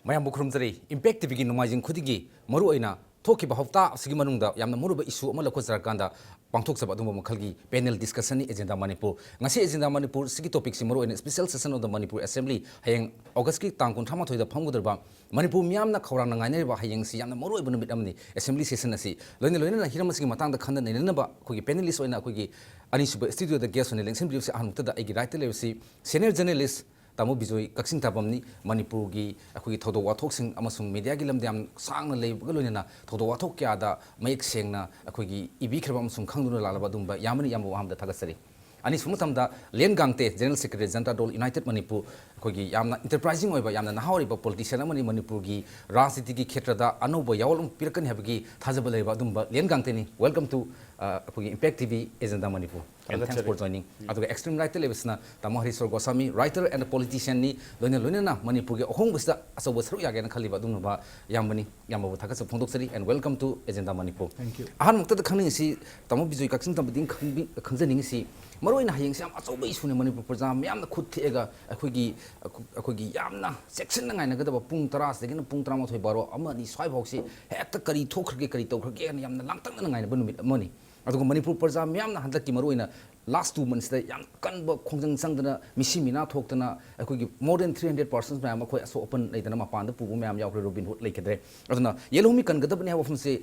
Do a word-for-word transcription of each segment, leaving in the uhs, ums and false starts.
ꯃꯌꯥꯝꯕꯨ ꯈꯨꯔꯨꯝꯖꯔꯤ꯫ Impact ꯇꯤꯚꯤꯒꯤ ꯅꯣꯡꯃꯥꯏꯖꯤꯡ ꯈꯨꯗꯤꯡꯒꯤ ꯃꯔꯨꯑꯣꯏꯅ ꯊꯣꯛꯈꯤꯕ ꯍꯞꯇꯥ ꯑꯁꯤꯒꯤ ꯃꯅꯨꯡꯗ ꯌꯥꯝꯅ ꯃꯔꯨꯑꯣꯏꯕ issue ꯑꯃ ꯂꯧꯈꯠꯆꯔꯀꯥꯟꯗ ꯄꯥꯡꯊꯣꯛꯆꯕ ꯑꯗꯨꯒꯨꯝꯕ ꯃꯈꯜꯒꯤ panel discussionꯅꯤ Agenda ꯃꯅꯤꯄꯨꯔ꯫ ꯉꯁꯤ Agenda ꯃꯅꯤꯄꯨꯔꯁꯤꯒꯤ topicꯁꯤ ꯃꯔꯨꯑꯣꯏꯅ special session of the Manipur Assembly, ꯍꯌꯦꯡ Augustꯀꯤ ꯇꯥꯡ ꯀꯨꯟꯊ꯭ꯔꯥ ꯃꯥꯊꯣꯏꯗ ꯐꯝꯒꯗꯧꯔꯤꯕ ꯃꯅꯤꯄꯨꯔ ꯃꯤꯌꯥꯝꯅ ꯈꯧꯔꯥꯡꯅ ꯉꯥꯏꯅꯔꯤꯕ ꯍꯌꯦꯡꯁꯤ ꯌꯥꯝꯅ ꯃꯔꯨꯑꯣꯏꯕ ꯅꯨꯃꯤꯠ ꯑꯃꯅꯤ, Assembly session ꯑꯁꯤ꯫ ꯂꯣꯏꯅ ꯂꯣꯏꯅꯅ ꯍꯤꯔꯝ ꯑꯁꯤꯒꯤ ꯃꯇꯥꯡꯗ ꯈꯟꯅ ꯅꯩꯅꯅꯕ ꯑꯩꯈꯣꯏꯒꯤ panelist ꯑꯣꯏꯅ ꯑꯩꯈꯣꯏꯒꯤ ꯑꯅꯤꯁꯨꯕ studioꯗ guest ꯑꯣꯏꯅ ꯂꯦꯡꯁꯤꯟꯕꯤꯔꯤꯕꯁꯤ ꯑꯍꯥꯟꯕꯗ ꯑꯩꯒꯤ rightꯇ ꯂꯩꯔꯤꯕꯁꯤ senior journalist ꯇꯥꯃꯣ ꯕꯤꯖꯣꯏ ꯀꯛꯆꯤꯡ ꯇꯥꯕꯝꯅꯤ꯫ ꯃꯅꯤꯄꯨꯔꯒꯤ ꯑꯩꯈꯣꯏꯒꯤ ꯊꯧꯗꯣꯛ ꯋꯥꯊꯣꯛꯁꯤꯡ ꯑꯃꯁꯨꯡ mediaꯒꯤ ꯂꯝꯗ ꯌꯥꯝ ꯁꯥꯡꯅ ꯂꯩꯕꯒ ꯂꯣꯏꯅꯅ ꯊꯧꯗꯣꯛ ꯋꯥꯊꯣꯛ ꯀꯌꯥꯗ ꯃꯌꯦꯛ ꯁꯦꯡꯅ ꯑꯩꯈꯣꯏꯒꯤ ꯏꯕꯤꯈ꯭ꯔꯕ ꯑꯃꯁꯨꯡ ꯈꯪꯗꯨꯅ ꯂꯥꯛꯂꯕ ꯑꯗꯨꯒꯨꯝꯕ ꯏꯌꯥꯝꯕꯅꯤ꯫ ꯏꯌꯥꯝꯕꯕꯨ ꯑꯍꯥꯟꯕꯗ ꯊꯥꯒꯠꯆꯔꯤ꯫ ꯑꯅꯤꯁꯨꯕ ꯃꯇꯝꯗ ꯂꯦꯟ ꯒꯥꯡꯇꯦ, General Secretary Janata Dal United Manipur, ꯑꯩꯈꯣꯏꯒꯤ ꯌꯥꯝꯅ enterprising ꯑꯣꯏꯕ, ꯌꯥꯝꯅ ꯅꯍꯥ ꯑꯣꯏꯔꯤꯕ politician ꯑꯃꯅꯤ꯫ ꯃꯅꯤꯄꯨꯔꯒꯤ ꯔꯥꯖꯅꯤꯇꯤꯒꯤ ꯈꯦꯇ꯭ꯔꯗ ꯑꯅꯧꯕ ꯌꯥꯑꯣꯜ ꯑꯃ ꯄꯤꯔꯛꯀꯅꯤ ꯍꯥꯏꯕꯒꯤ ꯊꯥꯖꯕ ꯂꯩꯔꯕ ꯑꯗꯨꯒꯨꯝꯕ ꯂꯦꯟ ꯒꯥꯡꯇꯦꯅꯤ꯫ Welcome to, ꯑ, ꯑꯩꯈꯣꯏꯒꯤ Impact TV Agenda Manipur. And thanks for ꯊꯥꯒꯠꯆꯔꯤ꯫ Joining꯫ ꯑꯗꯨꯒ extreme rightꯇ ꯂꯩꯕꯁꯤꯅ ꯇꯥꯃꯣ ꯍꯔꯤꯁꯣꯔ ꯒꯣꯁꯥꯃꯤ, writer and politicianꯅꯤ꯫ ꯂꯣꯏꯅ ꯂꯣꯏꯅꯅ ꯃꯅꯤꯄꯨꯔꯒꯤ ꯑꯍꯣꯡꯕꯁꯤꯗ ꯑꯆꯧꯕ ꯁꯔꯨꯛ ꯌꯥꯒꯦꯅ ꯈꯜꯂꯤꯕ ꯑꯗꯨꯒꯨꯝꯂꯕ ꯏꯌꯥꯝꯕꯅꯤ꯫ ꯏꯌꯥꯝꯕꯕꯨ ꯊꯥꯒꯠꯆꯕ ꯐꯣꯡꯗꯣꯛꯆꯔꯤ and welcome to Agenda Manipur. Thank you꯫ ꯑꯍꯥꯟꯕ ꯃꯛꯇꯗ ꯈꯪꯅꯤꯡꯉꯤꯁꯤ, ꯇꯥꯃꯣ ꯕꯤꯖꯣꯏ ꯀꯛꯆꯤꯡ ꯇꯝꯕꯗꯤ ꯈꯪꯕꯤ-, ꯈꯪꯖꯅꯤꯡꯉꯤꯁꯤ, ꯃꯔꯨꯑꯣꯏꯅ ꯍꯌꯦꯡꯁꯤ ꯌꯥꯝ ꯑꯆꯧꯕ issueꯅꯤ꯫ ꯃꯅꯤꯄꯨꯔ ꯄ꯭ꯔꯖꯥ ꯃꯌꯥꯝꯅ ꯈꯨꯠ ꯊꯦꯛꯑꯒ ꯑꯩꯈꯣꯏꯒꯤ, ꯑꯩꯈꯣꯏꯒꯤ ꯌꯥꯝꯅ ꯆꯦꯛꯁꯤꯟꯅ ꯉꯥꯏꯅꯒꯗꯕ ꯄꯨꯡ ꯇꯔꯥꯁꯤꯗꯒꯤꯅ ꯄꯨꯡ ꯇꯔꯥꯃꯥꯊꯣꯏ, ꯕꯥꯔꯣ, ꯑꯃ, ꯑꯅꯤ ꯁ꯭ꯋꯥꯏꯐꯥꯎꯁꯤ ꯍꯦꯛꯇ ꯀꯔꯤ ꯊꯣꯛꯈ꯭ꯔꯒꯦ, ꯀꯔꯤ ꯇꯧꯈ꯭ꯔꯒꯦ ꯍꯥꯏꯅ ꯌꯥꯝꯅ ꯂꯥꯡꯇꯛꯅꯅ ꯉꯥꯏꯅꯕ ꯅꯨꯃꯤꯠ ꯑꯃꯅꯤ꯫ ꯑꯗꯨꯒ ꯃꯅꯤꯄꯨꯔ ꯄ꯭ꯔꯖꯥ ꯃꯤꯌꯥꯝꯅ ꯍꯟꯗꯛꯀꯤ ꯃꯔꯨꯑꯣꯏꯅ last two monthsꯇ ꯌꯥꯝ ꯀꯟꯕ ꯈꯣꯡꯖꯪ ꯆꯪꯗꯅ, ꯃꯤꯁꯤ ꯃꯤꯅꯥ ꯊꯣꯛꯇꯅ, ꯑꯩꯈꯣꯏꯒꯤ more than three hundred persons ꯃꯌꯥꯝ ꯑꯩꯈꯣꯏ ꯑꯁꯣꯛ ꯑꯄꯟ ꯂꯩꯗꯅ ꯃꯄꯥꯟꯗ ꯄꯨꯕ ꯃꯌꯥꯝ ꯌꯥꯎꯈ꯭ꯔꯦ, Robinhood ꯂꯩꯈꯤꯗ꯭ꯔꯦ꯫ ꯑꯗꯨꯅ ꯌꯦꯜꯍꯧꯃꯤ ꯀꯟꯒꯗꯕꯅꯤ ꯍꯥꯏꯕ ꯋꯥꯐꯝꯁꯤ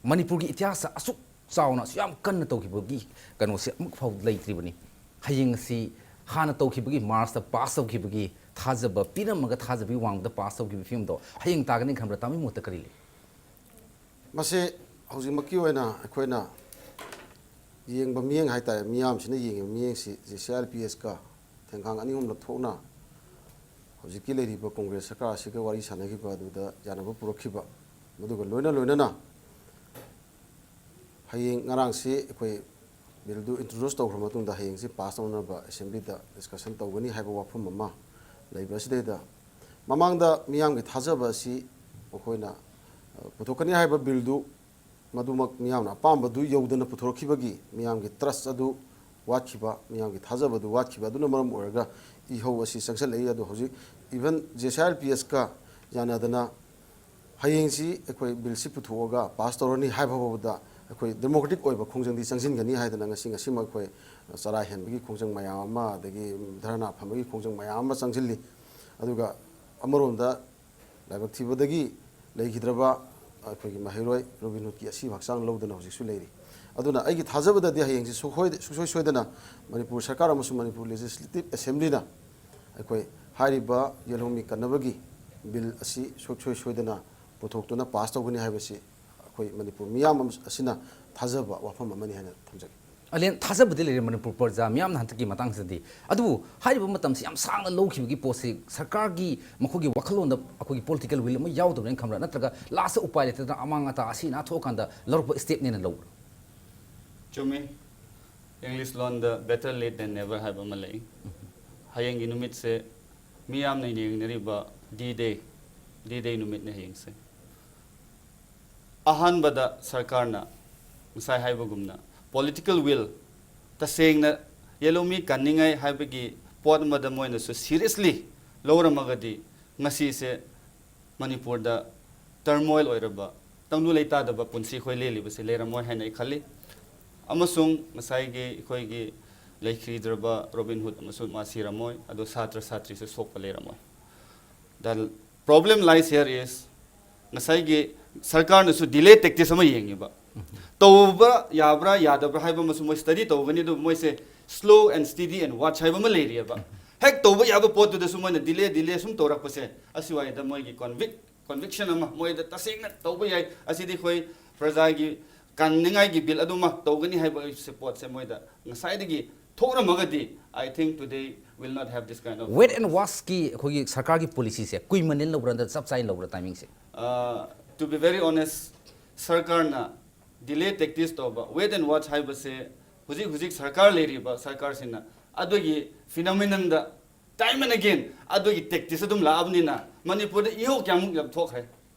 ꯃꯅꯤꯄꯨꯔꯒꯤ ꯏꯇꯤꯍꯥꯁꯇ ꯑꯁꯨꯛ ꯆꯥꯎꯅ ꯑꯁꯨꯛ ꯌꯥꯝ ꯀꯟꯅ ꯇꯧꯈꯤꯕꯒꯤ ꯀꯩꯅꯣꯁꯦ ꯑꯃꯨꯛ ꯐꯥꯎ ꯂꯩꯇ꯭ꯔꯤꯕꯅꯤ꯫ ꯍꯌꯦꯡ ꯑꯁꯤ ꯍꯥꯟꯅ ꯇꯧꯈꯤꯕꯒꯤ, Marchꯇ pass ꯇꯧꯈꯤꯕꯒꯤ, ꯊꯥꯖꯕ ꯄꯤꯔꯝꯃꯒ ꯊꯥꯖꯕꯒꯤ ꯋꯥꯡꯃꯗ pass ꯇꯧꯈꯤꯕ ꯐꯤꯕꯝꯗꯣ ꯍꯌꯦꯡ ꯇꯥꯒꯅꯤ ꯈꯟꯕ꯭ꯔꯥ? ꯇꯥꯃꯣꯒꯤ ꯃꯣꯠꯇ ꯀꯔꯤ ꯂꯩ? ꯃꯁꯤ ꯍꯧꯖꯤꯛꯃꯛꯀꯤ ꯑꯣꯏꯅ ꯑꯩꯈꯣꯏꯅ ꯌꯦꯡꯕ ꯃꯤꯠꯌꯦꯡ ꯍꯥꯏꯇꯥꯔꯦ, ꯃꯤꯌꯥꯝꯁꯤꯅ ꯌꯦꯡꯉꯤꯕ ꯃꯤꯠꯌꯦꯡꯁꯤ J C I L P ask ꯊꯦꯡꯈꯥꯡ ꯑꯅꯤ ꯑꯍꯨꯝꯂꯛ ꯊꯣꯛꯅ ꯍꯧꯖꯤꯛꯀꯤ ꯂꯩꯔꯤꯕ ꯀꯣꯡꯒ꯭ꯔꯦꯁ ꯁꯔꯀꯥꯔ ꯑꯁꯤꯒ ꯋꯥꯔꯤ ꯁꯥꯟꯅꯈꯤꯕ ꯑꯗꯨꯗ ꯌꯥꯅꯕ ꯄꯨꯔꯛꯈꯤꯕ, ꯃꯗꯨꯒ ꯂꯣꯏꯅ ꯂꯣꯏꯅꯅ ꯍꯌꯦꯡ, ꯉꯔꯥꯡꯁꯤ ꯑꯩꯈꯣꯏ ꯕꯤꯜꯗꯨ introduce ꯇꯧꯈ꯭ꯔ ꯃꯇꯨꯡꯗ ꯍꯌꯦꯡꯁꯤ pass ꯇꯧꯅꯕ assemblyꯗ discussion ꯇꯧꯒꯅꯤ ꯍꯥꯏꯕ ꯋꯥꯐꯝ ꯑꯃ ꯂꯩꯕ ꯑꯁꯤꯗꯩꯗ, ꯃꯃꯥꯡꯗ ꯃꯤꯌꯥꯝꯒꯤ ꯊꯥꯖꯕ ꯑꯁꯤ ꯃꯈꯣꯏꯅ, ꯑ, ꯄꯨꯊꯣꯛꯀꯅꯤ ꯍꯥꯏꯕ ꯕꯤꯜꯗꯨ ꯃꯗꯨꯃꯛ ꯃꯤꯌꯥꯝꯅ ꯑꯄꯥꯝꯕꯗꯨ ꯌꯧꯗꯅ ꯄꯨꯊꯣꯔꯛꯈꯤꯕꯒꯤ ꯃꯤꯌꯥꯝꯒꯤ trust ꯑꯗꯨ ꯋꯥꯠꯈꯤꯕ, ꯃꯤꯌꯥꯝꯒꯤ ꯊꯥꯖꯕ ꯑꯗꯨ ꯋꯥꯠꯈꯤꯕ ꯑꯗꯨꯅ ꯃꯔꯝ ꯑꯣꯏꯔꯒ ꯏꯍꯧ ꯑꯁꯤ ꯆꯪꯁꯤꯜꯂꯛꯏ꯫ ꯑꯗꯣ ꯍꯧꯖꯤꯛ even J C I L P ask ꯌꯥꯅꯗꯅ ꯍꯌꯦꯡꯁꯤ ꯑꯩꯈꯣꯏ ꯕꯤꯜꯁꯤ ꯄꯨꯊꯣꯛꯑꯒ ꯄꯥꯁ ꯇꯧꯔꯅꯤ ꯍꯥꯏꯕ ꯐꯥꯎꯕꯗ ꯑꯩꯈꯣꯏ ꯗꯦꯃꯣꯀ꯭ꯔꯦꯇꯤꯛ ꯑꯣꯏꯕ ꯈꯣꯡꯖꯪꯗꯤ ꯆꯪꯁꯤꯟꯒꯅꯤ ꯍꯥꯏꯗꯅ ꯉꯁꯤ, ꯉꯁꯤꯃꯛ ꯑꯩꯈꯣꯏ ꯆꯔꯥ ꯍꯦꯟꯕꯒꯤ ꯈꯣꯡꯖꯪ ꯃꯌꯥꯝ ꯑꯃ, ꯑꯗꯒꯤ ꯙꯔꯅꯥ ꯐꯝꯕꯒꯤ ꯈꯣꯡꯖꯪ ꯃꯌꯥꯝ ꯑꯃ ꯆꯪꯁꯤꯜꯂꯤ꯫ ꯑꯗꯨꯒ ꯑꯃꯔꯣꯝꯗ ꯂꯥꯏꯕꯛ ꯊꯤꯕꯗꯒꯤ ꯂꯩꯈꯤꯗ꯭ꯔꯕ ꯑꯩꯈꯣꯏꯒꯤ ꯃꯍꯩꯔꯣꯏ ꯔꯣꯕꯤꯟ ꯍꯨꯗꯀꯤ ꯑꯁꯤꯕ ꯍꯛꯆꯥꯡ ꯂꯧꯗꯅ ꯍꯧꯖꯤꯛꯁꯨ ꯂꯩꯔꯤ꯫ ꯑꯗꯨꯅ ꯑꯩꯒꯤ ꯊꯥꯖꯕꯗꯗꯤ ꯍꯌꯦꯡꯁꯤ ꯁꯨꯛꯁꯣꯏ-, ꯁꯨꯡꯁꯣꯏ ꯁꯣꯏꯗꯅ ꯃꯅꯤꯄꯨꯔ ꯁꯔꯀꯥꯔ ꯑꯃꯁꯨꯡ ꯃꯅꯤꯄꯨꯔ ꯂꯦꯖꯤꯁꯂꯦꯇꯤꯚ ꯑꯦꯁꯦꯝꯕ꯭ꯂꯤꯅ ꯑꯩꯈꯣꯏ ꯍꯥꯏꯔꯤꯕ ꯌꯦꯜꯍꯧꯃꯤ ꯀꯟꯅꯕꯒꯤ ꯕꯤꯜ ꯑꯁꯤ ꯁꯨꯡꯁꯣꯏ ꯁꯣꯏꯗꯅ ꯄꯨꯊꯣꯛꯇꯨꯅ ꯄꯥꯁ ꯇꯧꯒꯅꯤ ꯍꯥꯏꯕꯁꯤ ꯑꯩꯈꯣꯏ ꯃꯅꯤꯄꯨꯔ ꯃꯤꯌꯥꯝ ꯑꯃ-, ꯑꯁꯤꯅ ꯊꯥꯖꯕ ꯋꯥꯐꯝ ꯑꯃꯅꯤ ꯍꯥꯏꯅ ꯊꯝꯖꯒꯦ꯫ ꯑꯂꯦꯟ, ꯊꯥꯖꯕꯗꯤ ꯂꯩꯔꯦ ꯃꯅꯤꯄꯨꯔ ꯄ꯭ꯔꯖꯥ ꯃꯤꯌꯥꯝꯅ ꯍꯟꯗꯛꯀꯤ ꯃꯇꯥꯡꯁꯤꯗꯗꯤ꯫ ꯑꯗꯨꯕꯨ ꯍꯥꯏꯔꯤꯕ ꯃꯇꯝꯁꯤ ꯌꯥꯝ ꯁꯥꯡꯅ ꯂꯧꯈꯤꯕꯒꯤ ꯄꯣꯠꯁꯤ ꯁꯔꯀꯥꯔꯒꯤ ꯃꯈꯣꯏꯒꯤ ꯋꯥꯈꯜꯂꯣꯟꯗ ꯑꯩꯈꯣꯏꯒꯤ ꯄꯣꯂꯤꯇꯤꯀꯦꯜ ꯋꯤꯜ ꯑꯃ ꯌꯥꯎꯗꯕꯅꯦꯅ ꯈꯟꯕ꯭ꯔꯥ, ꯅꯠꯇ꯭ꯔꯒ ꯂꯥꯁꯇ ꯎꯄꯥꯏ ꯂꯩꯇꯗꯅ ꯑꯃꯥꯡ ꯑꯇꯥ ꯑꯁꯤ ꯑꯅꯥ ꯊꯣꯛꯑꯀꯥꯟꯗ ꯂꯧꯔꯛꯄ ꯁ꯭ꯇꯦꯞꯅꯦꯅ ꯂꯧꯕ꯭ꯔꯥ? ꯆꯨꯝꯃꯤ꯫ ꯏꯪꯂꯤꯁ ꯂꯣꯟꯗ "Better late than never" ꯍꯥꯏꯕ ꯑꯃ ꯂꯩ꯫ ꯍꯌꯦꯡꯒꯤ ꯅꯨꯃꯤꯠꯁꯦ ꯃꯤꯌꯥꯝꯅ ꯌꯦꯡꯅꯔꯤꯕ ꯗꯤ ꯗꯦ, ꯗꯤ ꯗꯦ ꯅꯨꯃꯤꯠꯅ ꯍꯌꯦꯡꯁꯦ꯫ ꯑꯍꯥꯟꯕꯗ ꯁꯔꯀꯥꯔꯅ ꯉꯁꯥꯏ ꯍꯥꯏꯕꯒꯨꯝꯅ ꯄꯣꯂꯤꯇꯤꯀꯦꯜ ꯋꯤꯜ, ꯇꯁꯦꯡꯅ ꯌꯦꯜꯍꯧꯃꯤ ꯀꯟꯅꯤꯡꯉꯥꯏ ꯍꯥꯏꯕꯒꯤ ꯄꯣꯠ ꯑꯃꯗ ꯃꯣꯏꯅꯁꯨ ꯁꯤꯔꯤꯌꯁꯂꯤ ꯂꯧꯔꯝꯃꯒꯗꯤ ꯉꯁꯤꯁꯦ ꯃꯅꯤꯄꯨꯔꯗ ꯇꯔꯃꯣꯏꯜ ꯑꯣꯏꯔꯕ, ꯇꯪꯗꯨ ꯂꯩꯇꯥꯗꯕ ꯄꯨꯟꯁꯤ ꯑꯩꯈꯣꯏ ꯂꯦꯜꯂꯤꯕꯁꯦ ꯂꯩꯔꯝꯃꯣꯏ ꯍꯥꯏꯅ ꯑꯩ ꯈꯜꯂꯤ꯫ ꯑꯃꯁꯨꯡ ꯉꯁꯥꯏꯒꯤ ꯑꯩꯈꯣꯏꯒꯤ ꯂꯩꯈꯤꯗ꯭ꯔꯕ ꯔꯣꯕꯤꯟ ꯍꯨꯗ ꯑꯃꯁꯨ ꯃꯥ ꯁꯤꯔꯝꯃꯣꯏ, ꯑꯗꯣ ꯁꯥꯇ꯭ꯔ ꯁꯥꯇ꯭ꯔꯤꯁꯨ ꯁꯣꯛꯄ ꯂꯩꯔꯝꯃꯣꯏ꯫ The problem lies here is, ꯉꯁꯥꯏꯒꯤ ꯁꯔꯀꯥꯔꯅꯁꯨ ꯗꯤꯂꯦ ꯇꯦꯛꯇꯤꯛꯁ ꯑꯃ ꯌꯦꯡꯉꯤꯕ꯫ ꯇꯧꯕ ꯌꯥꯕ꯭ꯔꯥ ꯌꯥꯗꯕ꯭ꯔꯥ ꯍꯥꯏꯕ ꯑꯃꯁꯨ ꯃꯣꯏ ꯁ꯭ꯇꯗꯤ ꯇꯧꯒꯅꯤ, ꯑꯗꯨꯕꯨ ꯃꯣꯏꯁꯦ "Slow and steady and watch" ꯍꯥꯏꯕ ꯑꯃ ꯂꯩꯔꯤꯑꯕ꯫ ꯍꯦꯛ ꯇꯧꯕ ꯌꯥꯕ ꯄꯣꯠꯇꯨꯗꯁꯨ ꯃꯣꯏꯅ ꯗꯤꯂꯦ, ꯗꯤꯂꯦ ꯁꯨꯝ ꯇꯧꯔꯛꯄꯁꯦ, ꯑꯁꯤꯋꯥꯏꯗ ꯃꯣꯏꯒꯤ ꯀꯣꯟꯚꯤꯛ-, ꯀꯣꯟꯚꯤꯛꯁꯟ ꯑꯃ ꯃꯣꯏꯗ ꯇꯁꯦꯡꯅ ꯇꯧꯕ ꯌꯥꯏ, ꯑꯁꯤꯗꯤ ꯑꯩꯈꯣꯏ ꯄ꯭ꯔꯖꯥꯒꯤ ꯀꯟꯅꯤꯡꯉꯥꯏꯒꯤ ꯕꯤꯜ ꯑꯗꯨꯃ ꯇꯧꯒꯅꯤ ꯍꯥꯏꯕ ꯄꯣꯠꯁꯦ ꯃꯣꯏꯗ ꯉꯁꯥꯏꯗꯒꯤ ꯊꯣꯛꯔꯝꯃꯒꯗꯤ, I think today will not have this kind of wet and ꯋꯥꯁꯀꯤ ꯑꯩꯈꯣꯏꯒꯤ ꯁꯔꯀꯥꯔꯒꯤ ꯄꯣꯂꯤꯁꯤꯁꯦ ꯀꯨꯏꯃꯟꯅꯦꯅ ꯂꯧꯕ꯭ꯔꯥ, ꯅꯠꯇ꯭ꯔꯒ ꯆꯞ ꯆꯥꯅ ꯂꯧꯕ꯭ꯔꯥ ꯇꯥꯏꯃꯤꯡꯁꯦ? ꯑ, to be very honest, ꯁꯔꯀꯥꯔꯅ ꯗꯤꯂꯦ ꯇꯦꯛꯇꯤꯛꯁ ꯇꯧꯕ, ꯋꯦꯠ ꯑꯦꯟ ꯋꯥꯆ ꯍꯥꯏꯕꯁꯦ ꯍꯧꯖꯤꯛ ꯍꯧꯖꯤꯛ ꯁꯔꯀꯥꯔ ꯂꯩꯔꯤꯕ ꯁꯔꯀꯥꯔꯁꯤꯅ ꯑꯗꯨꯒꯤ ꯐꯤꯅꯣꯃꯤꯅꯟꯗ time and again ꯑꯗꯨꯒꯤ ꯇꯦꯛꯇꯤꯛꯁ ꯑꯗꯨꯝ ꯂꯥꯛꯑꯕꯅꯤꯅ ꯃꯅꯤꯄꯨꯔꯗ ꯏꯍꯧ ꯀꯌꯥꯃꯨꯛ ꯌꯥꯝ ꯊꯣꯛꯈ꯭ꯔꯦ꯫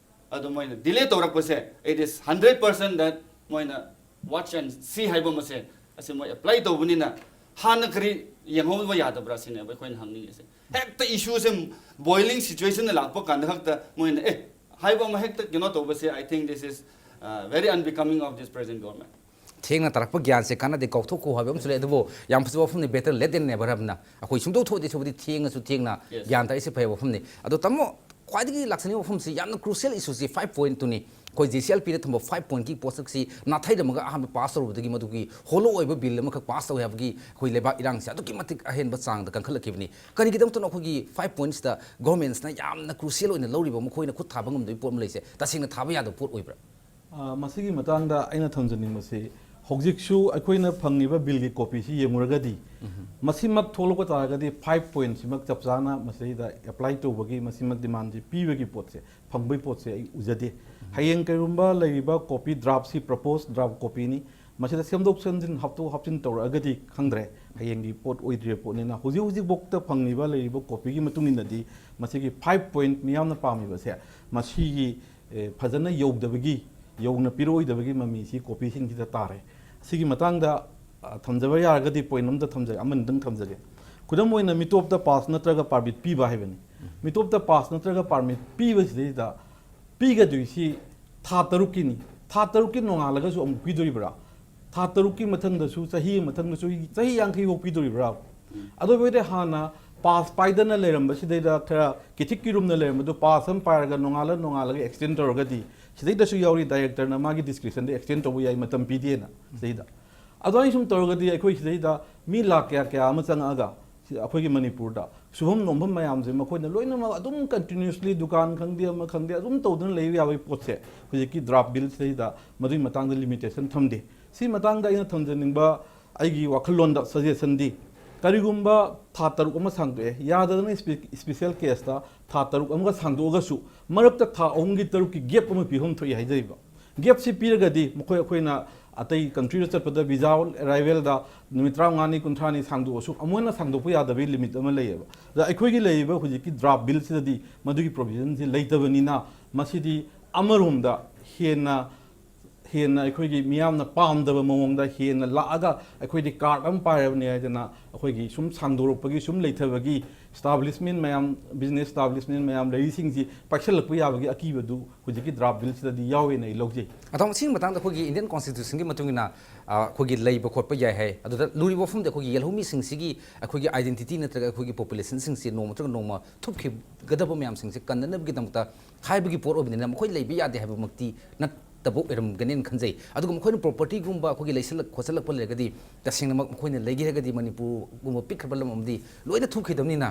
ꯑꯗꯣ ꯃꯣꯏꯅ ꯗꯤꯂꯦ ꯇꯧꯔꯛꯄꯁꯦ, it is hundred percent that ꯃꯣꯏꯅ "Watch and see" ꯍꯥꯏꯕ ꯑꯃꯁꯦ ꯑꯁꯤ ꯃꯣꯏ ꯑꯦꯄ꯭ꯂꯥꯏ ꯇꯧꯕꯅꯤꯅ ꯍꯥꯟꯅ ꯀꯔꯤ ꯌꯦꯡꯍꯧꯕ ꯌꯥꯗꯕ꯭ꯔꯥ ꯁꯤꯅꯦꯕ ꯑꯩꯈꯣꯏꯅ ꯍꯪꯅꯤꯡꯉꯤꯁꯦ꯫ ꯍꯦꯛꯇ ꯏꯁꯨꯁꯦ boiling situation ꯂꯥꯛꯄ ꯀꯥꯟꯗ ꯈꯛꯇ ꯃꯣꯏꯅ ꯑꯦ ꯍꯥꯏꯕ ꯑꯃ ꯍꯦꯛꯇ ꯀꯩꯅꯣ ꯇꯧꯕꯁꯦ, I think this is very unbecoming of this present government. ꯊꯦꯡꯅ ꯇꯥꯔꯛꯄ ꯒ꯭ꯌꯥꯟꯁꯦ ꯀꯥꯟꯅꯗꯦ, ꯀꯥꯎꯊꯣꯛꯈꯣ ꯍꯥꯏꯕ ꯑꯃꯁꯨ ꯂꯩ꯫ ꯑꯗꯨꯕꯨ ꯌꯥꯝ ꯐꯖꯕ ꯋꯥꯐꯝꯅꯤ, better late than never ꯍꯥꯏꯕꯅ꯫ ꯑꯩꯈꯣꯏ ꯁꯨꯡꯇꯧ ꯊꯣꯛꯑꯗꯤ ꯊꯣꯛꯑꯗꯤ ꯊꯦꯡꯉꯁꯨ ꯊꯦꯡꯅ ꯒ꯭ꯌꯥꯟ ꯇꯥꯔꯛꯏꯁꯦ ꯐꯩꯕ ꯋꯥꯐꯝꯅꯤ꯫ ꯑꯗꯣ ꯇꯥꯃꯣ, ꯈ꯭ꯋꯥꯏꯗꯒꯤ ꯂꯥꯛꯆꯅꯤꯡꯕ ꯋꯥꯐꯝꯁꯤ ꯌꯥꯝꯅ crucial issue ꯁꯤ five point two ꯅꯤ꯫ ꯑꯩꯈꯣꯏ ꯖꯦ ꯁꯤ ꯑꯦꯜ ꯄꯤꯗ ꯊꯝꯕ five point ꯀꯤ ꯄꯣꯠꯁꯛꯁꯤ ꯅꯥꯊꯩꯔꯝꯃꯒ ꯑꯍꯥꯟꯕ pass ꯇꯧꯔꯨꯕꯗꯒꯤ ꯃꯗꯨꯒꯤ hollow ꯑꯣꯏꯕ bill ꯑꯃꯈꯛ pass ꯇꯧꯏ ꯍꯥꯏꯕꯒꯤ ꯑꯩꯈꯣꯏ ꯂꯩꯕꯥꯛ ꯏꯔꯥꯡꯁꯤ ꯑꯗꯨꯛꯀꯤ ꯃꯇꯤꯛ ꯑꯍꯦꯟꯕ ꯆꯥꯡꯗ ꯀꯟꯈꯠꯂꯛꯈꯤꯕꯅꯤ꯫ ꯀꯔꯤꯒꯤꯗꯃꯛꯇꯅꯣ ꯑꯩꯈꯣꯏꯒꯤ five points ꯇ government ꯅ ꯌꯥꯝꯅ crucial ꯑꯣꯏꯅ ꯂꯧꯔꯤꯕ, ꯃꯈꯣꯏꯅ ꯈꯨꯠ ꯊꯥꯕ ꯉꯝꯗꯕꯒꯤ ꯄꯣꯠ ꯑꯃ ꯂꯩꯁꯦ? ꯇꯁꯦꯡꯅ ꯊꯥꯕ ꯌꯥꯗꯕ ꯄꯣꯠ ꯑꯣꯏꯕ꯭ꯔꯥ? ꯑ, ꯃꯁꯤꯒꯤ ꯃꯇꯥꯡꯗ ꯑꯩꯅ ꯊꯝꯖꯅꯤꯡꯕꯁꯤ, ꯍꯧꯖꯤꯛꯁꯨ ꯑꯩꯈꯣꯏꯅ ꯐꯪꯉꯤꯕ bill ꯒꯤ copy ꯁꯤ ꯌꯦꯡꯉꯨꯔꯒꯗꯤ, ꯃꯁꯤꯃꯛ ꯊꯣꯛꯂꯛꯄ ꯇꯥꯔꯒꯗꯤ five point ꯁꯤꯃꯛ ꯆꯞ ꯆꯥꯅ ꯃꯁꯤꯗ apply ꯇꯧꯕꯒꯤ, ꯃꯁꯤꯃꯛ demand ꯁꯤ ꯄꯤꯕꯒꯤ ꯄꯣꯠꯁꯦ, ꯐꯪꯕꯒꯤ ꯄꯣꯠꯁꯦ ꯑꯩ ꯎꯖꯗꯦ꯫ ꯍꯌꯦꯡ ꯀꯔꯤꯒꯨꯝꯕ ꯂꯩꯔꯤꯕ copy, draft ꯁꯤ proposed draft copy ꯅꯤ, ꯃꯁꯤꯗ ꯁꯦꯝꯗꯣꯛ ꯁꯦꯝꯖꯤꯟ, ꯍꯥꯞꯇꯣꯛ ꯍꯥꯞꯆꯤꯟ ꯇꯧꯔꯛꯑꯒꯗꯤ ꯈꯪꯗ꯭ꯔꯦ, ꯍꯌꯦꯡꯒꯤ ꯄꯣꯠ ꯑꯣꯏꯗ꯭ꯔꯤꯕ ꯄꯣꯠꯅꯤꯅ꯫ ꯍꯧꯖꯤꯛ ꯍꯧꯖꯤꯛꯐꯥꯎꯗ ꯐꯪꯉꯤꯕ ꯂꯩꯔꯤꯕ copy ꯒꯤ ꯃꯇꯨꯡ ꯏꯟꯅꯗꯤ ꯃꯁꯤꯒꯤ five point ꯃꯤꯌꯥꯝꯅ ꯄꯥꯝꯃꯤꯕꯁꯦ, ꯃꯁꯤꯒꯤ ꯑꯦ, ꯐꯖꯅ ꯌꯧꯗꯕꯒꯤ, ꯌꯧꯅ ꯄꯤꯔꯛꯑꯣꯏꯗꯕꯒꯤ ꯃꯃꯤ ꯁꯤ copy ꯁꯤꯡꯁꯤꯗ ꯇꯥꯔꯦ꯫ ꯁꯤꯒꯤ ꯃꯇꯥꯡꯗ, ꯑ, ꯊꯝꯖꯕ ꯌꯥꯔꯒꯗꯤ point ꯑꯃꯇ ꯊꯝꯖꯒꯦ, ꯑꯃꯅꯤꯗꯪ ꯊꯝꯖꯒꯦ꯫ ꯈꯨꯗꯝ ꯑꯣꯏꯅ, ꯃꯤꯇꯣꯞꯇ pass ꯅꯠꯇ꯭ꯔꯒ permit ꯄꯤꯕ ꯍꯥꯏꯕꯅꯤ꯫ ꯃꯤꯇꯣꯞꯇ pass ꯅꯠꯇ꯭ꯔꯒ permit ꯄꯤꯕꯁꯤꯗꯩꯗ ꯄꯤꯒꯗꯣꯏꯁꯤ ꯊꯥ ꯇꯔꯨꯛꯀꯤꯅꯤ꯫ ꯊꯥ ꯇꯔꯨꯛꯀꯤ ꯅꯣꯡꯉꯥꯜꯂꯒꯁꯨ ꯑꯃꯨꯛ ꯄꯤꯗꯣꯔꯤꯕ꯭ꯔꯥ? ꯊꯥ ꯇꯔꯨꯛꯀꯤ ꯃꯊꯪꯗꯁꯨ, ꯆꯍꯤ ꯃꯊꯪꯗꯁꯨ, ꯆꯍꯤ ꯌꯥꯡꯈꯩ ꯐꯥꯎ ꯄꯤꯗꯣꯔꯤꯕ꯭ꯔꯥ? ꯑꯗꯨ ꯑꯣꯏꯔꯗꯤ ꯍꯥꯟꯅ pass ꯄꯥꯏꯗꯅ ꯂꯩꯔꯝꯕꯁꯤꯗꯩꯗ ꯈꯔ ꯀꯤꯊꯤꯛ ꯀꯤꯔꯨꯝꯅ ꯂꯩꯔꯝꯕꯗꯨ pass ꯑꯃ ꯄꯥꯏꯔꯒ ꯅꯣꯡꯉꯥꯜꯂ ꯅꯣꯡꯉꯥꯜꯂꯒ extend ꯇꯧꯔꯒꯗꯤ, ꯁꯤꯗꯩꯗꯁꯨ ꯌꯥꯎꯔꯤ, director ꯅ ꯃꯥꯒꯤ discretion ꯗ extend ꯇꯧꯕ ꯌꯥꯏ, ꯃꯇꯝ ꯄꯤꯗꯦꯅ ꯁꯤꯗꯩꯗ꯫ ꯑꯗꯨꯃꯥꯏꯅ ꯁꯨꯝ ꯇꯧꯔꯒꯗꯤ ꯑꯩꯈꯣꯏ ꯁꯤꯗꯩꯗ ꯃꯤ ꯂꯥꯛ ꯀꯌꯥ ꯀꯌꯥ ꯑꯃ ꯆꯪꯉꯛꯑꯒ ꯁꯤ ꯑꯩꯈꯣꯏꯒꯤ ꯃꯅꯤꯄꯨꯔꯗ ꯁꯨꯐꯝ ꯅꯣꯝꯐꯝ ꯃꯌꯥꯝꯁꯦ ꯃꯈꯣꯏꯅ ꯂꯣꯏꯅꯃꯛ ꯑꯗꯨꯝ continuously ꯗꯨꯀꯥꯟ ꯈꯪꯗꯦ ꯑꯃ ꯈꯪꯗꯦ ꯑꯗꯨꯝ ꯇꯧꯗꯨꯅ ꯂꯩꯕ ꯌꯥꯕꯒꯤ ꯄꯣꯠꯁꯦ ꯍꯧꯖꯤꯛꯀꯤ draft bill ꯁꯤꯗꯩꯗ ꯃꯗꯨꯒꯤ ꯃꯇꯥꯡꯗ limitation ꯊꯝꯗꯦ꯫ ꯁꯤ ꯃꯇꯥꯡꯗ ꯑꯩꯅ ꯊꯝꯖꯅꯤꯡꯕ ꯑꯩꯒꯤ ꯋꯥꯈꯜꯂꯣꯟꯗ suggestion ꯗꯤ, ꯀꯔꯤꯒꯨꯝꯕ ꯊꯥ ꯇꯔꯨꯛ ꯑꯃ ꯁꯥꯡꯗꯣꯛꯑꯦ, ꯌꯥꯗꯗꯅ ꯏꯁꯄꯤ-, special case ꯇ ꯊꯥ ꯇꯔꯨꯛ ꯑꯃꯒ ꯁꯥꯡꯗꯣꯛꯑꯒꯁꯨ ꯃꯔꯛꯇ ꯊꯥ ꯑꯍꯨꯝꯒꯤ ꯇꯔꯨꯛꯀꯤ gap ꯑꯃ ꯄꯤꯐꯝ ꯊꯣꯛꯏ ꯍꯥꯏꯖꯔꯤꯕ꯫ Gap ꯁꯤ ꯄꯤꯔꯒꯗꯤ ꯃꯈꯣꯏ, ꯑꯩꯈꯣꯏꯅ ꯑꯇꯩ country ꯗ ꯆꯠꯄꯗ visa arrival ꯗ ꯅꯨꯃꯤꯠ ꯇꯔꯥꯃꯉꯥꯅꯤ, ꯀꯨꯟꯊ꯭ꯔꯥꯅꯤ ꯁꯥꯡꯗꯣꯛꯑꯁꯨ ꯑꯃꯨꯛ ꯍꯟꯅ ꯁꯥꯡꯗꯣꯛꯄ ꯌꯥꯗꯕꯒꯤ limit ꯑꯃ ꯂꯩꯌꯦꯕ꯫ ꯑꯗ ꯑꯩꯈꯣꯏꯒꯤ ꯂꯩꯔꯤꯕ ꯍꯧꯖꯤꯛꯀꯤ draft bill ꯁꯤꯗꯗꯤ ꯃꯗꯨꯒꯤ provision ꯁꯤ ꯂꯩꯇꯕꯅꯤꯅ ꯃꯁꯤꯗꯤ ꯑꯃꯔꯣꯝꯗ ꯍꯦꯟꯅ ꯍꯦꯟꯅ ꯑꯩꯈꯣꯏꯒꯤ ꯃꯤꯌꯥꯝꯅ ꯄꯥꯝꯗꯕ ꯃꯑꯣꯡꯗ ꯍꯦꯟꯅ ꯂꯥꯛꯑꯒ ꯑꯩꯈꯣꯏꯗꯤ ꯀꯥꯔꯗ ꯑꯃ ꯄꯥꯏꯔꯕꯅꯤ ꯍꯥꯏꯗꯅ ꯑꯩꯈꯣꯏꯒꯤ ꯁꯨꯝ ꯁꯥꯡꯗꯣꯔꯛꯄꯒꯤ ꯁꯨꯝ ꯂꯩꯊꯕꯒꯤ establishment ꯃꯌꯥꯝ, business establishment ꯃꯌꯥꯝ ꯂꯩꯔꯤꯁꯤꯡꯁꯤ ꯄꯥꯏꯁꯜꯂꯛꯄ ꯌꯥꯕꯒꯤ ꯑꯀꯤꯕꯗꯨ ꯍꯧꯖꯤꯛꯀꯤ draft billꯁꯤꯗꯗꯤ ꯌꯥꯎꯋꯦꯅ ꯑꯩ ꯂꯧꯖꯩ꯫ ꯑꯗꯣ ꯁꯤꯒꯤ ꯃꯇꯥꯡꯗ ꯑꯩꯈꯣꯏꯒꯤ Indian Constitutionꯒꯤ ꯃꯇꯨꯡ ꯏꯟꯅ, ꯑ, ꯑꯩꯈꯣꯏꯒꯤ ꯂꯩꯕ ꯈꯣꯠꯄ ꯌꯥꯏ ꯍꯥꯏ꯫ ꯑꯗꯨꯗ ꯂꯨꯔꯤꯕ ꯋꯥꯐꯝꯗꯤ ꯑꯩꯈꯣꯏꯒꯤ ꯌꯦꯜꯍꯧꯃꯤꯁꯤꯡꯁꯤꯒꯤ ꯑꯩꯈꯣꯏꯒꯤ identity ꯅꯠꯇ꯭ꯔꯒ ꯑꯩꯈꯣꯏꯒꯤ populationꯁꯤꯡꯁꯤ ꯅꯣꯡꯃ ꯅꯠꯇ꯭ꯔꯒ ꯅꯣꯡꯃ ꯊꯨꯞꯈꯤꯒꯗꯕ ꯃꯌꯥꯝꯁꯤꯡꯁꯤ ꯀꯟꯅꯅꯕꯒꯤꯗꯃꯛꯇ ꯍꯥꯏꯕꯒꯤ ꯄꯣꯠ ꯑꯣꯏꯕꯅꯤꯅ ꯃꯈꯣꯏ ꯂꯩꯕ ꯌꯥꯗꯦ ꯍꯥꯏꯕꯃꯛꯇꯤ ꯅꯠꯇꯕ ꯑꯣꯏꯔꯝꯒꯅꯦꯅ ꯈꯟꯖꯩ꯫ ꯑꯗꯨꯒ ꯃꯈꯣꯏꯅ propertyꯒꯨꯝꯕ ꯑꯩꯈꯣꯏꯒꯤ ꯂꯩꯁꯜꯂꯛ ꯈꯣꯠꯆꯜꯂꯛꯄ ꯂꯩꯔꯒꯗꯤ ꯇꯁꯦꯡꯅꯃꯛ ꯃꯈꯣꯏꯅ ꯂꯩꯒꯦ ꯍꯥꯏꯔꯒꯗꯤ ꯃꯅꯤꯄꯨꯔꯒꯨꯝꯕ ꯄꯤꯛꯈ꯭ꯔꯕ ꯂꯝ ꯑꯃꯗꯤ ꯂꯣꯏꯅ ꯊꯨꯞꯈꯤꯗꯕꯅꯤꯅ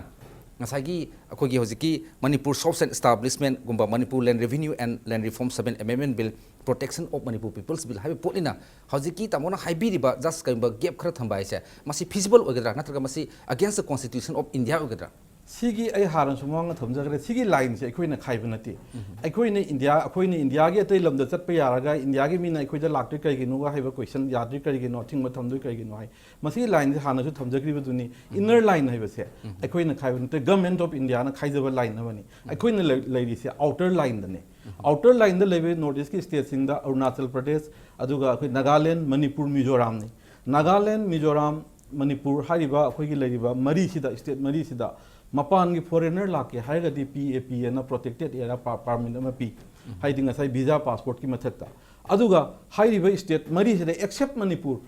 ꯉꯁꯥꯏꯒꯤ ꯑꯩꯈꯣꯏꯒꯤ ꯍꯧꯖꯤꯛꯀꯤ Manipur Shops and Establishmentꯒꯨꯝꯕ Manipur Land Revenue and Land Reform Seven Amendment Bill, Protection of Manipur People's Bill ꯍꯥꯏꯕ ꯄꯣꯠꯅꯤꯅ ꯍꯧꯖꯤꯛꯀꯤ ꯇꯥꯃꯣꯅ ꯍꯥꯏꯕꯤꯔꯤꯕ just ꯀꯔꯤꯒꯨꯝꯕ gap ꯈꯔ ꯊꯝꯕ ꯍꯥꯏꯁꯦ ꯃꯁꯤ feasible ꯑꯣꯏꯒꯗ꯭ꯔꯥ ꯅꯠꯇ꯭ꯔꯒ ꯃꯁꯤ against the Constitution of India ꯑꯣꯏꯒꯗ꯭ꯔꯥ? ꯁꯤꯒꯤ ꯑꯩ ꯍꯥꯟꯅꯁꯨ ꯃꯃꯥꯡꯗ ꯊꯝꯖꯈ꯭ꯔꯦ, ꯁꯤꯒꯤ lineꯁꯦ ꯑꯩꯈꯣꯏꯅ ꯈꯥꯏꯕ ꯅꯠꯇꯦ꯫ ꯑꯩꯈꯣꯏꯅ ꯏꯟꯗꯤꯌꯥ, ꯑꯩꯈꯣꯏꯅ ꯏꯟꯗꯤꯌꯥꯒꯤ ꯑꯇꯩ ꯂꯝꯗ ꯆꯠꯄ ꯌꯥꯔꯒ ꯏꯟꯗꯤꯌꯥꯒꯤ ꯃꯤꯅ ꯑꯩꯈꯣꯏꯗ ꯂꯥꯛꯇꯣꯏ ꯀꯩꯒꯤꯅꯣꯒ ꯍꯥꯏꯕ question ꯌꯥꯗ꯭ꯔꯤ ꯀꯩꯒꯤꯅꯣ, ꯑꯊꯤꯡꯕ ꯊꯝꯗꯣꯏ ꯀꯩꯒꯤꯅꯣ ꯍꯥꯏ꯫ ꯃꯁꯤꯒꯤ lineꯁꯦ ꯍꯥꯟꯅꯁꯨ ꯊꯝꯖꯈ꯭ꯔꯤꯕꯗꯨꯅꯤ꯫ Inner line ꯍꯥꯏꯕꯁꯦ ꯑꯩꯈꯣꯏꯅ ꯈꯥꯏꯕ ꯅꯠꯇꯦ, Government of Indiaꯅ ꯈꯥꯏꯖꯕ line ꯑꯃꯅꯤ꯫ ꯑꯩꯈꯣꯏꯅ ꯂꯩ-, ꯂꯩꯔꯤꯁꯦ outer lineꯗꯅꯦ꯫ Outer lineꯗ ꯂꯩꯕ North Eastꯀꯤ stateꯁꯤꯡꯗ ꯑꯔꯨꯅꯥꯆꯜ ꯄ꯭ꯔꯗꯦꯁ, ꯑꯗꯨꯒ ꯑꯩꯈꯣꯏ ꯅꯥꯒꯥꯂꯦꯟ, ꯃꯅꯤꯄꯨꯔ, ꯃꯤꯖꯣꯔꯥꯝꯅꯤ꯫ ꯅꯥꯒꯥꯂꯦꯟ, ꯃꯤꯖꯣꯔꯥꯝ, ꯃꯅꯤꯄꯨꯔ ꯍꯥꯏꯔꯤꯕ ꯑꯩꯈꯣꯏꯒꯤ ꯂꯩꯔꯤꯕ ꯃꯔꯤꯁꯤꯗ, state ꯃꯔꯤꯁꯤꯗ ꯃꯄꯥꯟꯒꯤ foreigner ꯂꯥꯛꯀꯦ ꯍꯥꯏꯔꯒꯗꯤ P A P ꯑꯅ protected area pa-, permit ꯑꯃ ꯄꯤ, ꯍꯥꯏꯗꯤ ꯉꯁꯥꯏ visa passportꯀꯤ ꯃꯊꯛꯇ꯫ ꯑꯗꯨꯒ ꯍꯥꯏꯔꯤꯕ state ꯃꯔꯤꯁꯤꯗ except ꯃꯅꯤꯄꯨꯔ,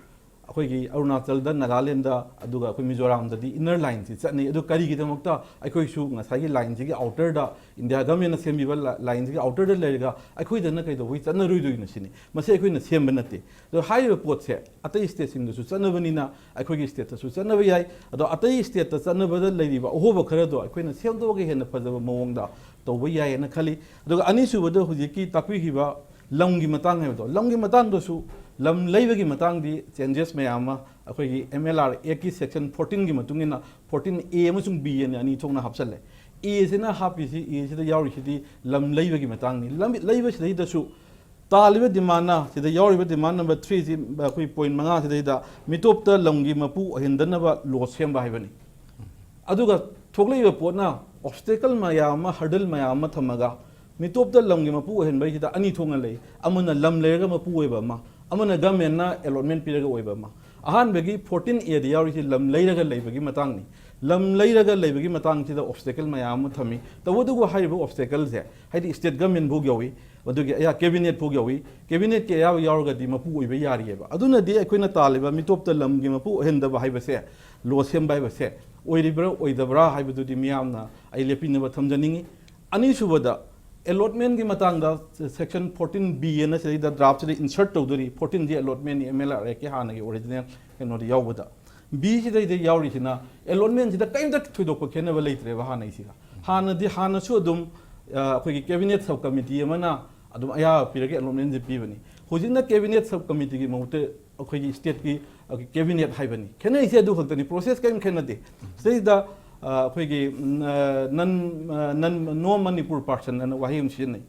ꯑꯩꯈꯣꯏꯒꯤ ꯑꯔꯨꯅꯥꯆꯜꯗ, ꯅꯥꯒꯥꯂꯦꯟꯗ, ꯑꯗꯨꯒ ꯑꯩꯈꯣꯏ ꯃꯤꯖꯣꯔꯥꯝꯗꯗꯤ inner lineꯁꯤ ꯆꯠꯅꯩ꯫ ꯑꯗꯨ ꯀꯔꯤꯒꯤꯗꯃꯛꯇ ꯑꯩꯈꯣꯏꯁꯨ ꯉꯁꯥꯏꯒꯤ lineꯁꯤꯒꯤ outerꯗ, India governmentꯅ ꯁꯦꯝꯕꯤꯕ ꯂ-, lineꯁꯤꯒꯤ outerꯗ ꯂꯩꯔꯒ ꯑꯩꯈꯣꯏꯗꯅ ꯀꯩꯗꯧꯕꯒꯤ ꯆꯠꯅꯔꯣꯏꯗꯣꯏꯅꯣ ꯁꯤꯅꯤ꯫ ꯃꯁꯤ ꯑꯩꯈꯣꯏꯅ ꯁꯦꯝꯕ ꯅꯠꯇꯦ꯫ ꯑꯗꯣ ꯍꯥꯏꯔꯤꯕ ꯄꯣꯠꯁꯦ ꯑꯇꯩ stateꯁꯤꯡꯗꯁꯨ ꯆꯠꯅꯕꯅꯤꯅ ꯑꯩꯈꯣꯏꯒꯤ stateꯇꯁꯨ ꯆꯠꯅꯕ ꯌꯥꯏ꯫ ꯑꯗꯣ ꯑꯇꯩ stateꯇ ꯆꯠꯅꯕꯗ ꯂꯩꯔꯤꯕ ꯑꯍꯣꯕ ꯈꯔꯗꯣ ꯑꯩꯈꯣꯏꯅ ꯁꯦꯝꯗꯣꯛꯑꯒ ꯍꯦꯟꯅ ꯐꯖꯕ ꯃꯑꯣꯡꯗ ꯇꯧꯕ ꯌꯥꯏꯌꯦꯅ ꯈꯜꯂꯤ꯫ ꯑꯗꯨꯒ ꯑꯅꯤꯁꯨꯕꯗ ꯍꯧꯖꯤꯛꯀꯤ ꯇꯥꯛꯄꯤꯈꯤꯕ ꯂꯝꯒꯤ ꯃꯇꯥꯡ ꯍꯥꯏꯕꯗꯣ, ꯂꯝꯒꯤ ꯃꯇꯥꯡꯗꯁꯨ, ꯂꯝ ꯂꯩꯕꯒꯤ ꯃꯇꯥꯡꯗꯤ changes ꯃꯌꯥꯝ ꯑꯃ ꯑꯩꯈꯣꯏꯒꯤ M L R Actꯀꯤ section fourteenꯒꯤ ꯃꯇꯨꯡ ꯏꯟꯅ fourteen A ꯑꯃꯁꯨꯡ B ꯑꯅ ꯑꯅꯤ ꯊꯣꯛꯅ ꯍꯥꯞꯆꯜꯂꯦ꯫ Aꯁꯤꯅ ꯍꯥꯞꯄꯤꯁꯤ, Aꯁꯤꯗ ꯌꯥꯎꯔꯤꯁꯤꯗꯤ ꯂꯝ ꯂꯩꯕꯒꯤ ꯃꯇꯥꯡꯅꯤ꯫ ꯂꯝ, ꯂꯩꯕꯁꯤꯗꯩꯗꯁꯨ ꯇꯥꯜꯂꯤꯕ demandꯅ, ꯁꯤꯗ ꯌꯥꯎꯔꯤꯕ demand number threeꯁꯤ ꯑꯩꯈꯣꯏ point ꯃꯉꯥ ꯁꯤꯗꯩꯗ ꯃꯤꯇꯣꯞꯇ ꯂꯝꯒꯤ ꯃꯄꯨ ꯑꯣꯏꯍꯟꯗꯅꯕ law ꯁꯦꯝꯕ ꯍꯥꯏꯕꯅꯤ꯫ ꯑꯗꯨꯒ ꯊꯣꯛꯂꯛꯏꯕ ꯄꯣꯠꯅ obstacle ꯃꯌꯥꯝ ꯑꯃ, hurdle ꯃꯌꯥꯝ ꯑꯃ ꯊꯝꯃꯒ ꯃꯤꯇꯣꯞꯇ ꯂꯝꯒꯤ ꯃꯄꯨ ꯑꯣꯏꯍꯟꯕꯒꯤꯁꯤꯗ ꯑꯅꯤ ꯊꯣꯛꯅ ꯂꯩ꯫ ꯑꯃꯅ ꯂꯝ ꯂꯩꯔꯒ ꯃꯄꯨ ꯑꯣꯏꯕ ꯑꯃ, ꯑꯃꯅ ꯒꯃꯦꯟꯅ ꯑꯦꯂꯣꯠꯃꯦꯟ ꯄꯤꯔꯒ ꯑꯣꯏꯕ ꯑꯃ꯫ ꯑꯍꯥꯟꯕꯒꯤ ꯐꯣꯔꯇꯤꯟ ꯑꯦꯗ ꯌꯥꯎꯔꯤꯁꯤ ꯂꯝ ꯂꯩꯔꯒ ꯂꯩꯕꯒꯤ ꯃꯇꯥꯡꯅꯤ꯫ ꯂꯝ ꯂꯩꯔꯒ ꯂꯩꯕꯒꯤ ꯃꯇꯥꯡꯁꯤꯗ ꯑꯣꯕꯁꯇꯦꯀꯜ ꯃꯌꯥꯝ ꯑꯃ ꯊꯝꯃꯤ꯫ ꯇꯧꯕꯇꯕꯨ ꯍꯥꯏꯔꯤꯕ ꯑꯣꯕꯁꯇꯦꯀꯜꯁꯦ ꯍꯥꯏꯗꯤ ꯁ꯭ꯇꯦꯠ ꯒꯃꯦꯟ ꯐꯥꯎ ꯌꯧꯏ, ꯑꯗꯨꯒꯤ ꯑꯌꯥ ꯀꯦꯕꯤꯅꯦꯠ ꯐꯥꯎ ꯌꯧꯏ꯫ ꯀꯦꯕꯤꯅꯦꯠꯀꯤ ꯑꯌꯥꯕ ꯌꯥꯎꯔꯒꯗꯤ ꯃꯄꯨ ꯑꯣꯏꯕ ꯌꯥꯔꯤꯑꯕ꯫ ꯑꯗꯨꯅꯗꯤ ꯑꯩꯈꯣꯏꯅ ꯇꯥꯜꯂꯤꯕ ꯃꯤꯇꯣꯞꯇ ꯂꯝꯒꯤ ꯃꯄꯨ ꯑꯣꯏꯍꯟꯗꯕ ꯍꯥꯏꯕꯁꯦ, ꯂꯣ ꯁꯦꯝꯕ ꯍꯥꯏꯕꯁꯦ ꯑꯣꯏꯔꯤꯕ꯭ꯔꯥ ꯑꯣꯏꯗꯕ꯭ꯔꯥ ꯍꯥꯏꯕꯗꯨꯗꯤ ꯃꯤꯌꯥꯝꯅ ꯑꯩ ꯂꯦꯞꯄꯤꯅꯕ ꯊꯝꯖꯅꯤꯡꯉꯤ꯫ ꯑꯅꯤꯁꯨꯕꯗ, ꯑꯦꯂꯣꯠꯃꯦꯟꯒꯤ ꯃꯇꯥꯡꯗ ꯁꯦꯛꯁꯟ ꯐꯣꯔꯇꯤꯟ ꯕꯤ ꯑꯅ ꯁꯤꯗꯩꯗ ꯗ꯭ꯔꯥꯐꯁꯤꯗ ꯏꯟꯁꯔꯠ ꯇꯧꯗꯣꯔꯤ꯫ ꯐꯣꯔꯇꯤꯟꯁꯤ ꯑꯦꯂꯣꯠꯃꯦꯟꯅꯤ, ꯑꯦꯝ ꯑꯦꯜ ꯑꯥꯔ ꯑꯦꯛꯀꯤ ꯍꯥꯟꯅꯒꯤ ꯑꯣꯔꯤꯖꯤꯅꯦꯜ ꯀꯩꯅꯣꯗ ꯌꯥꯎꯕꯗ꯫ ꯕꯤ ꯁꯤꯗꯩꯗ ꯌꯥꯎꯔꯤꯁꯤꯅ ꯑꯦꯂꯣꯠꯃꯦꯟꯁꯤꯗ ꯀꯔꯤꯝꯇ ꯊꯣꯏꯗꯣꯛꯄ ꯈꯦꯠꯅꯕ ꯂꯩꯇ꯭ꯔꯦꯕ ꯍꯥꯟꯅꯩꯁꯤꯒ꯫ ꯍꯥꯟꯅꯗꯤ, ꯍꯥꯟꯅꯁꯨ ꯑꯗꯨꯝ ꯑ, ꯑꯩꯈꯣꯏꯒꯤ ꯀꯦꯕꯤꯅꯦꯠ ꯁꯕ ꯀꯃꯤꯇꯤ ꯑꯃꯅ ꯑꯗꯨꯝ ꯑꯌꯥꯕ ꯄꯤꯔꯒ ꯑꯦꯂꯣꯠꯃꯦꯟꯁꯦ ꯄꯤꯕꯅꯤ꯫ ꯍꯧꯖꯤꯛꯅ ꯀꯦꯕꯤꯅꯦꯠ ꯁꯕ ꯀꯃꯤꯇꯤꯒꯤ ꯃꯍꯨꯠꯇ ꯑꯩꯈꯣꯏꯒꯤ ꯁ꯭ꯇꯦꯠꯀꯤ, ꯑ, ꯀꯦꯕꯤꯅꯦꯠ ꯍꯥꯏꯕꯅꯤ꯫ ꯈꯦꯠꯅꯩꯁꯦ ꯑꯗꯨ ꯈꯛꯇꯅꯤ, ꯄ꯭ꯔꯣꯁꯦꯁ ꯀꯔꯤꯝ ꯈꯦꯠꯅꯗꯦ꯫ ꯁꯤꯗꯩꯗ, ꯑ, ꯑꯩꯈꯣꯏꯒꯤ, ꯎꯝ, ꯑ, ꯅꯟ, ꯑ, ꯅꯟ, ꯅꯣ ꯃꯅꯤꯄꯨꯔ ꯄꯥꯔꯁꯟ ꯑꯅ ꯋꯥꯍꯩ ꯑꯃ ꯁꯤꯖꯤꯟꯅꯩ꯫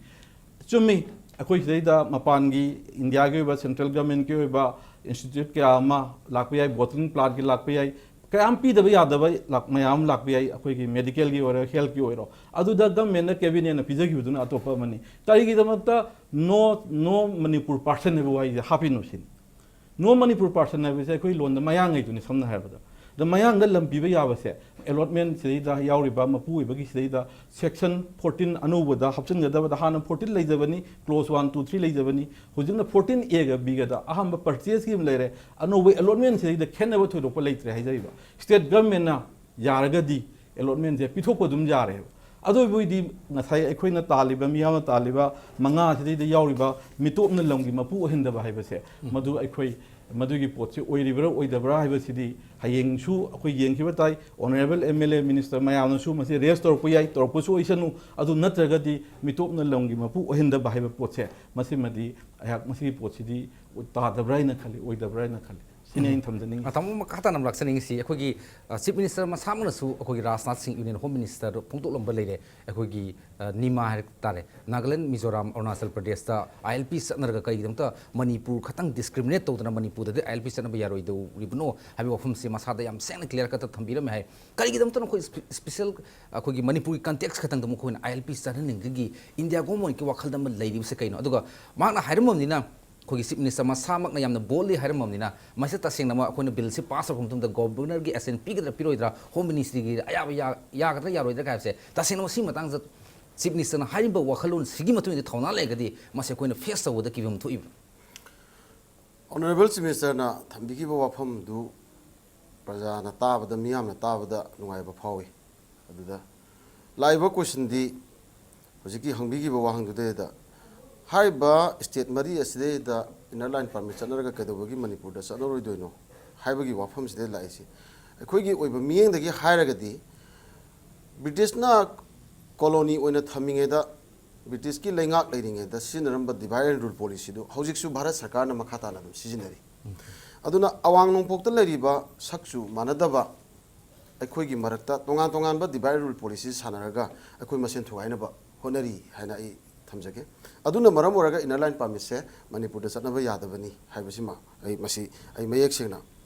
ꯆꯨꯝꯃꯤ, ꯑꯩꯈꯣꯏ ꯁꯤꯗꯩꯗ ꯃꯄꯥꯟꯒꯤ, ꯏꯟꯗꯤꯌꯥꯒꯤ ꯑꯣꯏꯕ, ꯁꯦꯟꯇ꯭ꯔꯦꯜ ꯒꯚꯔꯟꯃꯦꯟꯠꯀꯤ ꯑꯣꯏꯕ ꯏꯟꯁꯇꯤꯇ꯭ꯌꯨꯠ ꯀꯌꯥ ꯑꯃ ꯂꯥꯛꯄ ꯌꯥꯏ, ꯕꯣꯇꯂꯤꯡ ꯄ꯭ꯂꯥꯟꯠꯀꯤ ꯂꯥꯛꯄ ꯌꯥꯏ, ꯀꯌꯥꯝ ꯄꯤꯗꯕ ꯌꯥꯗꯕ ꯂꯥꯛ-, ꯃꯌꯥꯝ ꯑꯃ ꯂꯥꯛꯄ ꯌꯥꯏ, ꯑꯩꯈꯣꯏꯒꯤ ꯃꯦꯗꯤꯀꯦꯜꯒꯤ ꯑꯣꯏꯔꯣ, ꯍꯦꯜꯠꯀꯤ ꯑꯣꯏꯔꯣ꯫ ꯑꯗꯨꯗ ꯒꯚꯔꯟꯃꯦꯟꯠꯅ, ꯀꯦꯕꯤꯅꯦꯠꯅ ꯄꯤꯖꯈꯤꯕꯗꯨꯅ ꯑꯇꯣꯞꯄ ꯑꯃꯅꯤ꯫ ꯀꯔꯤꯒꯤꯗꯃꯛꯇ ꯅꯣ, ꯅꯣ ꯃꯅꯤꯄꯨꯔ ꯄꯥꯔꯁꯟ ꯍꯥꯏꯕ ꯋꯥꯍꯩꯁꯦ ꯍꯥꯞꯄꯤꯅꯣ ꯁꯤꯅꯤ꯫ ꯅꯣ ꯃꯅꯤꯄꯨꯔ ꯄꯥꯔꯁꯟ ꯍꯥꯏꯕꯁꯦ ꯑꯩꯈꯣꯏ ꯂꯣꯟꯗ ꯃꯌꯥꯡꯉꯩꯗꯨꯅꯤ, ꯁꯝꯅ ꯍꯥꯏꯔꯕꯗ꯫ ꯑꯗ ꯃꯌꯥꯡꯗ ꯂꯝ ꯄꯤꯕ ꯌꯥꯕꯁꯦ, ꯑꯦꯂꯣꯠꯃꯦꯟꯠ ꯁꯤꯗꯩꯗ ꯌꯥꯎꯔꯤꯕ ꯃꯄꯨ ꯑꯣꯏꯕꯒꯤ ꯁꯤꯗꯩꯗ ꯁꯦꯛꯁꯟ ꯐꯣꯔꯇꯤꯟ ꯑꯅꯧꯕꯗ ꯍꯥꯞꯆꯤꯟꯒꯗꯕꯗ, ꯍꯥꯟꯅ ꯐꯣꯔꯇꯤꯟ ꯂꯩꯖꯕꯅꯤ, ꯀ꯭ꯂꯣꯖ ꯋꯥꯟ, ꯇꯨ, ꯊ꯭ꯔꯤ ꯂꯩꯖꯕꯅꯤ, ꯍꯧꯖꯤꯛꯅ ꯐꯣꯔꯇꯤꯟ ꯑꯦꯒ ꯕꯤꯒꯗ ꯑꯍꯥꯟꯕ ꯄꯔꯆꯦꯁꯀꯤ ꯑꯃ ꯂꯩꯔꯦ, ꯑꯅꯧꯕ ꯑꯦꯂꯣꯠꯃꯦꯟꯠ ꯁꯤꯗꯩꯗ ꯈꯦꯠꯅꯕ ꯊꯣꯏꯗꯣꯛꯄ ꯂꯩꯇ꯭ꯔꯦ ꯍꯥꯏꯖꯔꯤꯕ꯫ ꯁ꯭ꯇꯦꯠ ꯒꯚꯔꯟꯃꯦꯟꯠꯅ ꯌꯥꯔꯒꯗꯤ ꯑꯦꯂꯣꯠꯃꯦꯟꯠꯁꯦ ꯄꯤꯊꯣꯛꯄ ꯑꯗꯨꯝ ꯌꯥꯔꯦꯕ꯫ ꯑꯗꯨ ꯑꯣꯏꯕ ꯑꯣꯏꯗꯤ ꯉꯁꯥꯏ ꯑꯩꯈꯣꯏꯅ ꯇꯥꯜꯂꯤꯕ, ꯃꯤꯌꯥꯝꯅ ꯇꯥꯜꯂꯤꯕ ꯃꯉꯥꯁꯤꯗꯩꯗ ꯌꯥꯎꯔꯤꯕ ꯃꯤꯇꯣꯞꯅ ꯂꯝꯒꯤ ꯃꯄꯨ ꯑꯣꯏꯍꯟꯗꯕ ꯍꯥꯏꯕꯁꯦ, ꯃꯗꯨ ꯑꯩꯈꯣꯏ, ꯃꯗꯨꯒꯤ ꯄꯣꯠꯁꯤ ꯑꯣꯏꯔꯤꯕ꯭ꯔꯥ ꯑꯣꯏꯗꯕ꯭ꯔꯥ ꯍꯥꯏꯕꯁꯤꯗꯤ ꯍꯌꯦꯡꯁꯨ ꯑꯩꯈꯣꯏ ꯌꯦꯡꯈꯤꯕ ꯇꯥꯏ꯫ Honourable M L A, minister ꯃꯌꯥꯝꯅꯁꯨ ꯃꯁꯤ ꯔꯦꯁ ꯇꯧꯔꯛꯄ ꯌꯥꯏ, ꯇꯧꯔꯛꯄꯁꯨ ꯑꯣꯏꯁꯅꯨ꯫ ꯑꯗꯨ ꯅꯠꯇ꯭ꯔꯒꯗꯤ ꯃꯤꯇꯣꯞꯅ ꯂꯝꯒꯤ ꯃꯄꯨ ꯑꯣꯏꯍꯟꯗꯕ ꯍꯥꯏꯕ ꯄꯣꯠꯁꯦ, ꯃꯁꯤꯃꯗꯤ ꯑꯩꯍꯥꯛ ꯃꯁꯤꯒꯤ ꯄꯣꯠꯁꯤꯗꯤ ꯇꯥꯗꯕ꯭ꯔꯥ ꯍꯥꯏꯅ ꯈꯜꯂꯤ, ꯑꯣꯏꯗꯕ꯭ꯔꯥ ꯍꯥꯏꯅ ꯈꯜꯂꯤ꯫ ꯁꯤꯅꯤ ꯑꯩꯅ ꯊꯝꯖꯅꯤꯡꯉꯤ꯫ ꯇꯥꯃꯣ, ꯃꯈꯥ ꯇꯥꯅ ꯑꯃꯨꯛ ꯂꯥꯛꯆꯅꯤꯡꯉꯤꯁꯤ, ꯑꯩꯈꯣꯏꯒꯤ ꯆꯤꯐ ꯃꯤꯅꯤꯁꯇꯔ ꯃꯁꯥꯃꯛꯅꯁꯨ ꯑꯩꯈꯣꯏꯒꯤ ꯔꯥꯖꯅꯥꯊ ꯁꯤꯡ, ꯌꯨꯅꯤꯌꯟ ꯍꯣꯝ ꯃꯤꯅꯤꯁꯇꯔ ꯐꯣꯡꯗꯣꯛꯂꯝꯕ ꯂꯩꯔꯦ, ꯑꯩꯈꯣꯏꯒꯤ ꯅꯤꯃꯥ ꯍꯥꯏ ꯇꯥꯔꯦ, ꯅꯥꯒꯥꯂꯦꯟ, ꯃꯤꯖꯣꯔꯥꯝ, ꯑꯔꯨꯅꯥꯆꯜ ꯄ꯭ꯔꯗꯦꯁꯇ ꯑꯥꯏ ꯑꯦꯜ ꯄꯤ ꯆꯠꯅꯔꯒ ꯀꯔꯤꯒꯤꯗꯃꯛꯇ ꯃꯅꯤꯄꯨꯔ ꯈꯛꯇꯪ ꯗꯤꯁꯀ꯭ꯔꯤꯃꯤꯅꯦꯠ ꯇꯧꯗꯅ ꯃꯅꯤꯄꯨꯔꯗꯗꯤ ꯑꯥꯏ ꯑꯦꯜ ꯄꯤ ꯆꯠꯅꯕ ꯌꯥꯔꯣꯏꯗꯧꯔꯤꯕꯅꯣ ꯍꯥꯏꯕ ꯋꯥꯐꯝꯁꯦ ꯃꯁꯥꯗ ꯌꯥꯝ ꯁꯦꯡꯅ ꯀ꯭ꯂꯤꯌꯥꯔ ꯀꯠꯇ ꯊꯝꯕꯤꯔꯝꯃꯦ ꯍꯥꯏ꯫ ꯀꯔꯤꯒꯤꯗꯃꯛꯇꯅ ꯑꯩꯈꯣꯏ ꯏꯁꯄꯤꯁꯦꯜ ꯑꯩꯈꯣꯏꯒꯤ ꯃꯅꯤꯄꯨꯔꯒꯤ ꯀꯟꯇꯦꯛꯁ ꯈꯛꯇꯪꯗ ꯃꯈꯣꯏꯅ ꯑꯥꯏ ꯑꯦꯜ ꯄꯤ ꯆꯠꯍꯟꯅꯤꯡꯕꯒꯤ ꯏꯟꯗꯤꯌꯥ ꯒꯣꯔꯃꯦꯟꯀꯤ ꯋꯥꯈꯜꯗ ꯑꯃ ꯂꯩꯔꯤꯕꯁꯦ ꯀꯩꯅꯣ? ꯑꯗꯨꯒ ꯃꯍꯥꯛꯅ ꯍꯥꯏꯔꯝꯃꯕꯅꯤꯅ, ꯑꯩꯈꯣꯏꯒꯤ ꯆꯤꯐ ꯃꯤꯅꯤꯁꯇꯔ ꯃꯁꯥꯃꯛꯅ ꯌꯥꯝꯅ ꯕꯣꯜꯗꯂꯤ ꯍꯥꯏꯔꯝꯃꯕꯅꯤꯅ, ꯃꯁꯤꯗ ꯇꯁꯦꯡꯅꯃꯛ ꯑꯩꯈꯣꯏꯅ ꯕꯤꯜꯁꯤ ꯄꯥꯁ ꯇꯧꯔꯕ ꯃꯇꯨꯡꯗ ꯒꯣꯕꯔꯅꯔꯒꯤ ꯑꯦꯁꯦꯟ ꯄꯤꯒꯗ꯭ꯔꯥ ꯄꯤꯔꯣꯏꯗ꯭ꯔꯥ, ꯍꯣꯝ ꯃꯤꯅꯤꯁꯇ꯭ꯔꯤꯒꯤ ꯑꯌꯥꯕ ꯌꯥ-, ꯌꯥꯒꯗ꯭ꯔꯥ ꯌꯥꯔꯣꯏꯗ꯭ꯔꯥ ꯍꯥꯏꯕꯁꯦ, ꯇꯁꯦꯡꯅꯃꯛ ꯁꯤ ꯃꯇꯥꯡꯗ ꯆꯤꯐ ꯃꯤꯅꯤꯁꯇꯔꯅ ꯍꯥꯏꯔꯤꯕ ꯋꯥꯈꯜꯂꯣꯟꯁꯤꯒꯤ ꯃꯇꯨꯡ ꯏꯟꯅ ꯊꯧꯅꯥ ꯂꯩꯔꯒꯗꯤ ꯃꯁꯤ ꯑꯩꯈꯣꯏꯅ ꯐꯦꯁ ꯇꯧꯕꯗ ꯀꯤꯐꯝ ꯊꯣꯛꯏꯕ꯭ꯔꯥ? ꯑꯣꯅꯔꯦꯕꯜ ꯆꯤꯐ ꯃꯤꯅꯤꯁꯇꯔꯅ ꯊꯝꯕꯤꯈꯤꯕ ꯋꯥꯐꯝꯗꯨ ꯄ꯭ꯔꯖꯥꯅ ꯇꯥꯕꯗ, ꯃꯤꯌꯥꯝꯅ ꯇꯥꯕꯗ ꯅꯨꯡꯉꯥꯏꯕ ꯐꯥꯎꯏ꯫ ꯑꯗꯨꯗ ꯂꯥꯛꯏꯕ ꯀꯣꯏꯁꯟꯗꯤ ꯍꯧꯖꯤꯛꯀꯤ ꯍꯪꯕꯤꯈꯤꯕ ꯋꯥꯍꯪꯗꯨꯗꯩꯗ ꯍꯥꯏꯔꯤꯕ ꯁ꯭ꯇꯦꯠ ꯃꯔꯤ ꯑꯁꯤꯗꯩꯗ ꯏꯟꯅꯔ ꯂꯥꯏꯟ ꯄꯥꯔꯃꯤꯠ ꯆꯠꯅꯔꯒ ꯀꯩꯗꯧꯕꯒꯤ ꯃꯅꯤꯄꯨꯔꯗ ꯆꯠꯂꯔꯣꯏꯗꯣꯏꯅꯣ ꯍꯥꯏꯕꯒꯤ ꯋꯥꯐꯝꯁꯤꯗ ꯂꯥꯛꯏꯁꯤ꯫ ꯑꯩꯈꯣꯏꯒꯤ ꯑꯣꯏꯕ ꯃꯤꯠꯌꯦꯡꯗꯒꯤ ꯍꯥꯏꯔꯒꯗꯤ ꯕ꯭ꯔꯤꯇꯤꯁꯅ ꯀꯣꯂꯣꯅꯤ ꯑꯣꯏꯅ ꯊꯝꯃꯤꯉꯩꯗ, ꯕ꯭ꯔꯤꯇꯤꯁꯀꯤ ꯂꯩꯉꯥꯛ ꯂꯩꯔꯤꯉꯩꯗ ꯁꯤꯖꯤꯟꯅꯔꯝꯕ ꯗꯤꯚꯥꯏꯠ ꯑꯦꯟ ꯔꯨꯜ ꯄꯣꯂꯤꯁꯤꯗꯨ ꯍꯧꯖꯤꯛꯁꯨ ꯚꯥꯔꯠ ꯁꯔꯀꯥꯔꯅ ꯃꯈꯥ ꯇꯥꯅ ꯑꯗꯨꯝ ꯁꯤꯖꯤꯟꯅꯔꯤ꯫ ꯑꯗꯨꯅ ꯑꯋꯥꯡ ꯅꯣꯡꯄꯣꯛꯇ ꯂꯩꯔꯤꯕ ꯁꯛꯆꯨ ꯃꯥꯟꯅꯗꯕ ꯑꯩꯈꯣꯏꯒꯤ ꯃꯔꯛꯇ ꯇꯣꯉꯥꯟ ꯇꯣꯉꯥꯟꯕ ꯗꯤꯚꯥꯏꯠ ꯑꯦꯟ ꯔꯨꯜ ꯄꯣꯂꯤꯁꯤ ꯁꯥꯟꯅꯔꯒ ꯑꯩꯈꯣꯏ ꯃꯁꯦꯟ ꯊꯨꯒꯥꯏꯅꯕ ꯍꯣꯠꯅꯔꯤ ꯍꯥꯏꯅ ꯑꯩ ꯊꯝꯖꯒꯦ꯫ ꯑꯗꯨꯅ ꯃꯔꯝ ꯑꯣꯏꯔꯒ ꯏꯟꯅꯔ ꯂꯥꯏꯟ ꯄꯥꯔꯃꯤꯠꯁꯦ ꯃꯅꯤꯄꯨꯔꯗ ꯆꯠꯅꯕ ꯌꯥꯗꯕꯅꯤ ꯍꯥꯏꯕꯁꯤꯃ ꯑꯩ, ꯃꯁꯤ ꯑꯩ ꯃꯌꯦꯛ ꯁꯦꯡꯅ,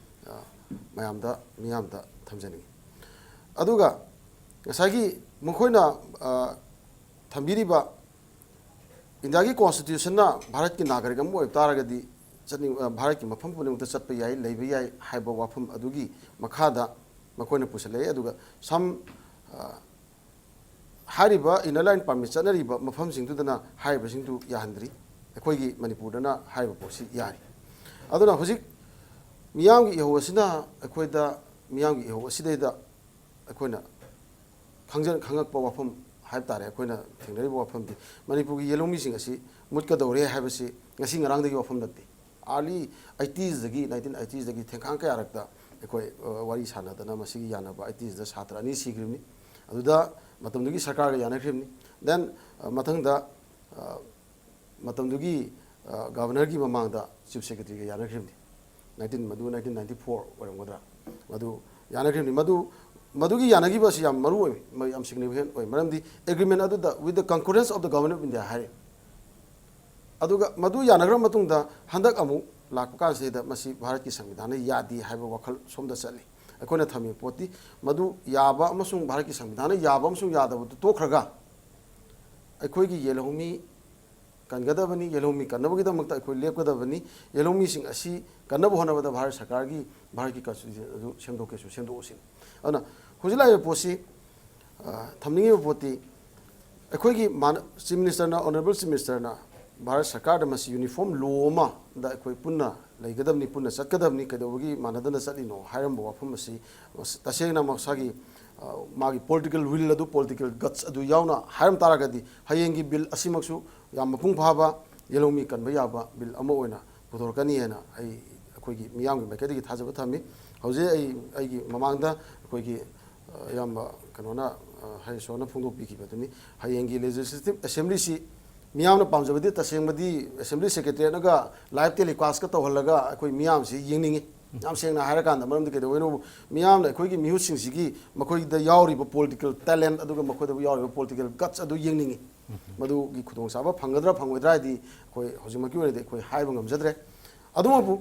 ꯑ, ꯃꯌꯥꯝꯗ, ꯃꯤꯌꯥꯝꯗ ꯊꯝꯖꯅꯤꯡꯉꯤ꯫ ꯑꯗꯨꯒ ꯉꯁꯥꯏꯒꯤ ꯃꯈꯣꯏꯅ, ꯑ, ꯊꯝꯕꯤꯔꯤꯕ ꯏꯟꯗꯤꯌꯥꯒꯤ ꯀꯣꯟꯁꯇꯤꯇ꯭ꯌꯨꯁꯟꯅ ꯚꯥꯔꯠꯀꯤ ꯅꯥꯒꯔꯤꯛ ꯑꯃ ꯑꯣꯏꯕ ꯇꯥꯔꯒꯗꯤ ꯆꯠꯅꯤꯡ-, ꯑ, ꯚꯥꯔꯠꯀꯤ ꯃꯐꯝ ꯄꯨꯝꯅꯃꯛꯇ ꯆꯠꯄ ꯌꯥꯏ, ꯂꯩꯕ ꯌꯥꯏ ꯍꯥꯏꯕ ꯋꯥꯐꯝ ꯑꯗꯨꯒꯤ ꯃꯈꯥꯗ ꯃꯈꯣꯏꯅ ꯄꯨꯁꯜꯂꯛꯑꯦ꯫ ꯑꯗꯨꯒ ꯁꯝ, ꯑ, ꯍꯥꯏꯔꯤꯕ ꯏꯟꯅꯔ ꯂꯥꯏꯟ ꯄꯥꯔꯃꯤꯠ ꯆꯠꯅꯔꯤꯕ ꯃꯐꯝꯁꯤꯡꯗꯨꯗꯅ ꯍꯥꯏꯔꯤꯕꯁꯤꯡꯗꯨ ꯌꯥꯍꯟꯗ꯭ꯔꯤ꯫ ꯑꯩꯈꯣꯏꯒꯤ ꯃꯅꯤꯄꯨꯔꯗꯅ ꯍꯥꯏꯔꯤꯕ ꯄꯣꯠꯁꯤ ꯌꯥꯔꯤ꯫ ꯑꯗꯨꯅ ꯍꯧꯖꯤꯛ ꯃꯤꯌꯥꯝꯒꯤ ꯏꯍꯧ ꯑꯁꯤꯅ ꯑꯩꯈꯣꯏꯗ, ꯃꯤꯌꯥꯝꯒꯤ ꯏꯍꯧ ꯑꯁꯤꯗꯩꯗ ꯑꯩꯈꯣꯏꯅ ꯈꯪꯖ-, ꯈꯪꯉꯛꯄ ꯋꯥꯐꯝ ꯍꯥꯏꯕ ꯇꯥꯔꯦ, ꯑꯩꯈꯣꯏꯅ ꯊꯦꯡꯅꯔꯤꯕ ꯋꯥꯐꯝꯗꯤ ꯃꯅꯤꯄꯨꯔꯒꯤ ꯌꯦꯜꯍꯧꯃꯤꯁꯤꯡ ꯑꯁꯤ ꯃꯨꯠꯀꯗꯧꯔꯦ ꯍꯥꯏꯕꯁꯤ ꯉꯁꯤ ꯉꯔꯥꯡꯗꯒꯤ ꯋꯥꯐꯝ ꯅꯠꯇꯦ꯫ ꯑꯥꯔꯂꯤ ꯑꯩꯇꯤꯁꯇꯒꯤ, ꯅꯥꯏꯟꯇꯤꯟ ꯑꯩꯇꯤꯁꯇꯒꯤ ꯊꯦꯡꯈꯥꯡ ꯀꯌꯥꯔꯛꯇ ꯑꯩꯈꯣꯏ, ꯑ, ꯋꯥꯔꯤ ꯁꯥꯟꯅꯗꯅ ꯃꯁꯤꯒꯤ ꯌꯥꯅꯕ, ꯑꯩꯇꯤꯁꯇ ꯁꯥꯇ꯭ꯔ ꯑꯅꯤ ꯁꯤꯈ꯭ꯔꯤꯕꯅꯤ꯫ ꯑꯗꯨꯗ ꯃꯇꯝꯗꯨꯒꯤ ꯁꯔꯀꯥꯔꯒ ꯌꯥꯅꯈ꯭ꯔꯤꯕꯅꯤ꯫ Then, ꯑ, ꯃꯊꯪꯗ, ꯑ, ꯃꯇꯝꯗꯨꯒꯤ, ꯑ, ꯒꯚꯔꯅꯔꯒꯤ ꯃꯃꯥꯡꯗ ꯆꯤꯐ ꯁꯦꯀ꯭ꯔꯦꯇꯔꯤꯒ ꯌꯥꯅꯈ꯭ꯔꯤꯕꯅꯤ꯫ ꯅꯥꯏꯟꯇꯤꯟ ꯃꯗꯨ ꯅꯥꯏꯟꯇꯤꯟ ꯅꯥꯏꯟꯇꯤ ꯐꯣꯔ ꯑꯣꯏꯔꯝꯒꯗ꯭ꯔꯥ, ꯃꯗꯨ ꯌꯥꯅꯈ꯭ꯔꯤꯕꯅꯤ꯫ ꯃꯗꯨ ꯃꯗꯨꯒꯤ ꯌꯥꯅꯈꯤꯕ ꯑꯁꯤ ꯌꯥꯝ ꯃꯔꯨ ꯑꯣꯏ, ꯃ- ꯌꯥꯝ ꯁꯤꯒꯅꯤꯐꯤꯀꯦꯟ ꯑꯣꯏ꯫ ꯃꯔꯝꯗꯤ ꯑꯦꯒ꯭ꯔꯤꯃꯦꯟ ꯑꯗꯨꯗ with the concurrence of the Government of India ꯍꯥꯏꯔꯦ꯫ ꯑꯗꯨꯒ ꯃꯗꯨ ꯌꯥꯅꯈ꯭ꯔꯕ ꯃꯇꯨꯡꯗ ꯍꯟꯗꯛ ꯑꯃꯨꯛ ꯂꯥꯛꯄ ꯀꯥꯟꯁꯤꯗ ꯃꯁꯤ ꯚꯥꯔꯠꯀꯤ ꯁꯪꯕꯤꯙꯥꯟꯅ ꯌꯥꯗꯦ ꯍꯥꯏꯕ ꯋꯥꯈꯜ ꯁꯣꯝꯗ ꯆꯠꯂꯤ꯫ ꯑꯩꯈꯣꯏꯅ ꯊꯝꯃꯤꯕ ꯄꯣꯠꯇꯤ ꯃꯗꯨ ꯌꯥꯕ ꯑꯃꯁꯨꯡ ꯚꯥꯔꯠꯀꯤ ꯁꯪꯕꯤꯙꯥꯟꯅ ꯌꯥꯕ ꯑꯃꯁꯨꯡ ꯌꯥꯗꯕꯗꯨ ꯇꯣꯛꯈ꯭ꯔꯒ ꯑꯩꯈꯣꯏꯒꯤ ꯌꯦꯜꯍꯧꯃꯤ ꯀꯟꯒꯗꯕꯅꯤ, ꯌꯦꯜꯍꯧꯃꯤ ꯀꯟꯅꯕꯒꯤꯗꯃꯛꯇ ꯑꯩꯈꯣꯏ ꯂꯦꯞꯀꯗꯕꯅꯤ, ꯌꯦꯜꯍꯧꯃꯤꯁꯤꯡ ꯑꯁꯤ ꯀꯟꯅꯕ ꯍꯣꯠꯅꯕꯗ ꯚꯥꯔꯠ ꯁꯔꯀꯥꯔꯒꯤ, ꯚꯥꯔꯠꯀꯤ ꯀꯟꯁꯇꯤꯇ꯭ꯌꯨꯁꯟ ꯑꯗꯨ ꯁꯦꯝꯗꯣꯛꯀꯦꯁꯨ ꯁꯦꯝꯗꯣꯛꯑꯁꯤ꯫ ꯑꯗꯨꯅ ꯍꯧꯖꯤꯛ ꯂꯥꯛꯏꯕ ꯄꯣꯠꯁꯤ, ꯑ, ꯊꯝꯅꯤꯡꯉꯤꯕ ꯄꯣꯠꯇꯤ ꯑꯩꯈꯣꯏꯒꯤ ꯃꯥꯅ-, ꯆꯤꯐ ꯃꯤꯅꯤꯁꯇꯔꯅ, ꯑꯣꯅꯔꯦꯕꯜ ꯆꯤꯐ ꯃꯤꯅꯤꯁꯇꯔꯅ ꯚꯥꯔꯠ ꯁꯔꯀꯥꯔꯗ ꯃꯁꯤ ꯌꯨꯅꯤꯐꯣꯔꯝ ꯂꯣ ꯑꯃꯗ ꯑꯩꯈꯣꯏ ꯄꯨꯟꯅ ꯂꯩꯒꯗꯕꯅꯤ, ꯄꯨꯟꯅ ꯆꯠꯀꯗꯕꯅꯤ, ꯀꯩꯗꯧꯕꯒꯤ ꯃꯥꯟꯅꯗꯅ ꯆꯠꯂꯤꯅꯣ ꯍꯥꯏꯔꯝꯕ ꯋꯥꯐꯝ ꯑꯁꯤ ꯇꯁꯦꯡꯅ ꯃꯁꯥꯒꯤ, ꯑ, ꯃꯥꯒꯤ ꯄꯣꯂꯤꯇꯤꯀꯦꯜ ꯋꯤꯜ ꯑꯗꯨ, ꯄꯣꯂꯤꯇꯤꯀꯦꯜ ꯒꯠꯁ ꯑꯗꯨ ꯌꯥꯎꯅ ꯍꯥꯏꯔꯝ ꯇꯥꯔꯒꯗꯤ ꯍꯌꯦꯡꯒꯤ ꯕꯤꯜ ꯑꯁꯤꯃꯛꯁꯨ ꯌꯥꯝ ꯃꯄꯨꯡ ꯐꯥꯕ, ꯌꯦꯜꯍꯧꯃꯤ ꯀꯟꯕ ꯌꯥꯕ ꯕꯤꯜ ꯑꯃ ꯑꯣꯏꯅ ꯄꯨꯊꯣꯔꯛꯀꯅꯤ ꯍꯥꯏꯅ ꯑꯩ ꯑꯩꯈꯣꯏꯒꯤ ꯃꯤꯌꯥꯝꯒꯤ ꯃꯥꯏꯀꯩꯗꯒꯤ ꯊꯥꯖꯕ ꯊꯝꯃꯤ꯫ ꯍꯧꯖꯤꯛ ꯑꯩ, ꯑꯩꯒꯤ ꯃꯃꯥꯡꯗ ꯑꯩꯈꯣꯏꯒꯤ, ꯑ, ꯏꯌꯥꯝꯕ ꯀꯩꯅꯣꯅ, ꯑ, ꯍꯔꯤꯁꯣꯅ ꯐꯣꯡꯗꯣꯛꯄꯤꯈꯤꯕꯗꯨꯅꯤ, ꯍꯌꯦꯡꯒꯤ ꯂꯦꯖꯤꯁꯂꯦꯇꯤꯚ ꯑꯦꯁꯦꯝꯕ꯭ꯂꯤꯁꯤ ꯃꯤꯌꯥꯝꯅ ꯄꯥꯝꯖꯕꯗꯤ ꯇꯁꯦꯡꯕꯗꯤ ꯑꯦꯁꯦꯝꯕ꯭ꯂꯤ ꯁꯦꯀ꯭ꯔꯦꯇꯔꯤꯌꯦꯠꯅꯒ ꯂꯥꯏꯚ ꯇꯦꯂꯤꯀꯥꯁꯀ ꯇꯧꯍꯜꯂꯒ ꯑꯩꯈꯣꯏ ꯃꯤꯌꯥꯝꯁꯤ ꯌꯦꯡꯅꯤꯡꯉꯤ꯫ ꯌꯥꯝ ꯁꯦꯡꯅ ꯍꯥꯏꯔꯀꯥꯟꯗ, ꯃꯔꯝꯗꯤ ꯀꯩꯗꯧꯕꯩꯅꯣ, ꯃꯤꯌꯥꯝꯅ ꯑꯩꯈꯣꯏꯒꯤ ꯃꯤꯍꯨꯠꯁꯤꯡꯁꯤꯒꯤ ꯃꯈꯣꯏꯗ ꯌꯥꯎꯔꯤꯕ ꯄꯣꯂꯤꯇꯤꯀꯦꯜ ꯇꯦꯂꯦꯟꯠ ꯑꯗꯨꯒ ꯃꯈꯣꯏꯗ ꯌꯥꯎꯔꯤꯕ ꯄꯣꯂꯤꯇꯤꯀꯦꯜ ꯒꯠꯁ ꯑꯗꯨ ꯌꯦꯡꯅꯤꯡꯉꯤ꯫ ꯃꯗꯨꯒꯤ ꯈꯨꯗꯣꯡꯆꯥꯕ ꯐꯪꯒꯗ꯭ꯔꯥ ꯐꯪꯉꯣꯏꯗ꯭ꯔꯥ ꯍꯥꯏꯗꯤ ꯑꯩꯈꯣꯏ ꯍꯧꯖꯤꯛꯃꯛꯀꯤ ꯑꯣꯏꯅꯗꯤ ꯑꯩꯈꯣꯏ ꯍꯥꯏꯕ ꯉꯝꯖꯗ꯭ꯔꯦ꯫ ꯑꯗꯨꯃꯛꯄꯨ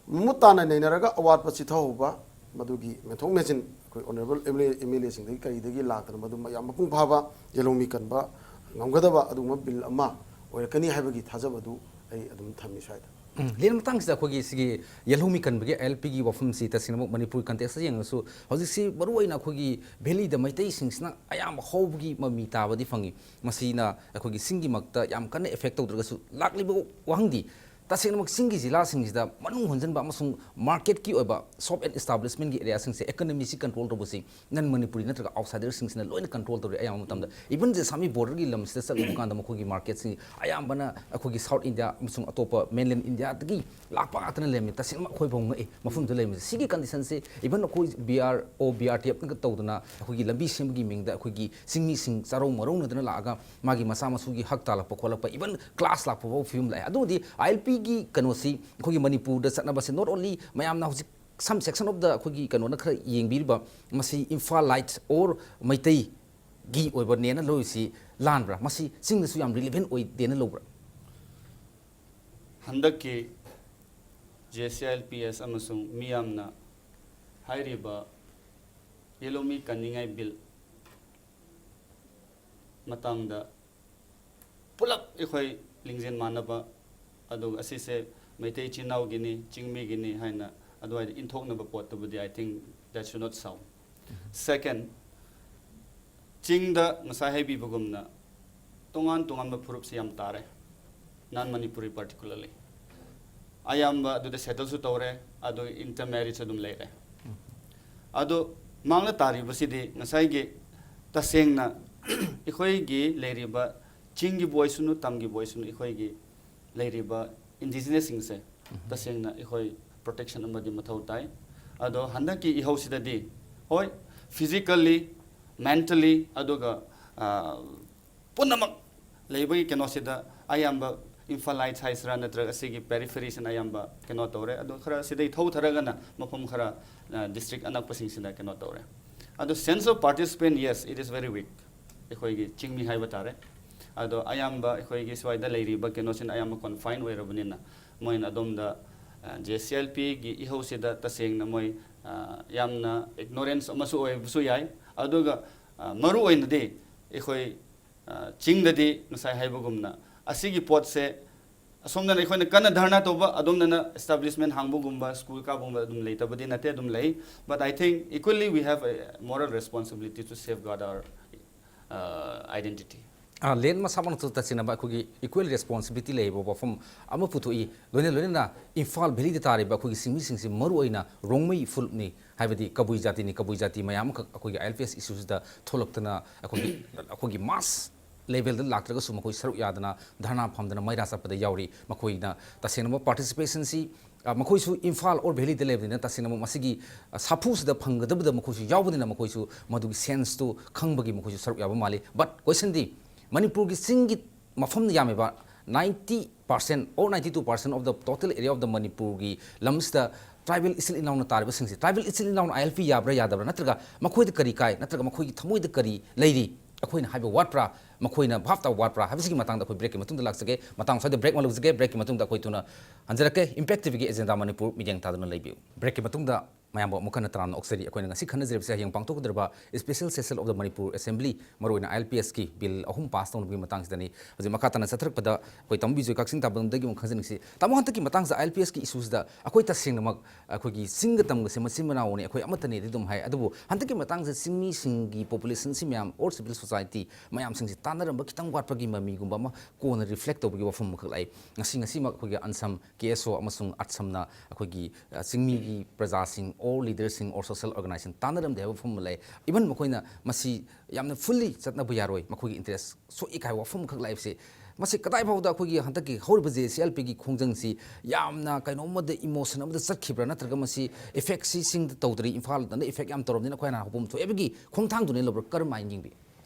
ꯃꯃꯨꯠ ꯇꯥꯅ ꯅꯩꯅꯔꯒ ꯑꯋꯥꯠꯄ ꯆꯤꯊꯍꯧꯕ, ꯃꯗꯨꯒꯤ ꯃꯦꯟꯊꯣꯛ ꯃꯦꯟꯁꯤꯟ ꯑꯩꯈꯣꯏ ꯑꯣꯅꯔꯦꯕꯜ ꯑꯦꯝ ꯑꯦꯜ ꯑꯦꯁꯤꯡꯗꯒꯤ ꯀꯔꯤꯗꯒꯤ ꯂꯥꯛꯇꯅ ꯃꯗꯨ ꯌꯥꯝ ꯃꯄꯨꯡ ꯐꯥꯕ, ꯌꯦꯜꯍꯧꯃꯤ ꯀꯟꯕ ꯉꯝꯒꯗꯕ ꯑꯗꯨꯒꯨꯝꯕ ꯕꯤꯜ ꯑꯃ ꯑꯣꯏꯔꯛꯀꯅꯤ ꯍꯥꯏꯕꯒꯤ ꯊꯥꯖꯕ ꯑꯗꯨ ꯑꯩ ꯑꯗꯨꯝ ꯊꯝꯃꯤ ꯁ꯭ꯋꯥꯏꯗ꯫ ꯎꯝ, ꯂꯦꯟ ꯃꯇꯥꯡꯁꯤꯗ ꯑꯩꯈꯣꯏꯒꯤ ꯁꯤꯒꯤ ꯌꯦꯜꯍꯧꯃꯤ ꯀꯟꯕꯒꯤ ꯑꯥꯏ ꯑꯦꯜ ꯄꯤꯒꯤ ꯋꯥꯐꯝꯁꯤ ꯇꯁꯦꯡꯅꯃꯛ ꯃꯅꯤꯄꯨꯔꯒꯤ ꯀꯟꯇꯦꯛꯁꯇ ꯌꯦꯡꯉꯁꯨ ꯍꯧꯖꯤꯛꯁꯤ ꯃꯔꯨꯑꯣꯏꯅ ꯑꯩꯈꯣꯏꯒꯤ ꯚꯦꯂꯤꯗ ꯃꯩꯇꯩꯁꯤꯡꯁꯤꯅ ꯑꯌꯥꯝꯕ ꯍꯧꯕꯒꯤ ꯃꯃꯤ ꯇꯥꯕꯗꯤ ꯐꯪꯉꯤ꯫ ꯃꯁꯤꯅ ꯑꯩꯈꯣꯏꯒꯤ ꯆꯤꯡꯒꯤꯃꯛꯇ ꯌꯥꯝ ꯀꯟꯅ ꯑꯦꯐꯦꯛ ꯇꯧꯗ꯭ꯔꯒꯁꯨ ꯂꯥꯛꯂꯤꯕ ꯋꯥꯍꯪꯗꯤ ꯇꯁꯦꯡꯅꯃꯛ ꯆꯤꯡꯒꯤ ꯖꯤꯂꯥꯁꯤꯡꯁꯤꯗ ꯃꯅꯨꯡ ꯍꯟꯖꯤꯟꯕ ꯑꯃꯁꯨꯡ ꯃꯥꯔꯀꯦꯠꯀꯤ ꯑꯣꯏꯕ ꯁꯣꯞ ꯑꯦꯟ ꯏꯁꯇꯥꯕ꯭ꯂꯤꯁꯃꯦꯟꯒꯤ ꯑꯦꯔꯤꯌꯥꯁꯤꯡꯁꯦ ꯏꯀꯅꯃꯤꯁꯤ ꯀꯟꯇ꯭ꯔꯣꯜ ꯇꯧꯕꯁꯤ ꯅꯟ ꯃꯅꯤꯄꯨꯔꯤ ꯅꯠꯇ꯭ꯔꯒ ꯑꯥꯎꯠꯁꯥꯏꯗꯔꯁꯤꯡꯁꯤꯅ ꯂꯣꯏꯅ ꯀꯟꯇ꯭ꯔꯣꯜ ꯇꯧꯔꯤ꯫ ꯑꯌꯥꯝꯕ ꯃꯇꯝꯗ ꯏꯚꯟ ꯖꯦꯁꯥꯃꯤ ꯕꯣꯔꯗꯔꯒꯤ ꯂꯝꯁꯤꯗ ꯆꯠꯂꯨꯕ ꯀꯥꯟꯗ ꯃꯈꯣꯏꯒꯤ ꯃꯥꯔꯀꯦꯠꯁꯤꯡ ꯑꯌꯥꯝꯕꯅ ꯑꯩꯈꯣꯏꯒꯤ ꯁꯥꯎꯠ ꯏꯟꯗꯤꯌꯥ ꯑꯃꯁꯨꯡ ꯑꯇꯣꯞꯄ ꯃꯦꯟꯂꯦꯟ ꯏꯟꯗꯤꯌꯥꯗꯒꯤ ꯂꯥꯛꯄ ꯉꯥꯛꯇꯅ ꯂꯩꯔꯝꯃꯤ꯫ ꯇꯁꯦꯡꯅ ꯑꯩꯈꯣꯏ ꯐꯥꯎ ꯉꯛꯏ ꯃꯐꯝꯗꯨꯗ ꯂꯩꯔꯝꯃꯤꯁꯦ꯫ ꯁꯤꯒꯤ ꯀꯟꯗꯤꯁꯟꯁꯤ ꯏꯚꯟ ꯑꯩꯈꯣꯏ B R O, B R T ꯑꯦꯐꯅꯒ ꯇꯧꯗꯅ ꯑꯩꯈꯣꯏꯒꯤ ꯂꯝꯕꯤ ꯁꯦꯝꯕꯒꯤ ꯃꯤꯡꯗ ꯑꯩꯈꯣꯏꯒꯤ ꯆꯤꯡꯃꯤꯁꯤꯡ ꯆꯥꯔꯧ ꯃꯔꯧꯅꯗꯅ ꯂꯥꯛꯑꯒ ꯃꯥꯒꯤ ꯃꯆꯥ ꯃꯁꯨꯒꯤ ꯍꯛ ꯇꯥꯜꯂꯛꯄ ꯈꯣꯠꯂꯛꯄ, ꯏꯚꯟ ꯀ꯭ꯂꯥꯁ ꯂꯥꯛꯄ ꯐꯥꯎ ꯐꯤꯕꯝ ꯂꯥꯛꯑꯦ꯫ ꯑꯗꯨꯕꯨꯗꯤ ꯑꯥꯏ ꯑꯦꯜ ꯄꯤ ꯃꯁꯤꯒꯤ ꯀꯩꯅꯣꯁꯤ ꯑꯩꯈꯣꯏꯒꯤ ꯃꯅꯤꯄꯨꯔꯗ ꯆꯠꯅꯕꯁꯦ not only ꯃꯌꯥꯝꯅ ꯍꯧꯖꯤꯛ some section of the ꯑꯩꯈꯣꯏꯒꯤ ꯀꯩꯅꯣꯅ ꯈꯔ ꯌꯦꯡꯕꯤꯔꯤꯕ ꯃꯁꯤ ꯏꯝꯐꯥꯜ ꯂꯥꯏꯠ ꯑꯣꯔ ꯃꯩꯇꯩꯒꯤ ꯑꯣꯏꯕ ꯅꯦꯅ ꯂꯧꯔꯤꯁꯤ ꯂꯥꯟꯕ꯭ꯔꯥ? ꯃꯁꯤ ꯆꯤꯡꯗꯁꯨ ꯌꯥꯝ ꯔꯤꯂꯤꯚꯦꯟ ꯑꯣꯏꯗꯦꯅ ꯂꯧꯕ꯭ꯔꯥ? ꯍꯟꯗꯛꯀꯤ J C L P S ꯑꯃꯁꯨꯡ ꯃꯤꯌꯥꯝꯅ ꯍꯥꯏꯔꯤꯕ ꯌꯦꯂꯣꯃꯤ ꯀꯟꯅꯤꯡꯉꯥꯏ ꯕꯤꯜ ꯃꯇꯥꯡꯗ ꯄꯨꯂꯞ ꯑꯩꯈꯣꯏ ꯂꯤꯡꯖꯦꯜ ꯃꯥꯟꯅꯕ, ꯑꯗꯨꯒ ꯑꯁꯤꯁꯦ ꯃꯩꯇꯩ ꯏꯆꯤꯟ ꯏꯅꯥꯎꯒꯤꯅꯤ, ꯆꯤꯡꯃꯤꯒꯤꯅꯤ ꯍꯥꯏꯅ ꯑꯗꯨꯋꯥꯏꯗ ꯏꯟꯊꯣꯛꯅꯕ ꯄꯣꯠꯇꯨꯕꯨꯗꯤ I think that should not sound. Second, ꯆꯤꯡꯗ ꯉꯁꯥꯏ ꯍꯥꯏꯕꯤꯕꯒꯨꯝꯅ ꯇꯣꯉꯥꯟ ꯇꯣꯉꯥꯟꯕ ꯐꯨꯔꯨꯞꯁꯤ ꯌꯥꯝ ꯇꯥꯔꯦ, non Manipuri particularly. ꯑꯌꯥꯝꯕ ꯑꯗꯨꯗ ꯁꯦꯇꯜꯁꯨ ꯇꯧꯔꯦ, ꯑꯗꯨ ꯏꯟꯇꯔ ꯃꯦꯔꯤꯖ ꯑꯗꯨꯝ ꯂꯩꯔꯦ꯫ ꯑꯗꯣ ꯃꯥꯡꯗ ꯇꯥꯔꯤꯕꯁꯤꯗꯤ ꯉꯁꯥꯏꯒꯤ ꯇꯁꯦꯡꯅ ꯑꯩꯈꯣꯏꯒꯤ ꯂꯩꯔꯤꯕ ꯆꯤꯡꯒꯤꯕꯨ ꯑꯣꯏꯁꯅꯨ, ꯇꯝꯒꯤꯕꯨ ꯑꯣꯏꯁꯅꯨ, ꯑꯩꯈꯣꯏꯒꯤ ꯂꯩꯔꯤꯕ ꯏꯟꯗꯤꯖꯤꯅꯁꯁꯤꯡꯁꯦ ꯇꯁꯦꯡꯅ ꯑꯩꯈꯣꯏ ꯄ꯭ꯔꯣꯇꯦꯛꯁꯟ ꯑꯃꯗꯤ ꯃꯊꯧ ꯇꯥꯏ꯫ ꯑꯗꯣ ꯍꯟꯗꯛꯀꯤ ꯏꯍꯧꯁꯤꯗꯗꯤ ꯍꯣꯏ, ꯐꯤꯖꯤꯀꯦꯜꯂꯤ, ꯃꯦꯟꯇꯦꯜꯂꯤ, ꯑꯗꯨꯒ ꯄꯨꯝꯅꯃꯛ ꯂꯩꯕꯒꯤ ꯀꯩꯅꯣꯁꯤꯗ ꯑꯌꯥꯝꯕ ꯏꯝꯐꯥꯜ ꯂꯥꯏꯠꯁ ꯍꯥꯏꯁꯤꯔꯥ ꯅꯠꯇ꯭ꯔꯒ ꯑꯁꯤꯒꯤ ꯄꯦꯔꯤꯐꯦꯔꯤꯁꯤꯅ ꯑꯌꯥꯝꯕ ꯀꯩꯅꯣ ꯇꯧꯔꯦ꯫ ꯑꯗꯣ ꯈꯔ ꯁꯤꯗꯩ ꯊꯧꯊꯔꯒꯅ ꯃꯐꯝ ꯈꯔ ꯗꯤꯁꯇ꯭ꯔꯤꯛ ꯑꯅꯛꯄꯁꯤꯡꯁꯤꯗ ꯀꯩꯅꯣ ꯇꯧꯔꯦ꯫ ꯑꯗꯣ sense of participant, yes, it is very weak꯫ ꯑꯩꯈꯣꯏꯒꯤ ꯆꯤꯡꯃꯤ ꯍꯥꯏꯕ ꯇꯥꯔꯦ꯫ ꯑꯗꯣ ꯑꯌꯥꯝꯕ ꯑꯩꯈꯣꯏꯒꯤ ꯁ꯭ꯋꯥꯏꯗ ꯂꯩꯔꯤꯕ ꯀꯩꯅꯣꯁꯤꯅ ꯑꯌꯥꯝꯕ ꯀꯣꯟꯐꯥꯏꯟ ꯑꯣꯏꯔꯕꯅꯤꯅ ꯃꯣꯏꯅ ꯑꯗꯣꯝꯗ ꯖꯦ ꯁꯤ ꯑꯦꯜ ꯄꯤꯒꯤ ꯏꯍꯧꯁꯤꯗ ꯇꯁꯦꯡꯅ ꯃꯣꯏ ꯌꯥꯝꯅ ꯏꯒꯅꯣꯔꯦꯟꯁ ꯑꯃꯁꯨ ꯑꯣꯏꯕꯁꯨ ꯌꯥꯏ꯫ ꯑꯗꯨꯒ ꯃꯔꯨ ꯑꯣꯏꯅꯗꯤ ꯑꯩꯈꯣꯏ ꯆꯤꯡꯗꯗꯤ ꯉꯁꯥꯏ ꯍꯥꯏꯕꯒꯨꯝꯅ ꯑꯁꯤꯒꯤ ꯄꯣꯠꯁꯦ ꯑꯁꯣꯝꯗꯅ ꯑꯩꯈꯣꯏꯅ ꯀꯟꯅ ꯙꯔꯅꯥ ꯇꯧꯕ, ꯑꯗꯣꯝꯗꯅ ꯏꯁꯇꯥꯕ꯭ꯂꯤꯁꯃꯦꯟ ꯍꯥꯡꯕꯒꯨꯝꯕ, ꯁ꯭ꯀꯨꯜ ꯀꯥꯕꯒꯨꯝꯕ ꯑꯗꯨꯝ ꯂꯩꯇꯕꯗꯤ ꯅꯠꯇꯦ, ꯑꯗꯨꯝ ꯂꯩ꯫ But I think equally we have a moral responsibility to safeguard our identity. ꯂꯦꯟ ꯃꯁꯥꯃꯛꯅꯁꯨ ꯇꯁꯦꯡꯅ ꯑꯩꯈꯣꯏꯒꯤ ꯏꯀ꯭ꯋꯦꯜ ꯔꯦꯁꯄꯣꯟꯁꯤꯕꯤꯂꯤꯇꯤ ꯂꯩꯕ ꯋꯥꯐꯝ ꯑꯃ ꯄꯨꯊꯣꯛꯏ꯫ ꯂꯣꯏꯅ ꯂꯣꯏꯅꯅ ꯏꯝꯐꯥꯜ ꯚꯦꯂꯤꯗ ꯇꯥꯔꯤꯕ ꯑꯩꯈꯣꯏꯒꯤ ꯁꯤꯡꯃꯤꯁꯤꯡꯁꯤ ꯃꯔꯨꯑꯣꯏꯅ ꯔꯣꯡꯃꯩ ꯐꯨꯔꯨꯞꯅꯤ, ꯍꯥꯏꯕꯗꯤ ꯀꯕꯨꯏ ꯖꯥꯇꯤꯅꯤ꯫ ꯀꯕꯨꯏ ꯖꯥꯇꯤ ꯃꯌꯥꯝ ꯑꯃꯈꯛ ꯑꯩꯈꯣꯏꯒꯤ ꯑꯥꯏ ꯑꯦꯜ ꯄꯤ ꯑꯦꯁ ꯏꯁꯨꯁꯤꯗ ꯊꯣꯛꯂꯛꯇꯅ ꯑꯩꯈꯣꯏꯒꯤ ꯑꯩꯈꯣꯏꯒꯤ ꯃꯥꯁ ꯂꯦꯚꯦꯜꯗ ꯂꯥꯛꯇ꯭ꯔꯒꯁꯨ ꯃꯈꯣꯏ ꯁꯔꯨꯛ ꯌꯥꯗꯅ ꯙꯔꯅꯥ ꯐꯝꯗꯅ ꯃꯩꯔꯥ ꯆꯠꯄꯗ ꯌꯥꯎꯔꯤ꯫ ꯃꯈꯣꯏꯅ ꯇꯁꯦꯡꯅꯃꯛ ꯄꯥꯔꯇꯤꯁꯤꯄꯦꯁꯟꯁꯤ ꯃꯈꯣꯏꯁꯨ ꯏꯝꯐꯥꯜ ꯑꯣꯔ ꯚꯦꯂꯤꯗ ꯂꯩꯕꯅꯤꯅ ꯇꯁꯦꯡꯅꯃꯛ ꯃꯁꯤꯒꯤ ꯁꯥꯐꯨꯁꯤꯗ ꯐꯪꯒꯗꯕꯗ ꯃꯈꯣꯏꯁꯨ ꯌꯥꯎꯕꯅꯤꯅ ꯃꯈꯣꯏꯁꯨ ꯃꯗꯨꯒꯤ ꯁꯦꯟꯁꯇꯨ ꯈꯪꯕꯒꯤ ꯃꯈꯣꯏꯁꯨ ꯁꯔꯨꯛ ꯌꯥꯕ ꯃꯥꯜꯂꯤ꯫ ꯕꯠ ꯀꯣꯏꯁꯟꯗꯤ ꯃꯅꯤꯄꯨꯔꯒꯤ ꯆꯤꯡꯒꯤ ꯃꯐꯝꯗ ꯌꯥꯝꯃꯤꯕ ninety percent or ninety two percent of the total area of the ꯃꯅꯤꯄꯨꯔꯒꯤ ꯂꯝꯁꯤꯗ ꯇ꯭ꯔꯥꯏꯕꯦꯜ ꯏꯆꯤꯜ ꯏꯅꯥꯎꯅ ꯇꯥꯔꯤꯕꯁꯤꯡꯁꯤ, ꯇ꯭ꯔꯥꯏꯕꯦꯜ ꯏꯆꯤꯜ ꯏꯅꯥꯎꯅ ꯑꯥꯏ ꯑꯦꯜ ꯄꯤ ꯌꯥꯕ꯭ꯔꯥ ꯌꯥꯗꯕ꯭ꯔꯥ, ꯅꯠꯇ꯭ꯔꯒ ꯃꯈꯣꯏꯗ ꯀꯔꯤ ꯀꯥꯏ, ꯅꯠꯇ꯭ꯔꯒ ꯃꯈꯣꯏꯒꯤ ꯊꯃꯣꯏꯗ ꯀꯔꯤ ꯂꯩꯔꯤ, ꯑꯩꯈꯣꯏꯅ ꯍꯥꯏꯕ ꯋꯥꯠꯄ꯭ꯔꯥ, ꯃꯈꯣꯏꯅ ꯚꯥꯞ ꯇꯥꯕ ꯋꯥꯠꯄ꯭ꯔꯥ ꯍꯥꯏꯕꯁꯤꯒꯤ ꯃꯇꯥꯡꯗ ꯑꯩꯈꯣꯏ break ꯀꯤ ꯃꯇꯨꯡꯗ ꯂꯥꯛꯆꯒꯦ꯫ ꯃꯇꯥꯡ ꯁ꯭ꯋꯥꯏꯗ break ꯑꯃ ꯂꯧꯖꯒꯦ꯫ Break ꯀꯤ ꯃꯇꯨꯡꯗ ꯑꯩꯈꯣꯏ ꯊꯨꯅ ꯍꯟꯖꯔꯛꯀꯦ꯫ Impact T V ꯒꯤ Agenda ꯃꯅꯤꯄꯨꯔ ꯃꯤꯠꯌꯦꯡ ꯇꯥꯗꯨꯅ ꯂꯩꯕꯤꯌꯨ꯫ Break ꯀꯤ ꯃꯇꯨꯡꯗ ꯃꯌꯥꯝꯕꯨ ꯑꯃꯨꯛ ꯍꯟꯅ ꯇꯔꯥꯝꯅ ꯑꯣꯛꯆꯔꯤ꯫ ꯑꯩꯈꯣꯏꯅ ꯉꯁꯤ ꯈꯟꯅꯖꯔꯤꯕꯁꯦ ꯍꯌꯦꯡ ꯄꯥꯡꯊꯣꯛꯀꯗꯧꯔꯤꯕ Special Session of the Manipur Assembly, ꯃꯔꯨꯑꯣꯏꯅ ꯑꯥꯏ ꯑꯦꯜ ꯄꯤ ꯑꯦꯁ ꯀꯤ bill ꯑꯍꯨꯝ pass ꯇꯧꯅꯕꯒꯤ ꯃꯇꯥꯡꯁꯤꯗꯅꯤ꯫ ꯍꯧꯖꯤꯛ ꯃꯈꯥ ꯇꯥꯅ ꯆꯠꯊꯔꯛꯄꯗ ꯑꯩꯈꯣꯏ ꯇꯥꯃꯣ ꯕꯤꯖꯣꯏ ꯀꯛꯆꯤꯡ ꯇꯥꯕꯝꯗꯒꯤ ꯑꯃꯨꯛ ꯈꯪꯖꯅꯤꯡꯁꯤ꯫ ꯇꯥꯃꯣ, ꯍꯟꯗꯛꯀꯤ ꯃꯇꯥꯡꯁꯤꯗ ꯑꯥꯏ ꯑꯦꯜ ꯄꯤ ꯑꯦꯁ ꯀꯤ issue ꯁꯤꯗ ꯑꯩꯈꯣꯏ ꯇꯁꯦꯡꯅꯃꯛ ꯑꯩꯈꯣꯏꯒꯤ ꯆꯤꯡꯒ ꯇꯝꯒꯁꯦ ꯃꯆꯤꯟ ꯃꯅꯥꯎꯅꯤ, ꯑꯩꯈꯣꯏ ꯑꯃꯠꯇꯅꯦꯗꯤ ꯑꯗꯨꯝ ꯍꯥꯏ, ꯑꯗꯨꯕꯨ ꯍꯟꯗꯛꯀꯤ ꯃꯇꯥꯡꯁꯤꯗ ꯆꯤꯡꯃꯤꯁꯤꯡꯒꯤ population ꯁꯤ ꯃꯌꯥꯝ or civil society ꯃꯌꯥꯝꯁꯤꯡꯁꯤ ꯇꯥꯟꯅꯔꯝꯕ ꯈꯤꯇꯪ ꯋꯥꯠꯄꯒꯤ ꯃꯃꯤꯒꯨꯝꯕ ꯑꯃ ꯀꯣꯟꯅ reflect ꯇꯧꯕꯒꯤ ꯋꯥꯐꯝ ꯑꯃꯈꯛ ꯂꯥꯛꯏ꯫ ꯉꯁꯤ, ꯉꯁꯤꯃꯛ ꯑꯩꯈꯣꯏꯒꯤ ꯑꯟꯁꯝ, ꯀꯦ ꯑꯦꯁ ꯑꯣ ꯑꯃꯁꯨꯡ ꯑꯠꯁꯝꯅ ꯑꯩꯈꯣꯏꯒꯤ, ꯑ, ꯆꯤꯡꯃꯤꯒꯤ ꯄ꯭ꯔꯖꯥꯁꯤꯡ or leader ꯁꯤꯡ or social organization ꯇꯥꯟꯅꯔꯝꯗꯦ ꯍꯥꯏꯕ ꯋꯥꯐꯝ ꯑꯃ ꯂꯩ꯫ Even ꯃꯈꯣꯏꯅ ꯃꯁꯤ ꯌꯥꯝꯅ fully ꯆꯠꯅꯕ ꯌꯥꯔꯣꯏ, ꯃꯈꯣꯏꯒꯤ interest ꯁꯣꯛꯏ ꯍꯥꯏꯕ ꯋꯥꯐꯝ ꯑꯃꯈꯛ ꯂꯥꯛꯏꯕꯁꯤ, ꯃꯁꯤ ꯀꯗꯥꯏ ꯐꯥꯎꯗ ꯑꯩꯈꯣꯏꯒꯤ ꯍꯟꯗꯛꯀꯤ ꯍꯧꯔꯤꯕ ꯖꯦ ꯑꯦꯁ ꯑꯦꯜ ꯄꯤ ꯒꯤ ꯈꯣꯡꯖꯪꯁꯤ ꯌꯥꯝꯅ ꯀꯩꯅꯣꯝꯃꯗ, emotion ꯑꯃꯗ ꯆꯠꯈꯤꯕ꯭ꯔꯥ, ꯅꯠꯇ꯭ꯔꯒ ꯃꯁꯤ effect ꯁꯤ ꯆꯤꯡꯗ ꯇꯧꯗ꯭ꯔꯤ, ꯏꯝꯐꯥꯜꯗꯅ effect ꯌꯥꯝ ꯇꯧꯔꯕꯅꯤꯅ ꯑꯩꯈꯣꯏ ꯍꯥꯟꯅ ꯍꯧꯐꯝ ꯊꯣꯛꯑꯦ ꯍꯥꯏꯕꯒꯤ ꯈꯣꯡꯊꯥꯡꯗꯨꯅ ꯂꯧꯕ꯭ꯔꯥ, ꯀꯔꯝꯍꯥꯏꯅ ꯌꯦꯡꯕꯤ?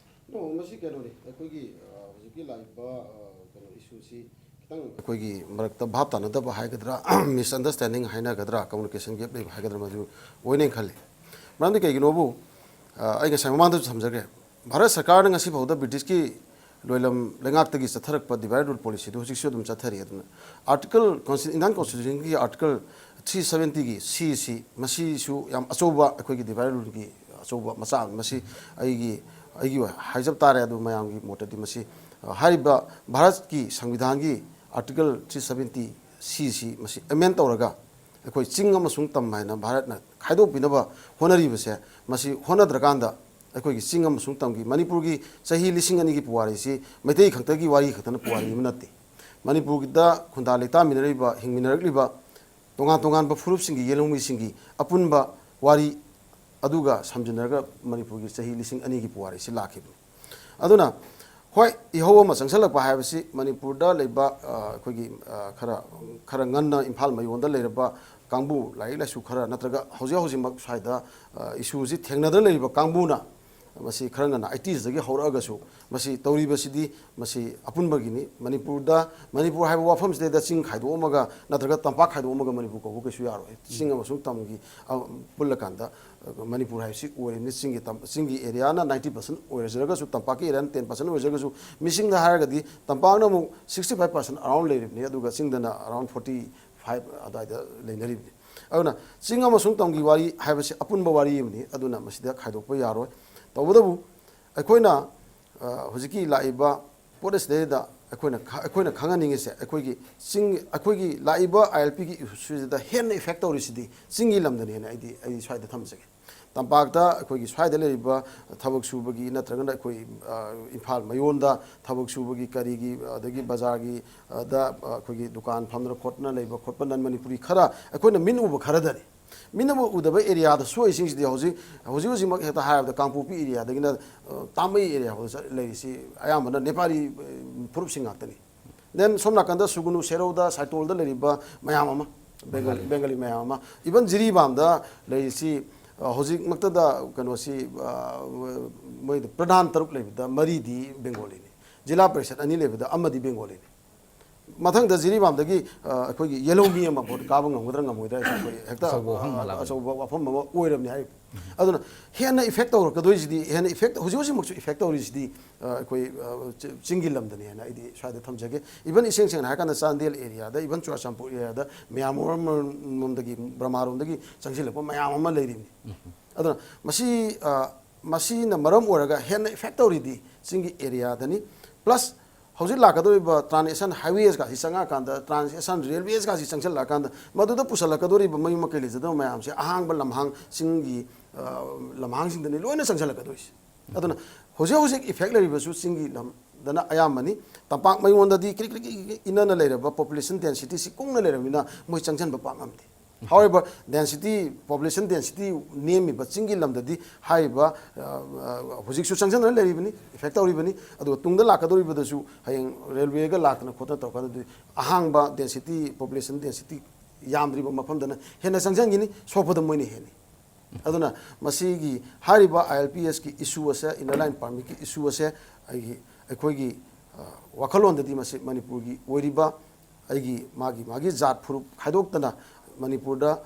No, ꯃꯁꯤ ꯀꯩꯅꯣꯅꯤ, ꯑꯩꯈꯣꯏꯒꯤ, ꯑ, ꯍꯧꯖꯤꯛꯀꯤ ꯂꯥꯛꯏꯕ, ꯑ, ꯀꯩꯅꯣ, issue ꯁꯤ ꯈꯤꯇꯪ ꯑꯩꯈꯣꯏꯒꯤ ꯃꯔꯛꯇ ꯚꯥꯞ ꯇꯥꯅꯗꯕ ꯍꯥꯏꯒꯗ꯭ꯔꯥ, misunderstanding ꯍꯥꯏꯅꯒꯗ꯭ꯔꯥ, communication gap ꯂꯩꯕ ꯍꯥꯏꯒꯗ꯭ꯔꯥ, ꯃꯗꯨ ꯑꯣꯏꯅ ꯈꯜꯂꯤ꯫ ꯃꯔꯝꯗꯤ ꯀꯩꯒꯤꯅꯣꯕꯨ, ꯑ, ꯑꯩ ꯉꯁꯥꯏ ꯃꯃꯥꯡꯗꯁꯨ ꯊꯝꯖꯈ꯭ꯔꯦ, ꯚꯥꯔꯠ ꯁꯔꯀꯥꯔꯅ ꯉꯁꯤ ꯐꯥꯎꯗ ꯕ꯭ꯔꯤꯇꯤꯁꯀꯤ ꯂꯣꯏꯂꯝ ꯂꯩꯉꯥꯛꯇꯒꯤ ꯆꯠꯊꯔꯛꯄ divide and rule policy ꯗꯨ ꯍꯧꯖꯤꯛꯁꯨ ꯑꯗꯨꯝ ꯆꯠꯊꯔꯤ꯫ ꯑꯗꯨꯅ article, consti-, Indian constitution ꯒꯤ article three seventy ꯒꯤ C ꯁꯤ, ꯃꯁꯤꯁꯨ ꯌꯥꯝ ꯑꯆꯧꯕ ꯑꯩꯈꯣꯏꯒꯤ divide and rule ꯒꯤ ꯑꯆꯧꯕ ꯃꯆꯥꯛ ꯑꯃꯅꯤ꯫ ꯃꯁꯤ ꯑꯩꯒꯤ, ꯑꯩꯒꯤ ꯑꯣꯏ ꯍꯥꯏꯖꯕ ꯇꯥꯔꯦ, ꯑꯗꯨ ꯃꯌꯥꯝꯒꯤ ꯃꯣꯠꯇꯗꯤ ꯃꯁꯤ, ꯑ, ꯍꯥꯏꯔꯤꯕ ꯚꯥꯔꯠꯀꯤ ꯁꯪꯕꯤꯙꯥꯟꯒꯤ article three seventy C ꯁꯤ ꯃꯁꯤ amend ꯇꯧꯔꯒ ꯑꯩꯈꯣꯏ ꯆꯤꯡ ꯑꯃꯁꯨꯡ ꯇꯝ ꯍꯥꯏꯅ ꯚꯥꯔꯠꯅ ꯈꯥꯏꯗꯣꯛꯄꯤꯅꯕ ꯍꯣꯠꯅꯔꯤꯕꯁꯦ, ꯃꯁꯤ ꯍꯣꯠꯅꯗ꯭ꯔꯀꯥꯟꯗ ꯑꯩꯈꯣꯏꯒꯤ ꯆꯤꯡ ꯑꯃꯁꯨꯡ ꯇꯝꯒꯤ, ꯃꯅꯤꯄꯨꯔꯒꯤ ꯆꯍꯤ ꯂꯤꯁꯤꯡ ꯑꯅꯤꯒꯤ ꯄꯨꯋꯥꯔꯤꯁꯤ ꯃꯩꯇꯩ ꯈꯛꯇꯒꯤ ꯋꯥꯔꯤ ꯈꯛꯇꯅ ꯄꯨꯋꯥꯔꯤ ꯑꯃ ꯅꯠꯇꯦ꯫ ꯃꯅꯤꯄꯨꯔꯗ ꯈꯨꯟꯗꯥ ꯂꯩꯇꯥꯃꯤꯟꯅꯔꯤꯕ, ꯍꯤꯡꯃꯤꯟꯅꯔꯛꯂꯤꯕ ꯇꯣꯉꯥꯟ ꯇꯣꯉꯥꯟꯕ ꯐꯨꯔꯨꯞꯁꯤꯡꯒꯤ ꯌꯦꯜꯍꯧꯃꯤꯁꯤꯡꯒꯤ ꯑꯄꯨꯟꯕ ꯋꯥꯔꯤ ꯑꯗꯨꯒ ꯁꯝꯖꯤꯟꯅꯔꯒ ꯃꯅꯤꯄꯨꯔꯒꯤ ꯆꯍꯤ ꯂꯤꯁꯤꯡ ꯑꯅꯤꯒꯤ ꯄꯨꯋꯥꯔꯤꯁꯤ ꯂꯥꯛꯈꯤꯕꯅꯤ꯫ ꯑꯗꯨꯅ, ꯍꯣꯏ, ꯏꯍꯧ ꯑꯃ ꯆꯪꯁꯜꯂꯛꯄ ꯍꯥꯏꯕꯁꯤ ꯃꯅꯤꯄꯨꯔꯗ ꯂꯩꯕ, ꯑ, ꯑꯩꯈꯣꯏꯒꯤ, ꯑ, ꯈꯔ, ꯈꯔ ꯉꯟꯅ ꯏꯝꯐꯥꯜ ꯃꯌꯣꯟꯗ ꯂꯩꯔꯕ ꯀꯥꯡꯕꯨ, ꯂꯥꯏꯔꯤꯛ ꯂꯥꯏꯁꯨ ꯈꯔ, ꯅꯠꯇ꯭ꯔꯒ ꯍꯧꯖꯤꯛ ꯍꯧꯖꯤꯛꯃꯛ ꯁ꯭ꯋꯥꯏꯗ, ꯑ, issue ꯁꯤ ꯊꯦꯡꯅꯗꯅ ꯂꯩꯔꯤꯕ ꯀꯥꯡꯕꯨꯅ, ꯃꯁꯤ ꯈꯔ ꯉꯟꯅ ꯑꯩꯇꯤꯁꯇꯒꯤ ꯍꯧꯔꯛꯑꯒꯁꯨ, ꯃꯁꯤ ꯇꯧꯔꯤꯕꯁꯤꯗꯤ ꯃꯁꯤ ꯑꯄꯨꯟꯕꯒꯤꯅꯤ꯫ ꯃꯅꯤꯄꯨꯔꯗ, ꯃꯅꯤꯄꯨꯔ ꯍꯥꯏꯕ ꯋꯥꯐꯝꯁꯤꯗꯩꯗ ꯆꯤꯡ ꯈꯥꯏꯗꯣꯛꯑꯝꯃꯒ ꯅꯠꯇ꯭ꯔꯒ ꯇꯝꯄꯥꯛ ꯈꯥꯏꯗꯣꯛꯑꯝꯃꯒ ꯃꯅꯤꯄꯨꯔ ꯀꯧꯕ ꯀꯩꯁꯨ ꯌꯥꯔꯣꯏ꯫ ꯆꯤꯡ ꯑꯃꯁꯨꯡ ꯇꯝꯒꯤ, ꯑ, ꯄꯨꯜꯂꯀꯥꯟꯗ, ꯑ, ꯃꯅꯤꯄꯨꯔ ꯍꯥꯏꯕꯁꯤ ꯑꯣꯏꯔꯤꯕꯅꯤ꯫ ꯆꯤꯡꯒꯤ ꯇꯝ-, ꯆꯤꯡꯒꯤ ꯑꯦꯔꯤꯌꯥꯅ ꯅꯥꯏꯟꯇꯤ ꯄꯥꯔꯁꯦꯟ ꯑꯣꯏꯔꯖꯔꯒꯁꯨ, ꯇꯝꯄꯥꯛꯀꯤ ꯑꯦꯔꯤꯌꯥꯅ ꯇꯦꯟ ꯄꯥꯔꯁꯦꯟ ꯑꯣꯏꯔꯖꯔꯒꯁꯨ, ꯃꯤꯁꯤꯡꯗ ꯍꯥꯏꯔꯒꯗꯤ ꯇꯝꯄꯥꯛꯅ ꯑꯃꯨꯛ ꯁꯤꯛꯁꯇꯤ ꯐꯥꯏꯚ ꯄꯥꯔꯁꯦꯟ ꯑꯔꯥꯎꯟ ꯂꯩꯔꯤꯕꯅꯤ, ꯑꯗꯨꯒ ꯆꯤꯡꯗꯅ ꯑꯔꯥꯎꯟ ꯐꯣꯔꯇꯤ ꯐꯥꯏꯚ ꯑꯗꯨꯋꯥꯏꯗ ꯂꯩꯅꯔꯤꯕꯅꯤ꯫ ꯑꯗꯨꯅ ꯆꯤꯡ ꯑꯃꯁꯨꯡ ꯇꯝꯒꯤ ꯋꯥꯔꯤ ꯍꯥꯏꯕꯁꯤ ꯑꯄꯨꯟꯕ ꯋꯥꯔꯤ ꯑꯃꯅꯤ, ꯑꯗꯨꯅ ꯃꯁꯤꯗ ꯈꯥꯏꯗꯣꯛꯄ ꯌꯥꯔꯣꯏ꯫ ꯇꯧꯕꯇꯕꯨ ꯑꯩꯈꯣꯏꯅ, ꯑ, ꯍꯧꯖꯤꯛꯀꯤ ꯂꯥꯛꯏꯕ ꯄꯣꯠ ꯑꯁꯤꯗꯩꯗ ꯑꯩꯈꯣꯏꯅ ꯈ-, ꯑꯩꯈꯣꯏꯅ ꯈꯪꯍꯟꯅꯤꯡꯉꯤꯁꯦ, ꯑꯩꯈꯣꯏꯒꯤ ꯆꯤꯡ, ꯑꯩꯈꯣꯏꯒꯤ ꯂꯥꯛꯏꯕ ꯑꯥꯏ ꯑꯦꯜ ꯄꯤꯒꯤ ꯏꯁꯨꯁꯤꯗ ꯍꯦꯟꯅ ꯏꯐꯦꯛ ꯇꯧꯔꯤꯁꯤꯗꯤ ꯆꯤꯡꯒꯤ ꯂꯝꯗꯅꯦꯅ ꯑꯩꯗꯤ, ꯑꯩ ꯁ꯭ꯋꯥꯏꯗ ꯊꯝꯖꯒꯦ꯫ ꯇꯝꯄꯥꯛꯇ ꯑꯩꯈꯣꯏꯒꯤ ꯁ꯭ꯋꯥꯏꯗ ꯂꯩꯔꯤꯕ ꯊꯕꯛ ꯁꯨꯕꯒꯤ ꯅꯠꯇ꯭ꯔꯒꯅ ꯑꯩꯈꯣꯏ, ꯑ, ꯏꯝꯐꯥꯜ ꯃꯌꯣꯟꯗ ꯊꯕꯛ ꯁꯨꯕꯒꯤ, ꯀꯔꯤꯒꯤ, ꯑꯗꯒꯤ ꯕꯖꯥꯔꯒꯤ, ꯑ, ꯗ, ꯑ, ꯑꯩꯈꯣꯏꯒꯤ ꯗꯨꯀꯥꯟ ꯐꯝꯗꯅ ꯈꯣꯠꯇꯅ ꯂꯩꯕ ꯈꯣꯠꯄ ꯅꯟ ꯃꯅꯤꯄꯨꯔꯤ ꯈꯔ ꯑꯩꯈꯣꯏꯅ ꯃꯤꯠ ꯎꯕ ꯈꯔꯗꯅꯤ꯫ ꯃꯤꯠꯅ ꯎꯗꯕ ꯑꯦꯔꯤꯌꯥꯗ ꯁꯣꯛꯏꯁꯤꯡꯁꯤꯗꯤ ꯍꯧꯖꯤꯛ, ꯍꯧꯖꯤꯛ ꯍꯧꯖꯤꯛꯃꯛ ꯍꯦꯛꯇ ꯍꯥꯏꯔꯕꯗ ꯀꯥꯡꯄꯣꯛꯄꯤ ꯑꯦꯔꯤꯌꯥꯗꯒꯤꯅ, ꯑ, ꯇꯥꯃꯩ ꯑꯦꯔꯤꯌꯥ ꯐꯥꯎꯗ ꯆꯠ-, ꯂꯩꯔꯤꯁꯤ ꯑꯌꯥꯝꯕꯅ ꯅꯦꯄꯥꯂꯤ, ꯑ, ꯐꯨꯔꯨꯞꯁꯤꯡ ꯉꯥꯛꯇꯅꯤ꯫ Then ꯁꯣꯝ ꯅꯥꯀꯟꯗ ꯁꯨꯒꯨꯅꯨ, ꯁꯦꯔꯧꯗ, ꯁꯥꯏꯇꯣꯜꯗ ꯂꯩꯔꯤꯕ ꯃꯌꯥꯝ ꯑꯃ, ꯕꯦꯡꯒꯥꯂꯤ, ꯕꯦꯡꯒꯥꯂꯤ ꯃꯌꯥꯝ ꯑꯃ, even ꯖꯤꯔꯤꯕꯥꯝꯗ ꯂꯩꯔꯤꯁꯤ, ꯑ, ꯍꯧꯖꯤꯛꯃꯛꯇꯗ ꯀꯩꯅꯣꯁꯤ, ꯑ, ꯃꯣꯏꯗ ꯄ꯭ꯔꯙꯥꯟ ꯇꯔꯨꯛ ꯂꯩꯕꯗ ꯃꯔꯤꯗꯤ ꯕꯦꯡꯒꯣꯂꯤꯅꯤ, ꯖꯤꯂꯥ ꯄꯔꯤꯁꯠ ꯑꯅꯤ ꯂꯩꯕꯗ ꯑꯃꯗꯤ ꯕꯦꯡꯒꯣꯂꯤꯅꯤ꯫ ꯃꯊꯪꯗ ꯖꯤꯔꯤꯕꯥꯝꯗꯒꯤ, ꯑ, ꯑꯩꯈꯣꯏꯒꯤ ꯌꯦꯜꯍꯧꯃꯤ ꯑꯃ ꯚꯣꯠ ꯀꯥꯕ ꯉꯝꯒꯗ꯭ꯔꯥ ꯉꯝꯃꯣꯏꯗ꯭ꯔꯥ ꯍꯥꯏꯁꯦ ꯑꯩꯈꯣꯏ ꯍꯦꯛꯇ, ꯑꯆꯧꯕ ꯋꯥꯐꯝ ꯑꯃ ꯑ, ꯂꯥꯛꯑꯅꯤ꯫ ꯑꯆꯧꯕ ꯋꯥꯐꯝ ꯑꯃ ꯑꯣꯏꯔꯕꯅꯤ ꯍꯥꯏꯔꯤꯕ꯫ ꯑꯗꯨꯅ ꯍꯦꯟꯅ ꯏꯐꯦꯛ ꯇꯧꯔꯛꯀꯗꯣꯏꯁꯤꯗꯤ, ꯍꯦꯟꯅ ꯏꯐꯦꯛ, ꯍꯧꯖꯤꯛ ꯍꯧꯖꯤꯛꯃꯛꯁꯨ ꯏꯐꯦꯛ ꯇꯧꯔꯤꯁꯤꯗꯤ, ꯑ, ꯑꯩꯈꯣꯏ, ꯑ, ꯆ-, ꯆꯤꯡꯒꯤ ꯂꯝꯗꯅꯤ ꯍꯥꯏꯅ ꯑꯩꯗꯤ ꯁ꯭ꯋꯥꯏꯗ ꯊꯝꯖꯒꯦ꯫ Even ꯏꯁꯦꯡ ꯁꯦꯡꯅ ꯍꯥꯏꯔꯀꯥꯟꯗ ꯆꯥꯟꯗꯦꯜ ꯑꯦꯔꯤꯌꯥꯗ, even ꯆꯨꯔꯥꯆꯥꯟꯄꯨꯔ ꯑꯦꯔꯤꯌꯥꯗ, ꯃꯌꯥꯝ ꯑꯃ ꯔꯣꯝꯗꯒꯤ, ꯕ꯭ꯔꯍꯃꯥꯔꯣꯝꯗꯒꯤ ꯆꯪꯁꯤꯜꯂꯛꯄ ꯃꯌꯥꯝ ꯑꯃ ꯂꯩꯔꯤꯕꯅꯤ꯫ ꯑꯗꯨꯅ ꯃꯁꯤ, ꯑ, ꯃꯁꯤꯅ ꯃꯔꯝ ꯑꯣꯏꯔꯒ ꯍꯦꯟꯅ ꯏꯐꯦꯛ ꯇꯧꯔꯤꯗꯤ ꯆꯤꯡꯒꯤ ꯑꯦꯔꯤꯌꯥꯗꯅꯤ꯫ Plus ꯍꯧꯖꯤꯛ ꯂꯥꯛꯀꯗꯧꯔꯤꯕ ꯇ꯭ꯔꯥꯟꯁ ꯑꯦꯁꯤꯌꯥꯟ ꯍꯥꯏꯋꯦꯁꯀꯁꯤ ꯆꯪꯉꯛꯑꯀꯥꯟꯗ, ꯇ꯭ꯔꯥꯟꯁ ꯑꯦꯁꯤꯌꯥꯟ ꯔꯦꯜꯋꯦꯁꯀꯁꯤ ꯆꯪꯁꯤꯜꯂꯛꯑꯀꯥꯟꯗ, ꯃꯗꯨꯗ ꯄꯨꯁꯜꯂꯛꯀꯗꯧꯔꯤꯕ ꯃꯌꯨꯝ ꯃꯀꯩ ꯂꯩꯖꯗꯕ ꯃꯌꯥꯝꯁꯦ ꯑꯍꯥꯡꯕ ꯂꯝꯍꯥꯡ, ꯆꯤꯡꯒꯤ, ꯑ, ꯂꯝꯍꯥꯡꯁꯤꯡꯗꯅꯤ ꯂꯣꯏꯅ ꯆꯪꯁꯤꯜꯂꯛꯀꯗꯣꯏꯁꯦ꯫ ꯑꯗꯨꯅ ꯍꯧꯖꯤꯛ ꯍꯧꯖꯤꯛ ꯏꯐꯦꯛ ꯂꯩꯔꯤꯕꯁꯨ ꯆꯤꯡꯒꯤ ꯂꯝꯗꯅ ꯑꯌꯥꯝꯕꯅꯤ꯫ ꯇꯝꯄꯥꯛ ꯃꯌꯣꯟꯗꯗꯤ ꯀ꯭ꯔꯤꯛ ꯀ꯭ꯔꯤꯛ ꯀ꯭ꯔꯤꯛ ꯀ꯭ꯔꯤꯛ ꯏꯅꯅ ꯂꯩꯔꯕ, ꯄꯣꯄꯨꯂꯦꯁꯟ ꯗꯦꯟꯁꯤꯇꯤꯁꯤ ꯀꯨꯡꯅ ꯂꯩꯔꯕꯅꯤꯅ ꯃꯣꯏ ꯆꯪꯁꯤꯟꯕ ꯄꯥꯛ ꯉꯝꯗꯦ꯫ However, density, population density ꯅꯦꯝꯃꯤꯕ ꯆꯤꯡꯒꯤ ꯂꯝꯗꯗꯤ ꯍꯥꯏꯔꯤꯕ, ꯑ, ꯑ, ꯍꯧꯖꯤꯛꯁꯨ ꯆꯪꯁꯤꯟꯗꯨꯅ ꯂꯩꯔꯤꯕꯅꯤ, ꯏꯐꯦꯛ ꯇꯧꯔꯤꯕꯅꯤ, ꯑꯗꯨꯒ ꯇꯨꯡꯗ ꯂꯥꯛꯀꯗꯧꯔꯤꯕꯗꯁꯨ ꯍꯌꯦꯡ ꯔꯦꯜꯋꯦꯒ ꯂꯥꯛꯇꯅ ꯈꯣꯠꯇꯅ ꯇꯧꯔꯀꯥꯟꯗꯗꯤ ꯑꯍꯥꯡꯕ ꯗꯦꯟꯁꯤꯇꯤ, ꯄꯣꯄꯨꯂꯦꯁꯟ ꯗꯦꯟꯁꯤꯇꯤ ꯌꯥꯝꯗ꯭ꯔꯤꯕ ꯃꯐꯝꯗꯅ ꯍꯦꯟꯅ ꯆꯪꯁꯤꯟꯈꯤꯅꯤ, ꯁꯣꯛꯄꯗ ꯃꯣꯏꯅ ꯍꯦꯟꯅꯤ꯫ ꯑꯗꯨꯅ ꯃꯁꯤꯒꯤ ꯍꯥꯏꯔꯤꯕ ꯑꯥꯏ ꯑꯦꯜ ꯄꯤ ꯑꯦꯁꯀꯤ ꯏꯁꯨ ꯑꯁꯦ, ꯏꯟꯅꯔ ꯂꯥꯏꯟ ꯄꯥꯔꯃꯤꯠꯀꯤ ꯏꯁꯨ ꯑꯁꯦ, ꯑꯩꯒꯤ, ꯑꯩꯈꯣꯏꯒꯤ, ꯑ, ꯋꯥꯈꯜꯂꯣꯟꯗꯗꯤ ꯃꯁꯤ ꯃꯅꯤꯄꯨꯔꯒꯤ ꯑꯣꯏꯔꯤꯕ, ꯑꯩꯒꯤ, ꯃꯥꯒꯤ ꯃꯥꯒꯤ ꯖꯥꯠ ꯐꯨꯔꯨꯞ ꯈꯥꯏꯗꯣꯛꯇꯅ ꯃꯅꯤꯄꯨꯔꯗ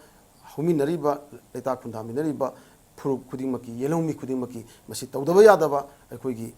ꯍꯧꯃꯤꯟꯅꯔꯤꯕ, ꯂꯩꯇꯥ ꯈꯨꯟꯗꯥꯃꯤꯟꯅꯔꯤꯕ ꯐꯨꯔꯨꯞ ꯈꯨꯗꯤꯡꯃꯛꯀꯤ, ꯌꯦꯜꯍꯧꯃꯤ ꯈꯨꯗꯤꯡꯃꯛꯀꯤ ꯃꯁꯤ ꯇꯧꯗꯕ ꯌꯥꯗꯕ ꯑꯩꯈꯣꯏꯒꯤ,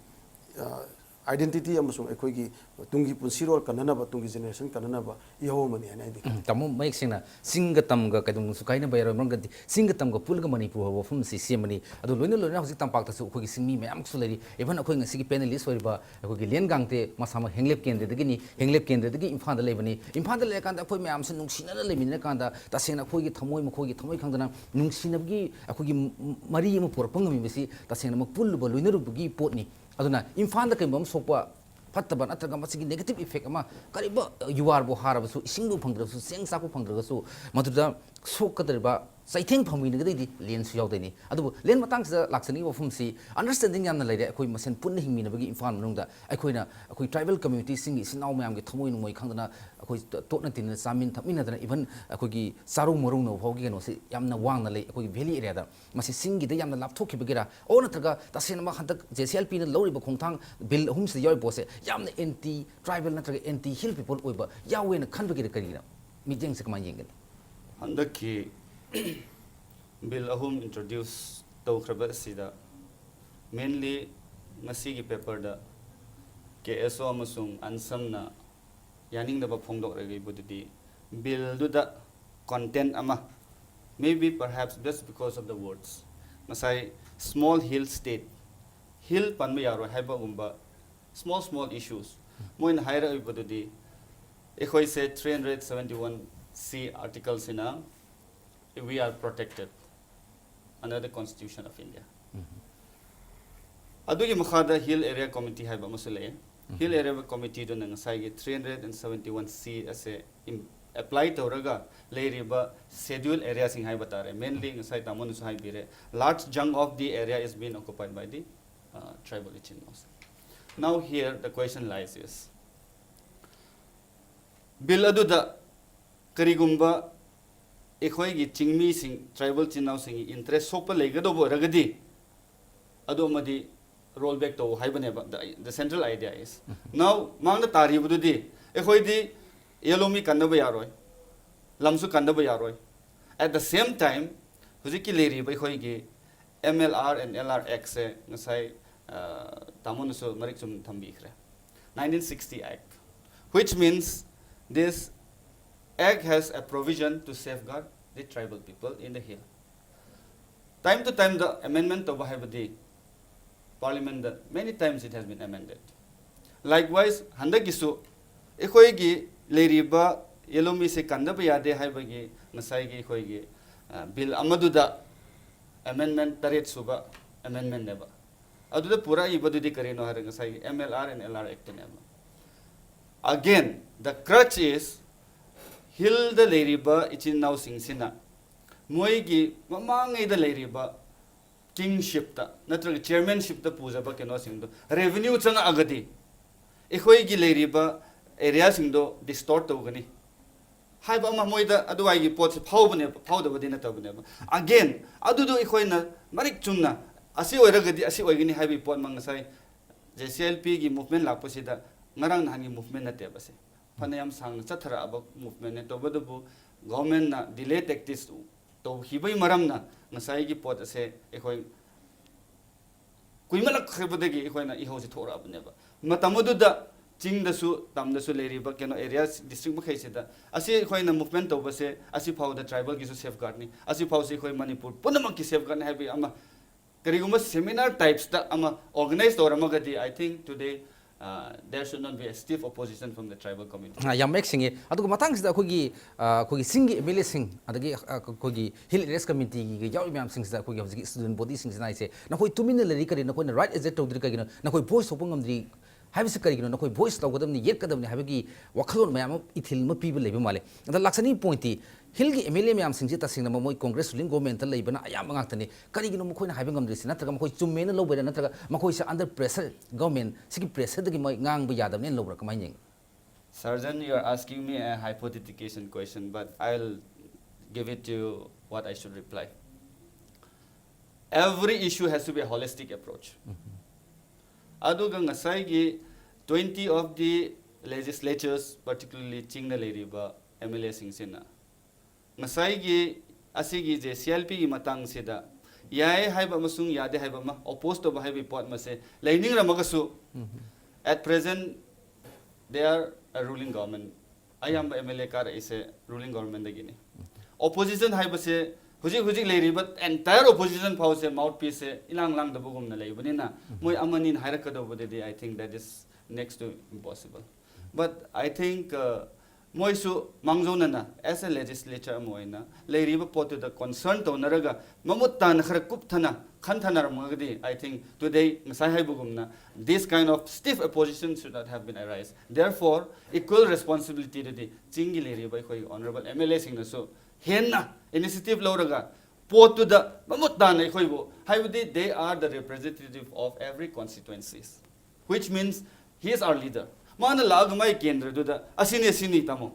ꯑ, ꯑꯥꯏꯗꯦꯟꯇꯤꯇꯤ ꯑꯃꯁꯨꯡ ꯑꯩꯈꯣꯏꯒꯤ ꯇꯨꯡꯒꯤ ꯄꯨꯟꯁꯤꯔꯣꯜ ꯀꯟꯅꯅꯕ, ꯇꯨꯡꯒꯤ ꯖꯦꯅꯦꯔꯦꯁꯟ ꯀꯟꯅꯅꯕ ꯏꯍꯧ ꯑꯃꯅꯤ ꯍꯥꯏꯅ ꯑꯩꯗꯤ ꯈꯜꯂꯤ꯫ ꯎꯝ, ꯇꯥꯃꯣ, ꯃꯌꯦꯛ ꯁꯦꯡꯅ ꯆꯤꯡꯒ ꯇꯝꯒ ꯀꯩꯗꯧꯅꯨꯡꯁꯨ ꯀꯥꯏꯅꯕ ꯌꯥꯔꯣꯏ, ꯃꯔꯝꯗꯤ ꯆꯤꯡꯒ ꯇꯝꯒ ꯄꯨꯜꯂꯒ ꯃꯅꯤꯄꯨꯔ ꯍꯥꯏꯕ ꯋꯥꯐꯝ ꯑꯁꯤ ꯁꯦꯝꯕꯅꯤ꯫ ꯑꯗꯨ ꯂꯣꯏꯅ ꯂꯣꯏꯅꯅ ꯍꯧꯖꯤꯛ ꯇꯝꯄꯥꯛꯇꯁꯨ ꯑꯩꯈꯣꯏꯒꯤ ꯆꯤꯡꯃꯤ ꯃꯌꯥꯝ ꯑꯃꯁꯨ ꯂꯩꯔꯤ꯫ Even ꯑꯩꯈꯣꯏ ꯉꯁꯤꯒꯤ ꯄꯦꯅꯦꯂꯤꯁ ꯑꯣꯏꯔꯤꯕ ꯑꯩꯈꯣꯏꯒꯤ ꯂꯦꯟ ꯒꯥꯡꯇꯦ ꯃꯁꯥꯃꯛ ꯍꯦꯡꯂꯦꯞ ꯀꯦꯟꯗ꯭ꯔꯗꯒꯤꯅꯤ, ꯍꯦꯡꯂꯦꯞ ꯀꯦꯟꯗ꯭ꯔꯗꯒꯤ ꯏꯝꯐꯥꯜꯗ ꯂꯩꯕꯅꯤ꯫ ꯏꯝꯐꯥꯜꯗ ꯂꯩꯔꯀꯥꯟꯗ ꯑꯩꯈꯣꯏ ꯃꯌꯥꯝꯁꯦ ꯅꯨꯡꯁꯤꯅꯅ ꯂꯩꯃꯤꯟꯅꯔꯀꯥꯟꯗ ꯇꯁꯦꯡꯅ ꯑꯩꯈꯣꯏꯒꯤ ꯊꯃꯣꯏ ꯃꯈꯣꯏꯒꯤ ꯊꯃꯣꯏ ꯈꯪꯗꯅ ꯅꯨꯡꯁꯤꯅꯕꯒꯤ ꯑꯩꯈꯣꯏꯒꯤ ꯃ-, ꯃꯔꯤ ꯑꯃ ꯄꯨꯔꯛꯄ ꯉꯝꯃꯤꯕꯁꯤ ꯇꯁꯦꯡꯅꯃꯛ ꯄꯨꯜꯂꯨꯕ ꯂꯣꯏꯅꯔꯨꯕꯒꯤ ꯄꯣꯠꯅꯤ꯫ ꯑꯗꯨꯅ ꯏꯝꯐꯥꯜꯗ ꯀꯩꯒꯨꯝꯕ ꯑꯃ ꯁꯣꯛꯄ ꯐꯠꯇꯕ ꯅꯠꯇ꯭ꯔꯒ ꯃꯁꯤꯒꯤ negative effect ꯑꯃ ꯀꯔꯤꯒꯨꯝꯕ ꯌꯨꯍꯥꯔꯕꯨ ꯍꯥꯔꯕꯁꯨ, ꯏꯁꯤꯡꯕꯨ ꯐꯪꯗ꯭ꯔꯕꯁꯨ, ꯆꯦꯡ ꯆꯥꯛꯄꯨ ꯐꯪꯗ꯭ꯔꯒꯁꯨ, ꯃꯗꯨꯗ ꯁꯣꯛꯀꯗꯧꯔꯤꯕ ꯆꯩꯊꯦꯡ ꯐꯪꯃꯤꯟꯅꯒꯗꯩꯗꯤ ꯂꯦꯟꯁꯨ ꯌꯥꯎꯗꯣꯏꯅꯤ꯫ ꯑꯗꯨꯕꯨ ꯂꯦꯟ ꯃꯇꯥꯡꯁꯤꯗ ꯂꯥꯛꯆꯅꯤꯡꯉꯤꯕ ꯋꯥꯐꯝꯁꯤ, understanding ꯌꯥꯝꯅ ꯂꯩꯔꯦ꯫ ꯑꯩꯈꯣꯏ ꯃꯁꯦꯟ ꯄꯨꯟꯅ ꯍꯤꯡꯃꯤꯟꯅꯕꯒꯤ ꯏꯝꯐꯥꯜ ꯃꯅꯨꯡꯗ ꯑꯩꯈꯣꯏꯅ ꯑꯩꯈꯣꯏ ꯇ꯭ꯔꯥꯏꯕꯦꯜ ꯀꯝꯃ꯭ꯌꯨꯅꯤꯇꯤꯁꯤꯡꯒꯤ ꯏꯆꯤꯟ ꯏꯅꯥꯎ ꯃꯌꯥꯝꯒꯤ ꯊꯃꯣꯏ ꯅꯨꯡꯃꯣꯏ ꯈꯪꯗꯅ ꯑꯩꯈꯣꯏ ꯇꯣꯠꯅ ꯇꯤꯟꯅ ꯆꯥꯃꯤꯟ ꯊꯛꯃꯤꯟꯅꯗꯅ, even ꯑꯩꯈꯣꯏꯒꯤ ꯆꯥꯔꯧ ꯃꯔꯧꯅꯕ ꯐꯥꯎꯒꯤ ꯀꯩꯅꯣꯁꯤ ꯌꯥꯝꯅ ꯋꯥꯡꯅ ꯂꯩ ꯑꯩꯈꯣꯏꯒꯤ valley area ꯗ꯫ ꯃꯁꯤ ꯆꯤꯡꯒꯤꯗ ꯌꯥꯝꯅ ꯂꯥꯞꯊꯣꯛꯈꯤꯕꯒꯤꯔꯥ, ꯑꯣ ꯅꯠꯇ꯭ꯔꯒ ꯇꯁꯦꯡꯅꯃꯛ ꯍꯟꯗꯛ J C L P ꯅ ꯂꯧꯔꯤꯕ ꯈꯣꯡꯊꯥꯡ ꯕꯤꯜ ꯑꯍꯨꯝꯁꯤꯗ ꯌꯥꯎꯔꯤꯕ ꯄꯣꯠꯁꯦ ꯌꯥꯝꯅ anti tribal ꯅꯠꯇ꯭ꯔꯒ anti hill people ꯑꯣꯏꯕ ꯌꯥꯎꯋꯦꯅ ꯈꯟꯕꯒꯤꯔ ꯀꯔꯤꯒꯤꯅꯣ? ꯃꯤꯠꯌꯦꯡꯁꯦ ꯀꯃꯥꯏꯅ ꯌꯦꯡꯒꯅꯤ? ꯍꯟꯗꯛꯀꯤ ꯕꯤꯜ ꯑꯍꯨꯝ ꯏꯟꯇ꯭ꯔꯣꯗ꯭ꯌꯨꯁ ꯇꯧꯈ꯭ꯔꯕ ꯑꯁꯤꯗ mainly ꯉꯁꯤꯒꯤ ꯄꯦꯄꯔꯗ K S O ꯑꯃꯁꯨꯡ ꯑꯟꯁꯝꯅ ꯌꯥꯅꯤꯡꯗꯕ ꯐꯣꯡꯗꯣꯛꯂꯤꯕꯗꯨꯗꯤ ꯕꯤꯜꯗꯨꯗ content ꯑꯃ, maybe perhaps just because of the words, ꯉꯁꯥꯏ small hill state, hill ꯄꯟꯕ ꯌꯥꯔꯣꯏ ꯍꯥꯏꯕꯒꯨꯝꯕ small small issues ꯃꯣꯏꯅ ꯍꯥꯏꯔꯛꯏꯕꯗꯨꯗꯤ ꯑꯩꯈꯣꯏꯁꯦ three hundred seventy one C article ꯁꯤꯅ we are protected under the Constitution of India. ꯑꯗꯨꯒꯤ ꯃꯈꯥꯗ Hill Area Committee ꯍꯥꯏꯕ ꯑꯃꯁꯨ ꯂꯩ꯫ Hill Area Committee ꯗꯨꯅ ꯉꯁꯥꯏꯒꯤ three hundred and seventy one C ꯑꯁꯦ apply ꯇꯧꯔꯒ ꯂꯩꯔꯤꯕ schedule area ꯁꯤꯡ ꯍꯥꯏꯕ ꯇꯥꯔꯦ, mainly ꯉꯁꯥꯏ ꯇꯥꯃꯣꯅꯁꯨ ꯍꯥꯏꯕꯤꯔꯦ, large chunk of the area is being occupied by the uh, tribal ꯏꯆꯤꯟ ꯏꯅꯥꯎꯁꯤꯡ꯫ Now here the question lies is, bill ꯑꯗꯨꯗ ꯀꯔꯤꯒꯨꯝꯕ ꯑꯩꯈꯣꯏꯒꯤ ꯆꯤꯡꯃꯤꯁꯤꯡ, ꯇ꯭ꯔꯥꯏꯕꯦꯜ ꯏꯆꯤꯟ ꯏꯅꯥꯎꯁꯤꯡꯒꯤ ꯏꯟꯇꯔꯦꯁ ꯁꯣꯛꯄ ꯂꯩꯒꯗꯧꯕ ꯑꯣꯏꯔꯒꯗꯤ, ꯑꯗꯨ ꯑꯃꯗꯤ ꯔꯣꯜ ꯕꯦꯛ ꯇꯧ ꯍꯥꯏꯕꯅꯦꯕ꯫ The, the central idea is, now ꯃꯥꯡꯗ ꯇꯥꯔꯤꯕꯗꯨꯗꯤ ꯑꯩꯈꯣꯏꯗꯤ ꯌꯦꯂꯣꯃꯤ ꯀꯟꯗꯕ ꯌꯥꯔꯣꯏ, ꯂꯝꯁꯨ ꯀꯟꯗꯕ ꯌꯥꯔꯣꯏ꯫ At the same time, ꯍꯧꯖꯤꯛꯀꯤ ꯂꯩꯔꯤꯕ ꯑꯩꯈꯣꯏꯒꯤ M L R and L R Act ꯁꯦ ꯉꯁꯥꯏ, ꯑ, ꯇꯥꯃꯣꯅꯁꯨ ꯃꯔꯤꯛ ꯆꯨꯝ ꯊꯝꯕꯤꯈ꯭ꯔꯦ꯫ Nineteen sixty Act, which means this Act has a provision to safeguard the tribal people in the hill. Time to time the amendment ꯇꯧꯕ ꯍꯥꯏꯕꯗꯤ Parliament the many times it has been amended. Likewise, ꯍꯟꯗꯛꯀꯤꯁꯨ ꯑꯩꯈꯣꯏꯒꯤ ꯂꯩꯔꯤꯕ ꯌꯦꯂꯣꯃꯤꯁꯦ ꯀꯟꯗꯕ ꯌꯥꯗꯦ ꯍꯥꯏꯕꯒꯤ ꯉꯁꯥꯏꯒꯤ ꯑꯩꯈꯣꯏꯒꯤ, ꯑ, bill ꯑꯃꯗꯨꯗ amendment, ꯇꯔꯦꯠ ꯁꯨꯕ amendment ꯅꯦꯕ꯫ ꯑꯗꯨꯗ ꯄꯨꯔꯛꯏꯕꯗꯨꯗꯤ ꯀꯔꯤꯅꯣ ꯍꯥꯏꯔꯒ ꯉꯁꯥꯏꯒꯤ M L R and L R Act ꯅꯦꯕ꯫ Again, the crux is, ꯍꯤꯜꯗ ꯂꯩꯔꯤꯕ ꯏꯆꯤꯟ ꯏꯅꯥꯎꯁꯤꯡꯁꯤꯅ ꯃꯣꯏꯒꯤ ꯃꯃꯥꯡꯉꯩꯗ ꯂꯩꯔꯤꯕ ꯀꯤꯡꯁꯤꯞꯇ ꯅꯠꯇ꯭ꯔꯒ ꯆꯤꯌꯔꯃꯦꯟꯁꯤꯞꯇ ꯄꯨꯖꯕ ꯀꯩꯅꯣꯁꯤꯡꯗꯣ ꯔꯦꯚꯤꯅ꯭ꯌꯨ ꯆꯪꯉꯛꯑꯒꯗꯤ ꯑꯩꯈꯣꯏꯒꯤ ꯂꯩꯔꯤꯕ ꯑꯦꯔꯤꯌꯥꯁꯤꯡꯗꯣ ꯗꯤꯁꯇꯣꯔꯠ ꯇꯧꯒꯅꯤ ꯍꯥꯏꯕ ꯑꯃ ꯃꯣꯏꯗ ꯑꯗꯨꯋꯥꯏꯒꯤ ꯄꯣꯠꯁꯦ ꯐꯥꯎꯕꯅꯦꯕ, ꯐꯥꯎꯗꯕꯗꯤ ꯅꯠꯇꯕꯅꯦꯕ꯫ Again, ꯑꯗꯨꯗꯣ ꯑꯩꯈꯣꯏꯅ ꯃꯔꯤꯛ ꯆꯨꯝꯅ ꯑꯁꯤ ꯑꯣꯏꯔꯒꯗꯤ ꯑꯁꯤ ꯑꯣꯏꯒꯅꯤ ꯍꯥꯏꯕꯒꯤ ꯄꯣꯠꯃꯛ ꯉꯁꯥꯏ J C I L P ꯒꯤ movement ꯂꯥꯛꯄꯁꯤꯗ ꯉꯔꯥꯡ ꯅꯍꯥꯟꯒꯤ movement ꯅꯠꯇꯦꯕ ꯁꯤ꯫ ꯐꯅꯌꯥꯝ ꯁꯥꯡꯅ ꯆꯠꯊꯔꯛꯑꯕ movement ꯅꯦ꯫ ꯇꯧꯕꯇꯕꯨ government ꯅ delay tactics ꯇꯧꯈꯤꯕꯒꯤ ꯃꯔꯝꯅ ꯉꯁꯥꯏꯒꯤ ꯄꯣꯠ ꯑꯁꯦ ꯑꯩꯈꯣꯏ ꯀꯨꯏꯃꯜꯂꯛꯈ꯭ꯔꯕꯗꯒꯤ ꯑꯩꯈꯣꯏꯅ ꯏꯍꯧꯁꯦ ꯊꯣꯛꯂꯛꯑꯕꯅꯦꯕ꯫ ꯃꯇꯝ ꯑꯗꯨꯗ ꯆꯤꯡꯗꯁꯨ ꯇꯝꯗꯁꯨ ꯂꯩꯔꯤꯕ ꯀꯩꯅꯣ ꯑꯦꯔꯤꯌꯥ ꯗꯤꯁꯇ꯭ꯔꯤꯛ ꯃꯈꯩꯁꯤꯗ ꯑꯁꯤ ꯑꯩꯈꯣꯏꯅ movement ꯇꯧꯕꯁꯦ ꯑꯁꯤ ꯐꯥꯎꯗ ꯇ꯭ꯔꯥꯏꯕꯦꯜꯒꯤꯁꯨ safeguard ꯅꯤ, ꯑꯁꯤ ꯐꯥꯎꯁꯤ ꯑꯩꯈꯣꯏ ꯃꯅꯤꯄꯨꯔ ꯄꯨꯝꯅꯃꯛꯀꯤ safeguard ꯅꯤ ꯍꯥꯏꯕꯒꯤ ꯑꯃ ꯀꯔꯤꯒꯨꯝꯕ seminar types ꯇ ꯑꯃ organize ꯇꯧꯔꯝꯃꯒꯗꯤ, I think today, uh, there should not be a stiff opposition from the tribal community. ꯑ, ꯌꯥꯝ ꯃꯌꯦꯛ ꯁꯦꯡꯉꯦ꯫ ꯑꯗꯨꯒ ꯃꯇꯥꯡꯁꯤꯗ ꯑꯩꯈꯣꯏꯒꯤ, ꯑ, ꯑꯩꯈꯣꯏꯒꯤ ꯆꯤꯡꯒꯤ M L A ꯁꯤꯡ, ꯑꯗꯒꯤ, ꯑ, ꯑꯩꯈꯣꯏꯒꯤ Hill Areas Committee ꯒꯤ ꯌꯥꯎꯔꯤꯕ ꯃꯌꯥꯝꯁꯤꯡꯁꯤꯗ, ꯑꯩꯈꯣꯏꯒꯤ ꯍꯧꯖꯤꯛꯀꯤ student body ꯁꯤꯡꯁꯤꯅ ꯍꯥꯏꯁꯦ, "ꯅꯈꯣꯏ ꯇꯨꯃꯤꯟꯅ ꯂꯩꯔꯤ ꯀꯔꯤ? ꯅꯈꯣꯏꯅ right assert ꯇꯧꯗ꯭ꯔꯤ ꯀꯩꯒꯤꯅꯣ? ꯅꯈꯣꯏ voice ꯊꯣꯛꯄ ꯉꯝꯗ꯭ꯔꯤ ꯍꯥꯏꯕꯁꯤ ꯀꯔꯤꯒꯤꯅꯣ? ꯅꯈꯣꯏ voice ꯂꯧꯒꯗꯕꯅꯤ, ꯌꯦꯠꯀꯗꯕꯅꯤ" ꯍꯥꯏꯕꯒꯤ ꯋꯥꯈꯜꯂꯣꯟ ꯃꯌꯥꯝ ꯑꯃ, ꯏꯊꯤꯜ ꯑꯃ ꯄꯤꯕ ꯂꯩꯕ ꯃꯥꯜꯂꯦ꯫ ꯑꯗ ꯂꯥꯛꯆꯅꯤꯡꯉꯤ point ꯇꯤ, ꯍꯤꯜꯒꯤ M L A ꯃꯌꯥꯝꯁꯤꯡꯁꯦ ꯇꯁꯦꯡꯅ ꯃꯣꯏ Congress ruling government ꯇ ꯂꯩꯕꯅ ꯑꯌꯥꯝꯕ ꯉꯥꯛꯇꯅꯤ꯫ ꯀꯔꯤꯒꯤꯅꯣ ꯃꯈꯣꯏꯅ ꯍꯥꯏꯕ ꯉꯝꯗ꯭ꯔꯤꯁꯤ? ꯅꯠꯇ꯭ꯔꯒ ꯃꯈꯣꯏ ꯆꯨꯝꯃꯦꯅ ꯂꯧꯕꯩꯔꯥ? ꯅꯠꯇ꯭ꯔꯒ ꯃꯈꯣꯏꯁꯦ under pressure, government ꯁꯤꯒꯤ pressure ꯗꯒꯤ ꯃꯣꯏ ꯉꯥꯡꯕ ꯌꯥꯗꯕꯅꯦꯅ ꯂꯧꯕ꯭ꯔꯥ? ꯀꯃꯥꯏꯅ ꯌꯦꯡꯉꯤ? Sergeant, you are asking me a hypothetication question, but I'll give it to what I should reply. Every issue has to be a holistic approach. ꯑꯗꯨꯒ ꯉꯁꯥꯏꯒꯤ twenty of the legislatures, particularly ꯆꯤꯡꯗ ꯂꯩꯔꯤꯕ M L A ꯁꯤꯡꯁꯤꯅ ꯉꯁꯥꯏꯒꯤ ꯑꯁꯤꯒꯤ J C L P ꯒꯤ ꯃꯇꯥꯡꯁꯤꯗ ꯌꯥꯏ ꯍꯥꯏꯕ ꯑꯃꯁꯨꯡ ꯌꯥꯗꯦ ꯍꯥꯏꯕ ꯑꯃ, oppose ꯇꯧꯕ ꯍꯥꯏꯕꯒꯤ ꯄꯣꯠ ꯑꯃꯁꯦ ꯂꯩꯅꯤꯡꯔꯝꯃꯒꯁꯨ, at present they are a ruling government. ꯑꯌꯥꯝꯕ M L A ꯀꯥꯔꯛꯏꯁꯦ ruling government ꯗꯒꯤꯅꯤ꯫ Opposition ꯍꯥꯏꯕꯁꯦ ꯍꯧꯖꯤꯛ ꯍꯧꯖꯤꯛ ꯂꯩꯔꯤꯕ entire opposition ꯐꯥꯎꯁꯦ mouthpiece ꯁꯦ ꯏꯂꯥꯡ ꯂꯥꯡꯗꯕꯒꯨꯝꯅ ꯂꯩꯕꯅꯤꯅ, ꯃꯣꯏ ꯑꯃꯅꯤꯅ ꯍꯥꯏꯔꯛꯀꯗꯧꯕꯗꯗꯤ, I think that is next to impossible. But I think, uh, ꯃꯣꯏꯁꯨ ꯃꯥꯡꯖꯧꯅꯅ as a legislature ꯑꯃ ꯑꯣꯏꯅ ꯂꯩꯔꯤꯕ ꯄꯣꯠꯇꯨꯗ concern ꯇꯧꯅꯔꯒ ꯃꯃꯨꯠ ꯇꯥꯅ ꯈꯔ ꯀꯨꯞꯊꯅ ꯈꯟꯊꯅꯔꯝꯃꯒꯗꯤ, I think today ꯉꯁꯥꯏ ꯍꯥꯏꯕꯒꯨꯝꯅ this kind of stiff opposition should not have been arise. Therefore, equal responsibility ꯗꯨꯗꯤ ꯆꯤꯡꯒꯤ ꯂꯩꯔꯤꯕ ꯑꯩꯈꯣꯏ honourable M L A ꯁꯤꯡꯅꯁꯨ ꯍꯦꯟꯅ initiative ꯂꯧꯔꯒ ꯄꯣꯠꯇꯨꯗ ꯃꯃꯨꯠ ꯇꯥꯅ ꯑꯩꯈꯣꯏꯕꯨ, ꯍꯥꯏꯕꯗꯤ they are the representative of every constituencies, which means he is our leader. ꯃꯥꯅ ꯂꯥꯛꯑꯒ ꯃꯥꯒꯤ ꯀꯦꯟꯗ꯭ꯔꯗꯨꯗ ꯑꯁꯤꯅꯤ ꯑꯁꯤꯅꯤ ꯇꯥꯃꯣ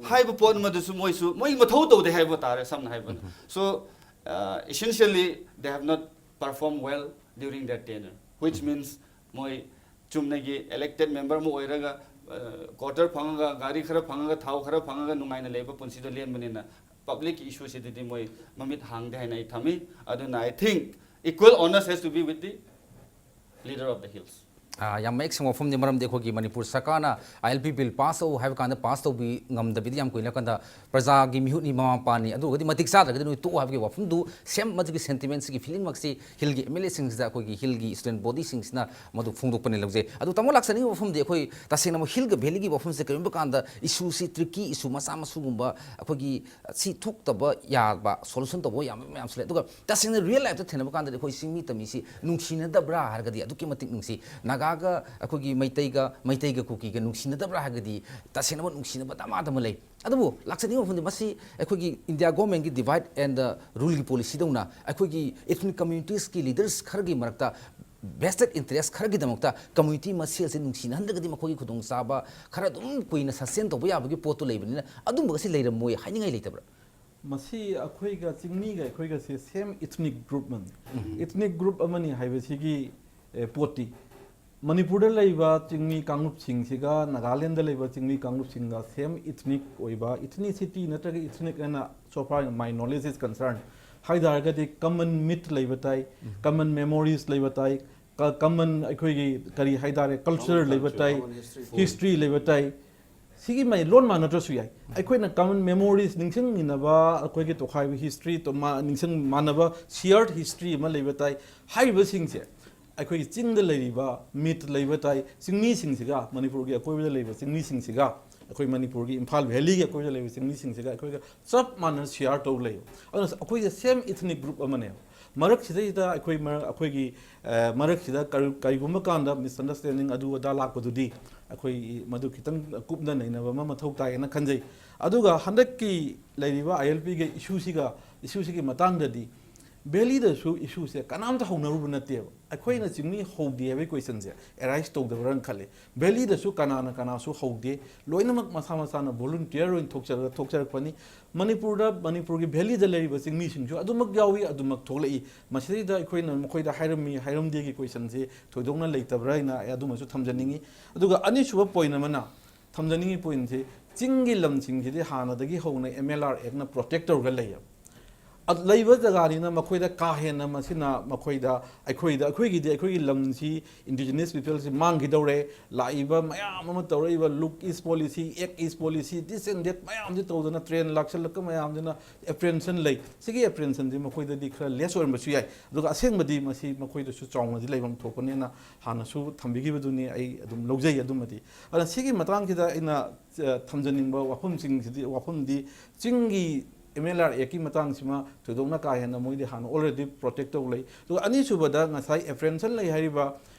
ꯍꯥꯏꯕ ꯄꯣꯠ ꯑꯃꯗꯨꯁꯨ ꯃꯣꯏꯁꯨ ꯃꯣꯏ ꯃꯊꯧ ꯇꯧꯗꯦ ꯍꯥꯏꯕ ꯇꯥꯔꯦ, ꯁꯝꯅ ꯍꯥꯏꯕꯗ꯫ So, uh, essentially they have not performed well during their tenure, which means ꯃꯣꯏ ꯆꯨꯝꯅꯒꯤ elected member ꯑꯃ ꯑꯣꯏꯔꯒ, uh, quarter ꯐꯪꯉꯒ, ꯒꯥꯔꯤ ꯈꯔ ꯐꯪꯉꯒ, ꯊꯥꯎ ꯈꯔ ꯐꯪꯉꯒ ꯅꯨꯡꯉꯥꯏꯅ ꯂꯩꯕ ꯄꯨꯟꯁꯤꯗꯣ ꯂꯦꯟꯕꯅꯤꯅ, public issue ꯁꯤꯗꯗꯤ ꯃꯣꯏ ꯃꯃꯤꯠ ꯍꯥꯡꯗꯦ ꯍꯥꯏꯅ ꯑꯩ ꯊꯝꯃꯤ꯫ ꯑꯗꯨꯅ I think equal onus has to be with the leader of the hills. ꯑꯥ, ꯌꯥꯝ ꯃꯌꯦꯛ ꯁꯦꯡꯕ ꯋꯥꯐꯝꯅꯤ, ꯃꯔꯝꯗꯤ ꯑꯩꯈꯣꯏꯒꯤ ꯃꯅꯤꯄꯨꯔ ꯁꯔꯀꯥꯔꯅ I L P bill pass ꯇꯧ ꯍꯥꯏꯕ ꯀꯥꯟꯗ pass ꯇꯧꯕꯤ ꯉꯝꯗꯕꯤꯗ ꯌꯥꯝ ꯀꯨꯏꯅ ꯀꯥꯟꯗ ꯄ꯭ꯔꯖꯥꯒꯤ ꯃꯤꯍꯨꯠꯅꯤ, ꯃꯃꯥ ꯃꯄꯥꯅꯤ, ꯑꯗꯨ ꯑꯣꯏꯔꯒꯗꯤ ꯃꯇꯤꯛ ꯆꯥꯗ꯭ꯔꯒꯗꯤ ꯅꯣꯏ ꯇꯣꯛꯑꯣ ꯍꯥꯏꯕꯒꯤ ꯋꯥꯐꯝꯗꯨ, ꯁꯦꯝ ꯃꯗꯨꯒꯤ sentiment ꯁꯤꯒꯤ feeling Maksi ꯍꯤꯜꯒꯤ M L A ꯁꯤꯡꯁꯤꯗ, ꯑꯩꯈꯣꯏꯒꯤ ꯍꯤꯜꯒꯤ student body ꯁꯤꯡꯁꯤꯅ ꯃꯗꯨ ꯐꯣꯡꯗꯣꯛꯄꯅꯤ ꯂꯧꯖꯩ꯫ ꯑꯗꯨ ꯇꯥꯃꯣ, ꯂꯥꯛꯆꯅꯤꯡꯕ ꯋꯥꯐꯝꯗꯤ, ꯑꯩꯈꯣꯏ ꯇꯁꯦꯡꯅ ꯑꯃꯨꯛ ꯍꯤꯜꯒ ꯚꯦꯂꯤꯒꯤ ꯋꯥꯐꯝꯁꯦ ꯀꯔꯤꯒꯨꯝꯕ ꯀꯥꯟꯗ issue ꯁꯤ tricky issue ꯃꯆꯥ ꯃꯁꯨꯒꯨꯝꯕ ꯑꯩꯈꯣꯏꯒꯤ ꯁꯤ ꯊꯣꯛꯇꯕ ꯌꯥꯕ solution ꯇꯧꯕ ꯌꯥꯕ ꯃꯌꯥꯝꯁꯨ ꯂꯩ꯫ ꯑꯗꯨꯒ ꯇꯁꯦꯡꯅ real life ꯇ ꯊꯦꯡꯅꯕ ꯀꯥꯟꯗꯗꯤ ꯑꯩꯈꯣꯏ ꯆꯤꯡꯃꯤ ꯇꯝꯃꯤꯁꯤ ꯅꯨꯡꯁꯤꯅꯗꯕ꯭ꯔꯥ ꯍꯥꯏꯔꯒꯗꯤ ꯑꯗꯨꯛꯀꯤ ꯃꯇꯤꯛ ꯅꯨꯡꯁꯤ꯫ ꯅꯥꯒꯥꯒ ꯑꯩꯈꯣꯏꯒꯤ ꯃꯩꯇꯩꯒ, ꯃꯩꯇꯩꯒ ꯀꯨꯀꯤꯒ ꯅꯨꯡꯁꯤꯅꯗꯕ꯭ꯔꯥ ꯍꯥꯏꯔꯒꯗꯤ ꯇꯁꯦꯡꯅ ꯅꯨꯡꯁꯤꯅꯕ ꯗꯃꯥ ꯗꯃꯥ ꯂꯩ꯫ ꯑꯗꯨꯕꯨ ꯂꯥꯛꯆꯅꯤꯡꯕ ꯋꯥꯐꯝꯗꯤ, ꯃꯁꯤ ꯑꯩꯈꯣꯏꯒꯤ India government ꯀꯤ divide and rule ꯒꯤ policy ꯗꯧꯅ ꯑꯩꯈꯣꯏꯒꯤ ethnic communities ꯀꯤ leaders ꯈꯔꯒꯤ ꯃꯔꯛꯇ vested interest ꯈꯔꯒꯤꯗꯃꯛꯇ community ꯃꯁꯦꯜꯁꯦ ꯅꯨꯡꯁꯤꯅꯍꯟꯗ꯭ꯔꯒꯗꯤ ꯃꯈꯣꯏꯒꯤ ꯈꯨꯗꯣꯡꯆꯥꯕ ꯈꯔ ꯑꯗꯨꯝ ꯀꯨꯏꯅ sustain ꯇꯧꯕ ꯌꯥꯕꯒꯤ ꯄꯣꯠꯇꯨ ꯂꯩꯕꯅꯤꯅ, ꯑꯗꯨꯝꯕꯒꯁꯤ ꯂꯩꯔꯝꯃꯣꯏ ꯍꯥꯏꯅꯤꯡꯉꯥꯏ ꯂꯩꯇꯕ꯭ꯔꯥ? ꯃꯁꯤ ꯑꯩꯈꯣꯏꯒ ꯆꯤꯡꯃꯤꯒ ꯑꯩꯈꯣꯏꯒꯁꯦ same ethnic group ꯑꯃꯅꯤ꯫ Ethnic group ꯑꯃꯅꯤ ꯍꯥꯏꯕꯁꯤꯒꯤ ꯑꯦ, ꯄꯣꯠꯇꯤ ꯃꯅꯤꯄꯨꯔꯗ ꯂꯩꯕ ꯆꯤꯡꯃꯤ ꯀꯥꯡꯂꯨꯞꯁꯤꯡꯁꯤꯒ ꯅꯥꯒꯥꯂꯦꯟꯗ ꯂꯩꯕ ꯆꯤꯡꯃꯤ ꯀꯥꯡꯂꯨꯞꯁꯤꯡꯒ same ethnic ꯑꯣꯏꯕ, ethnicity ꯅꯠꯇ꯭ꯔꯒ ethnic ꯑꯅ, so far my knowledge is concerned, ꯍꯥꯏ ꯇꯥꯔꯒꯗꯤ common myth ꯂꯩꯕ ꯇꯥꯏ, common memories ꯂꯩꯕ ꯇꯥꯏ, common ꯑꯩꯈꯣꯏꯒꯤ ꯀꯔꯤ ꯍꯥꯏ ꯇꯥꯔꯦ, culture ꯂꯩꯕ ꯇꯥꯏ, history ꯂꯩꯕ ꯇꯥꯏ꯫ ꯁꯤꯒꯤ ꯃꯩ ꯂꯣꯟ ꯃꯥꯟꯅꯗ꯭ꯔꯁꯨ ꯌꯥꯏ꯫ ꯑꯩꯈꯣꯏꯅ common memories ꯅꯤꯡꯁꯤꯡꯃꯤꯟꯅꯕ, ꯑꯩꯈꯣꯏꯒꯤ ꯇꯣꯈꯥꯏꯕ history ꯇꯣ-, ꯃꯥ-, ꯅꯤꯡꯁꯤꯡ ꯃꯥꯟꯅꯕ shared history ꯑꯃ ꯂꯩꯕ ꯇꯥꯏ꯫ ꯍꯥꯏꯔꯤꯕꯁꯤꯡꯁꯦ ꯑꯩꯈꯣꯏꯒꯤ ꯆꯤꯡꯗ ꯂꯩꯔꯤꯕ myth ꯂꯩꯕ ꯇꯥꯏ, ꯆꯤꯡꯃꯤꯁꯤꯡꯁꯤꯒ, ꯃꯅꯤꯄꯨꯔꯒꯤ ꯑꯀꯣꯏꯕꯗ ꯂꯩꯕ ꯆꯤꯡꯃꯤꯁꯤꯡꯁꯤꯒ, ꯑꯩꯈꯣꯏ ꯃꯅꯤꯄꯨꯔꯒꯤ ꯏꯝꯐꯥꯜ ꯚꯦꯂꯤꯒꯤ ꯑꯀꯣꯏꯕꯗ ꯂꯩꯕ ꯆꯤꯡꯃꯤꯁꯤꯡꯁꯤꯒ ꯑꯩꯈꯣꯏꯒ ꯆꯞ ꯃꯥꯟꯅꯅ share ꯇꯧ ꯂꯩꯕ꯫ ꯑꯗꯨꯅ ꯑꯩꯈꯣꯏꯁꯦ same ethnic group ꯑꯃꯅꯦꯕ꯫ ꯃꯔꯛꯁꯤꯗꯩꯗ ꯑꯩꯈꯣꯏ ꯃꯔꯛ-, ꯑꯩꯈꯣꯏꯒꯤ, ꯑ, ꯃꯔꯛꯁꯤꯗ ꯀꯔꯤ-, ꯀꯔꯤꯒꯨꯝꯕ ꯀꯥꯟꯗ misunderstanding ꯑꯗꯨ ꯑꯗꯥ ꯂꯥꯛꯄꯗꯨꯗꯤ ꯑꯩꯈꯣꯏ ꯃꯗꯨ ꯈꯤꯇꯪ ꯀꯨꯞꯅ ꯅꯩꯅꯕ ꯑꯃ ꯃꯊꯧ ꯇꯥꯏꯌꯦꯅ ꯈꯟꯖꯩ꯫ ꯑꯗꯨꯒ ꯍꯟꯗꯛꯀꯤ ꯂꯩꯔꯤꯕ ILPꯒꯤ issueꯁꯤꯒ, issueꯁꯤꯒꯤ ꯃꯇꯥꯡꯗꯗꯤ ꯚꯦꯂꯤꯗꯁꯨ issueꯁꯦ ꯀꯅꯥꯝꯇ ꯍꯧꯅꯔꯨꯕ ꯅꯠꯇꯦꯕ꯫ ꯑꯩꯈꯣꯏꯅ ꯆꯤꯡꯃꯤ ꯍꯧꯗꯦ ꯍꯥꯏꯕꯒꯤ questionꯁꯦ arise ꯇꯧꯗꯕ꯭ꯔꯥꯅ ꯈꯜꯂꯤ꯫ ꯚꯦꯂꯤꯗꯁꯨ ꯀꯅꯥꯅ ꯀꯅꯥꯁꯨ ꯍꯧꯗꯦ, ꯂꯣꯏꯅꯃꯛ ꯃꯁꯥ ꯃꯁꯥꯅ volunteer ꯑꯣꯏꯅ ꯊꯣꯛꯆꯔꯒ ꯊꯣꯛꯆꯔꯛꯄꯅꯤ꯫ ꯃꯅꯤꯄꯨꯔꯗ, ꯃꯅꯤꯄꯨꯔꯒꯤ ꯚꯦꯂꯤꯗ ꯂꯩꯔꯤꯕ ꯆꯤꯡꯃꯤꯁꯤꯡꯁꯨ ꯑꯗꯨꯃꯛ ꯌꯥꯎꯏ, ꯑꯗꯨꯃꯛ ꯊꯣꯛꯂꯛꯏ꯫ ꯃꯁꯤꯗꯩꯗ ꯑꯩꯈꯣꯏꯅ ꯃꯈꯣꯏꯗ ꯍꯥꯏꯔꯝꯃꯤ ꯍꯥꯏꯔꯝꯗꯦꯒꯤ questionꯁꯤ ꯊꯣꯏꯗꯣꯛꯅ ꯂꯩꯇꯕ꯭ꯔꯥ ꯍꯥꯏꯅ ꯑꯩ ꯑꯗꯨꯃꯁꯨ ꯊꯝꯖꯅꯤꯡꯉꯤ꯫ ꯑꯗꯨꯒ ꯑꯅꯤꯁꯨꯕ point ꯑꯃꯅ, ꯊꯝꯖꯅꯤꯡꯉꯤ pointꯁꯤ, ꯆꯤꯡꯒꯤ ꯂꯝꯁꯤꯡꯁꯤꯗꯤ ꯍꯥꯟꯅꯗꯒꯤ ꯍꯧꯅ MLR Actꯅ protect ꯇꯧꯔꯒ ꯂꯩꯌꯦꯕ꯫ ꯑ-, ꯂꯩꯕ ꯖꯒꯥꯅꯤꯅ ꯃꯈꯣꯏꯗ ꯀꯥ ꯍꯦꯟꯅ ꯃꯁꯤꯅ ꯃꯈꯣꯏꯗ, ꯑꯩꯈꯣꯏꯗ, ꯑꯩꯈꯣꯏꯒꯤꯗꯤ ꯑꯩꯈꯣꯏꯒꯤ ꯂꯝꯁꯤ indigenous peopleꯁꯤ ꯃꯥꯡꯈꯤꯗꯧꯔꯦ, ꯂꯥꯛꯏꯕ ꯃꯌꯥꯝ ꯑꯃ ꯇꯧꯔꯛꯏꯕ look east policy, act east policy, this and that ꯃꯌꯥꯝꯁꯤ ꯇꯧꯗꯅ train ꯂꯥꯛꯁꯜꯂꯛꯄ ꯃꯌꯥꯝꯁꯤꯅ apprehension ꯂꯩ꯫ ꯁꯤꯒꯤ apprehensionꯁꯤ ꯃꯈꯣꯏꯗꯗꯤ ꯈꯔ less ꯑꯣꯏꯔꯝꯕꯁꯨ ꯌꯥꯏ, ꯑꯗꯨꯒ ꯑꯁꯦꯡꯕꯗꯤ ꯃꯁꯤ ꯃꯈꯣꯏꯗꯁꯨ ꯆꯥꯎꯅꯗꯤ ꯂꯩꯐꯝ ꯊꯣꯛꯄꯅꯦꯅ ꯍꯥꯟꯅꯁꯨ ꯊꯝꯕꯤꯈꯤꯕꯗꯨꯅꯤ, ꯑꯩ ꯑꯗꯨꯝ ꯂꯧꯖꯩ ꯑꯗꯨꯃꯗꯤ꯫ ꯑꯗꯨꯅ ꯁꯤꯒꯤ ꯃꯇꯥꯡꯁꯤꯗ ꯑꯩꯅ, ꯑ, ꯊꯝꯖꯅꯤꯡꯕ ꯋꯥꯐꯝꯁꯤꯡꯁꯤꯗꯤ, ꯋꯥꯐꯝꯗꯤ ꯆꯤꯡꯒꯤ MLR Actꯀꯤ ꯃꯇꯥꯡꯁꯤꯃ ꯊꯣꯏꯗꯣꯛꯅ ꯀꯥ ꯍꯦꯟꯅ ꯃꯣꯏꯗꯤ ꯍꯥꯟꯅ already protect ꯇꯧ ꯂꯩ꯫ ꯑꯗꯨꯒ ꯑꯅꯤꯁꯨꯕꯗ ꯉꯁꯥꯏ apprehension ꯂꯩ ꯍꯥꯏꯔꯤꯕ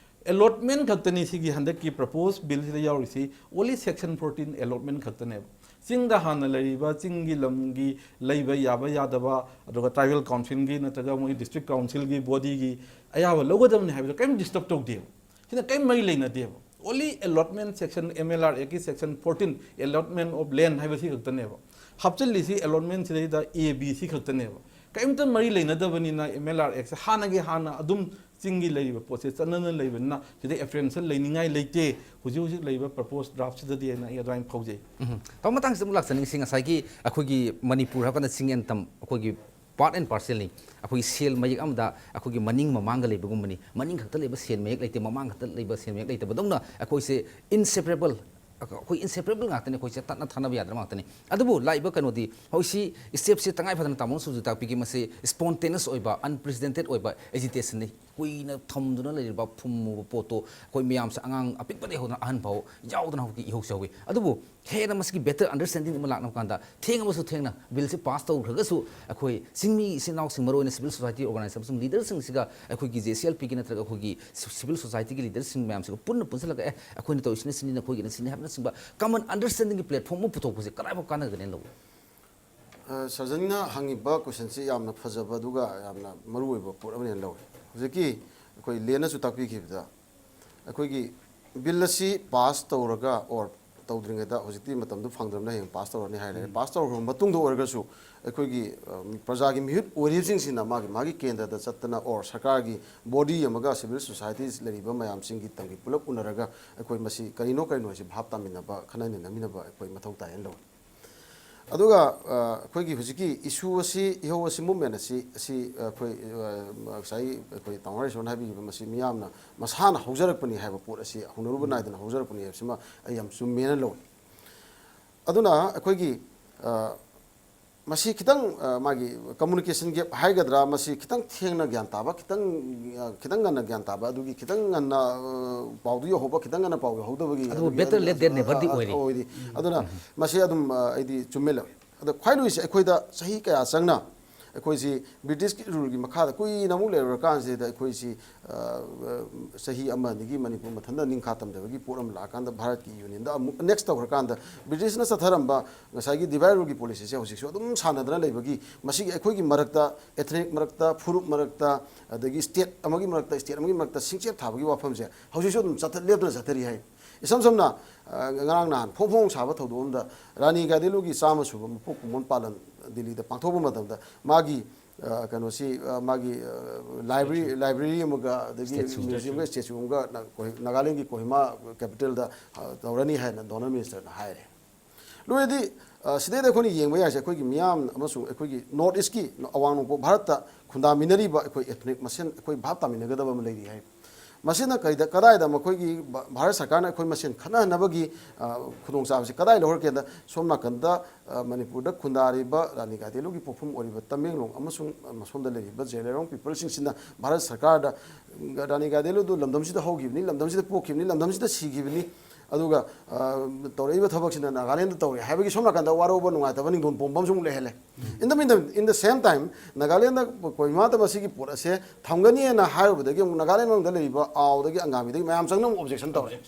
allotment ꯈꯛꯇꯅꯤ ꯁꯤꯒꯤ ꯍꯟꯗꯛꯀꯤ proposed billꯁꯤꯗ ꯌꯥꯎꯔꯤꯁꯤ, only section fourteen allotment ꯈꯛꯇꯅꯦꯕ꯫ ꯆꯤꯡꯗ ꯍꯥꯟꯅ ꯂꯩꯔꯤꯕ ꯆꯤꯡꯒꯤ ꯂꯝꯒꯤ ꯂꯩꯕ ꯌꯥꯕ ꯌꯥꯗꯕ, ꯑꯗꯨꯒ tribal councilꯒꯤ ꯅꯠꯇ꯭ꯔꯒ ꯃꯣꯏ district councilꯒꯤ bodyꯒꯤ ꯑꯌꯥꯕ ꯂꯧꯒꯗꯕꯅꯤ ꯍꯥꯏꯕꯗꯣ ꯀꯔꯤꯝ disturb ꯇꯧꯗꯦꯕ꯫ ꯁꯤꯅ ꯀꯔꯤꯝ ꯃꯔꯤ ꯂꯩꯅꯗꯦꯕ꯫ Only allotment section, MLR Actꯀꯤ section fourteen, allotment of land ꯍꯥꯏꯕꯁꯤ ꯈꯛꯇꯅꯦꯕ꯫ ꯍꯥꯞꯆꯤꯜꯂꯤꯁꯤ ꯑꯦꯂꯣꯠꯃꯦꯟꯁꯤꯗꯩꯗ ꯑꯦ ꯕꯤ ꯁꯤ ꯈꯛꯇꯅꯦꯕ꯫ ꯀꯔꯤꯝꯇ ꯃꯔꯤ ꯂꯩꯅꯗꯕꯅꯤꯅ ꯑꯦꯝ ꯑꯦꯜ ꯑꯥꯔ ꯑꯦꯛꯁꯦ ꯍꯥꯟꯅꯒꯤ ꯍꯥꯟꯅ ꯑꯗꯨꯝ ꯆꯤꯡꯒꯤ ꯂꯩꯔꯤꯕ ꯄꯣꯠꯁꯦ ꯆꯠꯅꯅ ꯂꯩꯕꯅꯤꯅ ꯁꯤꯗ ꯑꯦꯐ꯭ꯔꯦꯟꯁꯟ ꯂꯩꯅꯤꯡꯉꯥꯏ ꯂꯩꯇꯦ ꯍꯧꯖꯤꯛ ꯍꯧꯖꯤꯛ ꯂꯩꯔꯤꯕ ꯄ꯭ꯔꯄꯣꯁ ꯗ꯭ꯔꯥꯐꯁꯤꯗꯗꯤ ꯍꯥꯏꯅ ꯑꯩ ꯑꯗꯨꯃꯥꯏꯅ ꯐꯥꯎꯖꯩ꯫ ꯎꯝ꯫ ꯇꯥꯃꯣ, ꯃꯇꯥꯡꯁꯤꯗ ꯑꯃꯨꯛ ꯂꯥꯛꯆꯅꯤꯡꯁꯤ, ꯉꯁꯥꯏꯒꯤ ꯑꯩꯈꯣꯏꯒꯤ ꯃꯅꯤꯄꯨꯔ ꯍꯥꯏꯔꯀꯥꯟꯗ ꯆꯤꯡ ꯑꯦꯟ ꯇꯝ ꯑꯩꯈꯣꯏꯒꯤ ꯄꯥꯔꯠ ꯑꯦꯟ ꯄꯥꯔꯁꯦꯜꯅꯤ꯫ ꯑꯩꯈꯣꯏꯒꯤ ꯁꯦꯜ ꯃꯌꯦꯛ ꯑꯃꯗ ꯑꯩꯈꯣꯏꯒꯤ ꯃꯅꯤꯡ ꯃꯃꯥꯡꯒ ꯂꯩꯕꯒꯨꯝꯕꯅꯤ꯫ ꯃꯅꯤꯡ ꯈꯛꯇ ꯂꯩꯕ ꯁꯦꯜ ꯃꯌꯦꯛ ꯂꯩꯇꯦ, ꯃꯃꯥꯡ ꯈꯛꯇ ꯂꯩꯕ ꯁꯦꯜ ꯃꯌꯦꯛ ꯂꯩꯇꯕꯗꯧꯅ ꯑꯩꯈꯣꯏꯁꯦ ꯏꯟꯁꯦꯄꯔꯦꯕꯜ, ꯑꯩꯈꯣꯏ ꯏꯟꯁꯦꯄꯔꯦꯕꯜ ꯉꯥꯛꯇꯅꯤ, ꯑꯩꯈꯣꯏꯁꯦ ꯇꯠꯅ ꯊꯥꯅꯕ ꯌꯥꯗ꯭ꯔꯕ ꯉꯥꯛꯇꯅꯤ꯫ ꯑꯗꯨꯕꯨ ꯂꯥꯛꯏꯕ ꯀꯩꯅꯣꯗꯤ ꯍꯧꯖꯤꯛꯁꯤ ꯁ꯭ꯇꯦꯞꯁꯤ ꯇꯉꯥꯏ ꯐꯗꯅ ꯇꯥꯃꯣꯅꯁꯨ ꯍꯧꯖꯤꯛ ꯇꯥꯛꯄꯤꯈꯤ, ꯃꯁꯤ ꯁ꯭ꯄꯣꯟꯇꯦꯅꯁ ꯑꯣꯏꯕ, ꯑꯟꯄ꯭ꯔꯤꯁꯤꯗꯦꯟꯇꯦꯠ ꯑꯣꯏꯕ ꯑꯦꯖꯤꯇꯦꯁꯟꯅꯤ꯫ ꯀꯨꯏꯅ ꯊꯝꯗꯨꯅ ꯂꯩꯔꯤꯕ ꯐꯨꯝꯃꯨꯕ ꯄꯣꯠꯇꯣ ꯑꯩꯈꯣꯏ ꯃꯌꯥꯝꯁꯦ, ꯑꯉꯥꯡ ꯑꯄꯤꯛꯄꯗꯒꯤ ꯍꯧꯗꯅ ꯑꯍꯟ ꯐꯥꯎ ꯌꯥꯎꯗꯅ ꯍꯧꯖꯤꯛ ꯏꯍꯧ ꯁꯧꯏ꯫ ꯑꯗꯨꯕꯨ ꯍꯦꯟꯅ ꯃꯁꯤꯒꯤ ꯕꯦꯇꯔ ꯑꯟꯗꯔꯁ꯭ꯇꯦꯟꯗꯤꯡ ꯑꯃ ꯂꯥꯛꯅꯕ ꯀꯥꯟꯗ ꯊꯦꯡꯉꯕꯁꯨ ꯊꯦꯡꯅ ꯕꯤꯜꯁꯤ ꯄꯥꯁ ꯇꯧꯈ꯭ꯔꯒꯁꯨ ꯑꯩꯈꯣꯏ ꯆꯤꯡꯃꯤ ꯏꯆꯤꯟ ꯏꯅꯥꯎꯁꯤꯡ, ꯃꯔꯨꯑꯣꯏꯅ ꯁꯤꯚꯤꯜ ꯁꯣꯁꯥꯏꯇꯤ ꯑꯣꯔꯒꯅꯥꯏꯖꯦꯁꯟ ꯑꯃꯁꯨꯡ ꯂꯤꯗꯔꯁꯤꯡꯁꯤꯒ ꯑꯩꯈꯣꯏꯒꯤ ꯖꯦ ꯁꯤ ꯑꯦꯜ ꯄꯤꯒꯤ ꯅꯠꯇ꯭ꯔꯒ ꯑꯩꯈꯣꯏꯒꯤ ꯁꯤ-, ꯁꯤꯚꯤꯜ ꯁꯣꯁꯥꯏꯇꯤꯒꯤ ꯂꯤꯗꯔꯁꯤꯡ ꯃꯌꯥꯝꯁꯤꯒ ꯄꯨꯟꯅ ꯄꯨꯟꯁꯤꯜꯂꯒ, "ꯑꯦ, ꯑꯩꯈꯣꯏꯅ ꯇꯧꯔꯤꯁꯤꯅ ꯁꯤꯅꯤ, ꯅꯈꯣꯏꯒꯤꯅ ꯁꯤꯅꯤ" ꯍꯥꯏꯕꯅꯆꯤꯡꯕ ꯀꯃꯟ ꯑꯟꯗꯔꯁ꯭ꯇꯦꯟꯗꯤꯡꯒꯤ ꯄ꯭ꯂꯦꯠꯐꯣꯝ ꯑꯃ ꯄꯨꯊꯣꯛꯄꯁꯦ ꯀꯗꯥꯏꯐꯥꯎ ꯀꯥꯟꯅꯒꯅꯦꯅ ꯂꯧꯏ? ꯑ, ꯁꯔꯖꯟꯅ ꯍꯪꯉꯤꯕ ꯀꯣꯏꯁꯟꯁꯤ ꯌꯥꯝꯅ ꯐꯖꯕ ꯑꯗꯨꯒ ꯌꯥꯝꯅ ꯃꯔꯨꯑꯣꯏꯕ ꯄꯣꯠ ꯑꯃꯅꯦꯅ ꯂꯧꯏ꯫ ꯍꯧꯖꯤꯛꯀꯤ ꯑꯩꯈꯣꯏ ꯂꯦꯟꯅꯁꯨ ꯇꯥꯛꯄꯤꯈꯤꯕꯗ, ꯑꯩꯈꯣꯏꯒꯤ ꯕꯤꯜ ꯑꯁꯤ ꯄꯥꯁ ꯇꯧꯔꯒ ꯑꯣꯔ ꯇꯧꯗ꯭ꯔꯤꯉꯩꯗ, ꯍꯧꯖꯤꯛꯇꯤ ꯃꯇꯝꯗꯨ ꯐꯪꯗ꯭ꯔꯕꯅꯤꯅ ꯍꯌꯦꯡ ꯄꯥꯁ ꯇꯧꯔꯅꯤ ꯍꯥꯏꯔꯦ꯫ ꯎꯝ꯫ ꯄꯥꯁ ꯇꯧꯈ꯭ꯔꯕ ꯃꯇꯨꯡꯗ ꯑꯣꯏꯔꯒꯁꯨ ꯑꯩꯈꯣꯏꯒꯤ, ꯑ, ꯄ꯭ꯔꯖꯥꯒꯤ ꯃꯤꯍꯨꯠ ꯑꯣꯏꯔꯤꯕꯁꯤꯡꯁꯤꯅ ꯃꯥꯒꯤ, ꯃꯥꯒꯤ ꯀꯦꯟꯗ꯭ꯔꯗ ꯆꯠꯇꯅ ꯑꯣꯔ ꯁꯔꯀꯥꯔꯒꯤ ꯕꯣꯗꯤ ꯑꯃꯒ ꯁꯤꯚꯤꯜ ꯁꯣꯁꯥꯏꯇꯤꯁ ꯂꯩꯔꯤꯕ ꯃꯌꯥꯝꯁꯤꯡꯒꯤ ꯇꯪꯒꯤ ꯄꯨꯂꯞ ꯎꯅꯔꯒ ꯑꯩꯈꯣꯏ ꯃꯁꯤ ꯀꯔꯤꯅꯣ ꯀꯔꯤꯅꯣ ꯍꯥꯏꯁꯤ ꯚꯥꯞ ꯇꯥꯃꯤꯟꯅꯕ, ꯈꯟꯅ ꯅꯩꯅꯃꯤꯟꯅꯕ ꯑꯩꯈꯣꯏ ꯃꯊꯧ ꯇꯥꯏ ꯍꯥꯏꯅ ꯂꯧꯏ꯫ ꯑꯗꯨꯒ, ꯑ, ꯑꯩꯈꯣꯏꯒꯤ ꯍꯧꯖꯤꯛꯀꯤ ꯏꯁꯨ ꯑꯁꯤ, ꯏꯍꯧ ꯑꯁꯤ, ꯃꯨꯞꯃꯦꯟ ꯑꯁꯤ, ꯑꯁꯤ ꯑꯩꯈꯣꯏ, ꯑ, ꯉꯁꯥꯏ ꯑꯩꯈꯣꯏ ꯇꯥꯃꯣ ꯍꯔꯤꯁꯣꯟꯅ ꯍꯥꯏꯕꯤꯈꯤꯕ, ꯃꯁꯤ ꯃꯤꯌꯥꯝꯅ ꯃꯁꯥꯅ ꯍꯧꯖꯔꯛꯄꯅꯤ ꯍꯥꯏꯕ ꯄꯣꯠ ꯑꯁꯤ ꯍꯧꯅꯔꯨꯕ ꯅꯥꯏꯗꯅ ꯍꯧꯖꯔꯛꯄꯅꯤ ꯍꯥꯏꯕꯁꯤꯃ ꯑꯩ ꯌꯥꯝ ꯆꯨꯝꯃꯦꯅ ꯂꯧꯏ꯫ ꯑꯗꯨꯅ ꯑꯩꯈꯣꯏꯒꯤ, ꯑ, ꯃꯁꯤ ꯈꯤꯇꯪ, ꯑ, ꯃꯥꯒꯤ ꯀꯝꯃꯨꯅꯤꯀꯦꯁꯟ ꯒꯦꯞ ꯍꯥꯏꯒꯗ꯭ꯔꯥ, ꯃꯁꯤ ꯈꯤꯇꯪ ꯊꯦꯡꯅ ꯒ꯭ꯌꯥꯟ ꯇꯥꯕ, ꯈꯤꯇꯪ, ꯑ, ꯈꯤꯇꯪ ꯉꯟꯅ ꯒ꯭ꯌꯥꯟ ꯇꯥꯕ, ꯑꯗꯨꯒꯤ ꯈꯤꯇꯪ ꯉꯟꯅ, ꯑ, ꯄꯥꯎꯗꯨ ꯌꯧꯍꯧꯕ, ꯈꯤꯇꯪ ꯉꯟꯅ ꯄꯥꯎ ꯌꯧꯍꯧꯗꯕꯒꯤ ꯑꯗꯨꯕꯨ ꯑꯗꯨꯒꯤ better late than never ꯗꯤ ꯑ, ꯑ, ꯑꯣꯏꯔꯤ꯫ ꯑꯣꯏꯔꯤ꯫ ꯎꯝ꯫ ꯑꯗꯨꯅ ꯎꯝ꯫ ꯃꯁꯤ ꯑꯗꯨꯝ, ꯑ, ꯑꯩꯗꯤ ꯆꯨꯝꯃꯦ ꯂꯧꯏ꯫ ꯑꯗ ꯈ꯭ꯋꯥꯏ ꯂꯨꯔꯤꯁꯦ ꯑꯩꯈꯣꯏꯗ ꯆꯍꯤ ꯀꯌꯥ ꯆꯪꯅ ꯑꯩꯈꯣꯏꯁꯤ ꯕ꯭ꯔꯤꯇꯤꯁꯀꯤ ꯔꯨꯜꯒꯤ ꯃꯈꯥꯗ ꯀꯨꯏꯅ ꯑꯃꯨꯛ ꯂꯩꯔꯨꯔꯀꯥꯟꯁꯤꯗ ꯑꯩꯈꯣꯏꯁꯤ, ꯑ, ꯑ, ꯆꯍꯤ ꯑꯃ ꯑꯅꯤꯒꯤ ꯃꯅꯤꯄꯨꯔ ꯃꯊꯟꯇ ꯅꯤꯡꯈꯥ ꯇꯝꯖꯕꯒꯤ ꯄꯣꯠ ꯑꯃ ꯂꯥꯛꯑꯀꯥꯟꯗ ꯚꯥꯔꯠꯀꯤ ꯌꯨꯅꯤꯌꯟꯗ ꯑꯃꯨꯛ ꯑꯦꯅꯦꯛꯁ ꯇꯧꯈ꯭ꯔꯀꯥꯟꯗ ꯕ꯭ꯔꯤꯇꯤꯁꯅ ꯆꯠꯊꯔꯝꯕ ꯉꯁꯥꯏꯒꯤ ꯗꯤꯚꯥꯏꯠ ꯔꯨꯜꯒꯤ ꯄꯣꯂꯤꯁꯤꯁꯦ ꯍꯧꯖꯤꯛꯁꯨ ꯑꯗꯨꯝ ꯁꯥꯟꯅꯗꯅ ꯂꯩꯕꯒꯤ, ꯃꯁꯤꯒꯤ ꯑꯩꯈꯣꯏꯒꯤ ꯃꯔꯛꯇ, ꯑꯦꯊꯅꯤꯛ ꯃꯔꯛꯇ, ꯐꯨꯔꯨꯞ ꯃꯔꯛꯇ, ꯑꯗꯒꯤ ꯁ꯭ꯇꯦꯠ ꯑꯃꯒꯤ ꯃꯔꯛꯇ ꯁ꯭ꯇꯦꯠ ꯑꯃꯒꯤ ꯃꯔꯛꯇ ꯁꯤꯡꯆꯦꯞ ꯊꯥꯕꯒꯤ ꯋꯥꯐꯝꯁꯦ ꯍꯧꯖꯤꯛꯁꯨ ꯑꯗꯨꯝ ꯆꯠꯊ-, ꯂꯦꯞꯇꯅ ꯆꯠꯊꯔꯤ ꯍꯥꯏ꯫ ꯏꯁꯝ ꯁꯝꯅ, ꯑ, ꯉꯔꯥꯡ ꯅꯍꯥꯟ ꯐꯣꯡ ꯐꯣꯡ ꯁꯥꯕ ꯊꯧꯗꯣꯛ ꯑꯃꯗ ꯔꯥꯅꯤ ꯒꯥꯏꯗꯦꯟꯂꯨꯒꯤ ꯆꯥꯝꯃ ꯁꯨꯕ ꯃꯄꯣꯛ ꯀꯨꯝꯑꯣꯟ ꯄꯥꯂꯟ ꯗꯤꯜꯂꯤꯗ ꯄꯥꯡꯊꯣꯛꯄ ꯃꯇꯝꯗ ꯃꯥꯒꯤ, ꯑ, ꯀꯩꯅꯣꯁꯤ, ꯑ, ꯃꯥꯒꯤ, ꯑ, ꯂꯥꯏꯕ꯭ꯔꯦꯔꯤ, ꯂꯥꯏꯕ꯭ꯔꯦꯔꯤ ꯑꯃꯒ ꯑꯗꯒꯤ ꯁ꯭ꯇꯦꯆꯨ꯫ ꯃ꯭ꯌꯨꯖꯤꯌꯝꯒ ꯁ꯭ꯇꯦꯆꯨ ꯑꯃꯒ ꯅ-, ꯀꯣꯍꯤ-, ꯅꯥꯒꯥꯂꯦꯟꯒꯤ ꯀꯣꯍꯤꯃꯥ ꯀꯦꯄꯤꯇꯦꯜꯗ, ꯑ, ꯇꯧꯔꯅꯤ ꯍꯥꯏꯅ ꯗꯣꯅꯔ ꯃꯤꯅꯤꯁꯇꯔꯅ ꯍꯥꯏꯔꯦ꯫ ꯂꯣꯏꯔꯗꯤ, ꯑ, ꯁꯤꯗꯩꯗ ꯑꯩꯈꯣꯏꯅ ꯌꯦꯡꯕ ꯌꯥꯏꯁꯦ, ꯑꯩꯈꯣꯏꯒꯤ ꯃꯤꯌꯥꯝ ꯑꯃꯁꯨꯡ ꯑꯩꯈꯣꯏꯒꯤ ꯅꯣꯔꯠ ꯏꯁꯀꯤ ꯑꯋꯥꯡ ꯅꯣꯡꯄꯣꯛ ꯚꯥꯔꯠꯇ ꯈꯨꯟꯗꯥꯃꯤꯟꯅꯔꯤꯕ ꯑꯩꯈꯣꯏ ꯑꯦꯊꯅꯤꯛ ꯃꯁꯦꯟ ꯑꯩꯈꯣꯏ ꯚꯥꯞ ꯇꯥꯃꯤꯟꯅꯒꯗꯕ ꯑꯃ ꯂꯩꯔꯤ ꯍꯥꯏ꯫ ꯃꯁꯤꯅ ꯀꯔꯤꯗ, ꯀꯗꯥꯏꯗ ꯃꯈꯣꯏꯒꯤ ꯚꯥ-, ꯚꯥꯔꯠ ꯁꯔꯀꯥꯔꯅ ꯑꯩꯈꯣꯏ ꯃꯁꯦꯟ ꯈꯠꯅꯍꯟꯅꯕꯒꯤ, ꯑ, ꯈꯨꯗꯣꯡꯆꯥꯕꯁꯤ ꯀꯗꯥꯏ ꯂꯧꯔꯛꯀꯦꯗ, ꯁꯣꯝ ꯅꯥꯀꯟꯗ, ꯑ, ꯃꯅꯤꯄꯨꯔꯗ ꯈꯨꯟꯗꯥꯔꯤꯕ ꯔꯥꯅꯤ ꯒꯥꯏꯗꯦꯟꯂꯨꯒꯤ ꯄꯣꯛꯐꯝ ꯑꯣꯏꯔꯤꯕ ꯇꯃꯦꯡꯂꯣꯡ ꯑꯃꯁꯨꯡ, ꯑ, ꯃꯁꯣꯝꯗ ꯂꯩꯔꯤꯕ ꯖꯦꯂꯦꯔꯣꯡ ꯄꯤꯄꯜꯁꯤꯡꯁꯤꯅ ꯚꯥꯔꯠ ꯁꯔꯀꯥꯔꯗ, ꯔꯥꯅꯤ ꯒꯥꯏꯗꯦꯟꯂꯨꯗꯨ ꯂꯝꯗꯝꯁꯤꯗ ꯍꯧꯈꯤꯕꯅꯤ, ꯂꯝꯗꯝꯁꯤꯗ ꯄꯣꯛꯈꯤꯕꯅꯤ, ꯂꯝꯗꯝꯁꯤꯗ ꯁꯤꯈꯤꯕꯅꯤ, ꯑꯗꯨꯒ, ꯑ, ꯇꯧꯔꯛꯏꯕ ꯊꯕꯛꯁꯤꯅ ꯅꯥꯒꯥꯂꯦꯟꯗ ꯇꯧꯔꯦ ꯍꯥꯏꯕꯒꯤ ꯁꯣꯝ ꯅꯥꯀꯟꯗ ꯋꯥꯔꯧꯕ ꯅꯨꯡꯉꯥꯏꯇꯕ ꯅꯤꯡꯗꯣꯟ ꯄꯣꯝꯕ ꯑꯃꯁꯨ ꯑꯃꯨꯛ ꯂꯩꯍꯜꯂꯦ꯫ In the meantime, in the same time, Nagaland ꯀꯣꯍꯤꯃꯥꯗ ꯃꯁꯤꯒꯤ ꯄꯣꯠ ꯑꯁꯦ ꯊꯝꯒꯅꯤꯅ ꯍꯥꯏꯔꯨꯕꯗꯒꯤ ꯑꯃꯨꯛ ꯅꯥꯒꯥꯂꯦꯟ ꯃꯅꯨꯡꯗ ꯂꯩꯔꯤꯕ ꯑꯥꯎꯗꯒꯤ ꯑꯪꯒꯥꯃꯤꯗꯒꯤ ꯃꯌꯥꯝ ꯆꯪꯅ ꯑꯃꯨꯛ ꯑꯣꯕꯖꯦꯛꯁꯟ ꯇꯧꯔꯦ꯫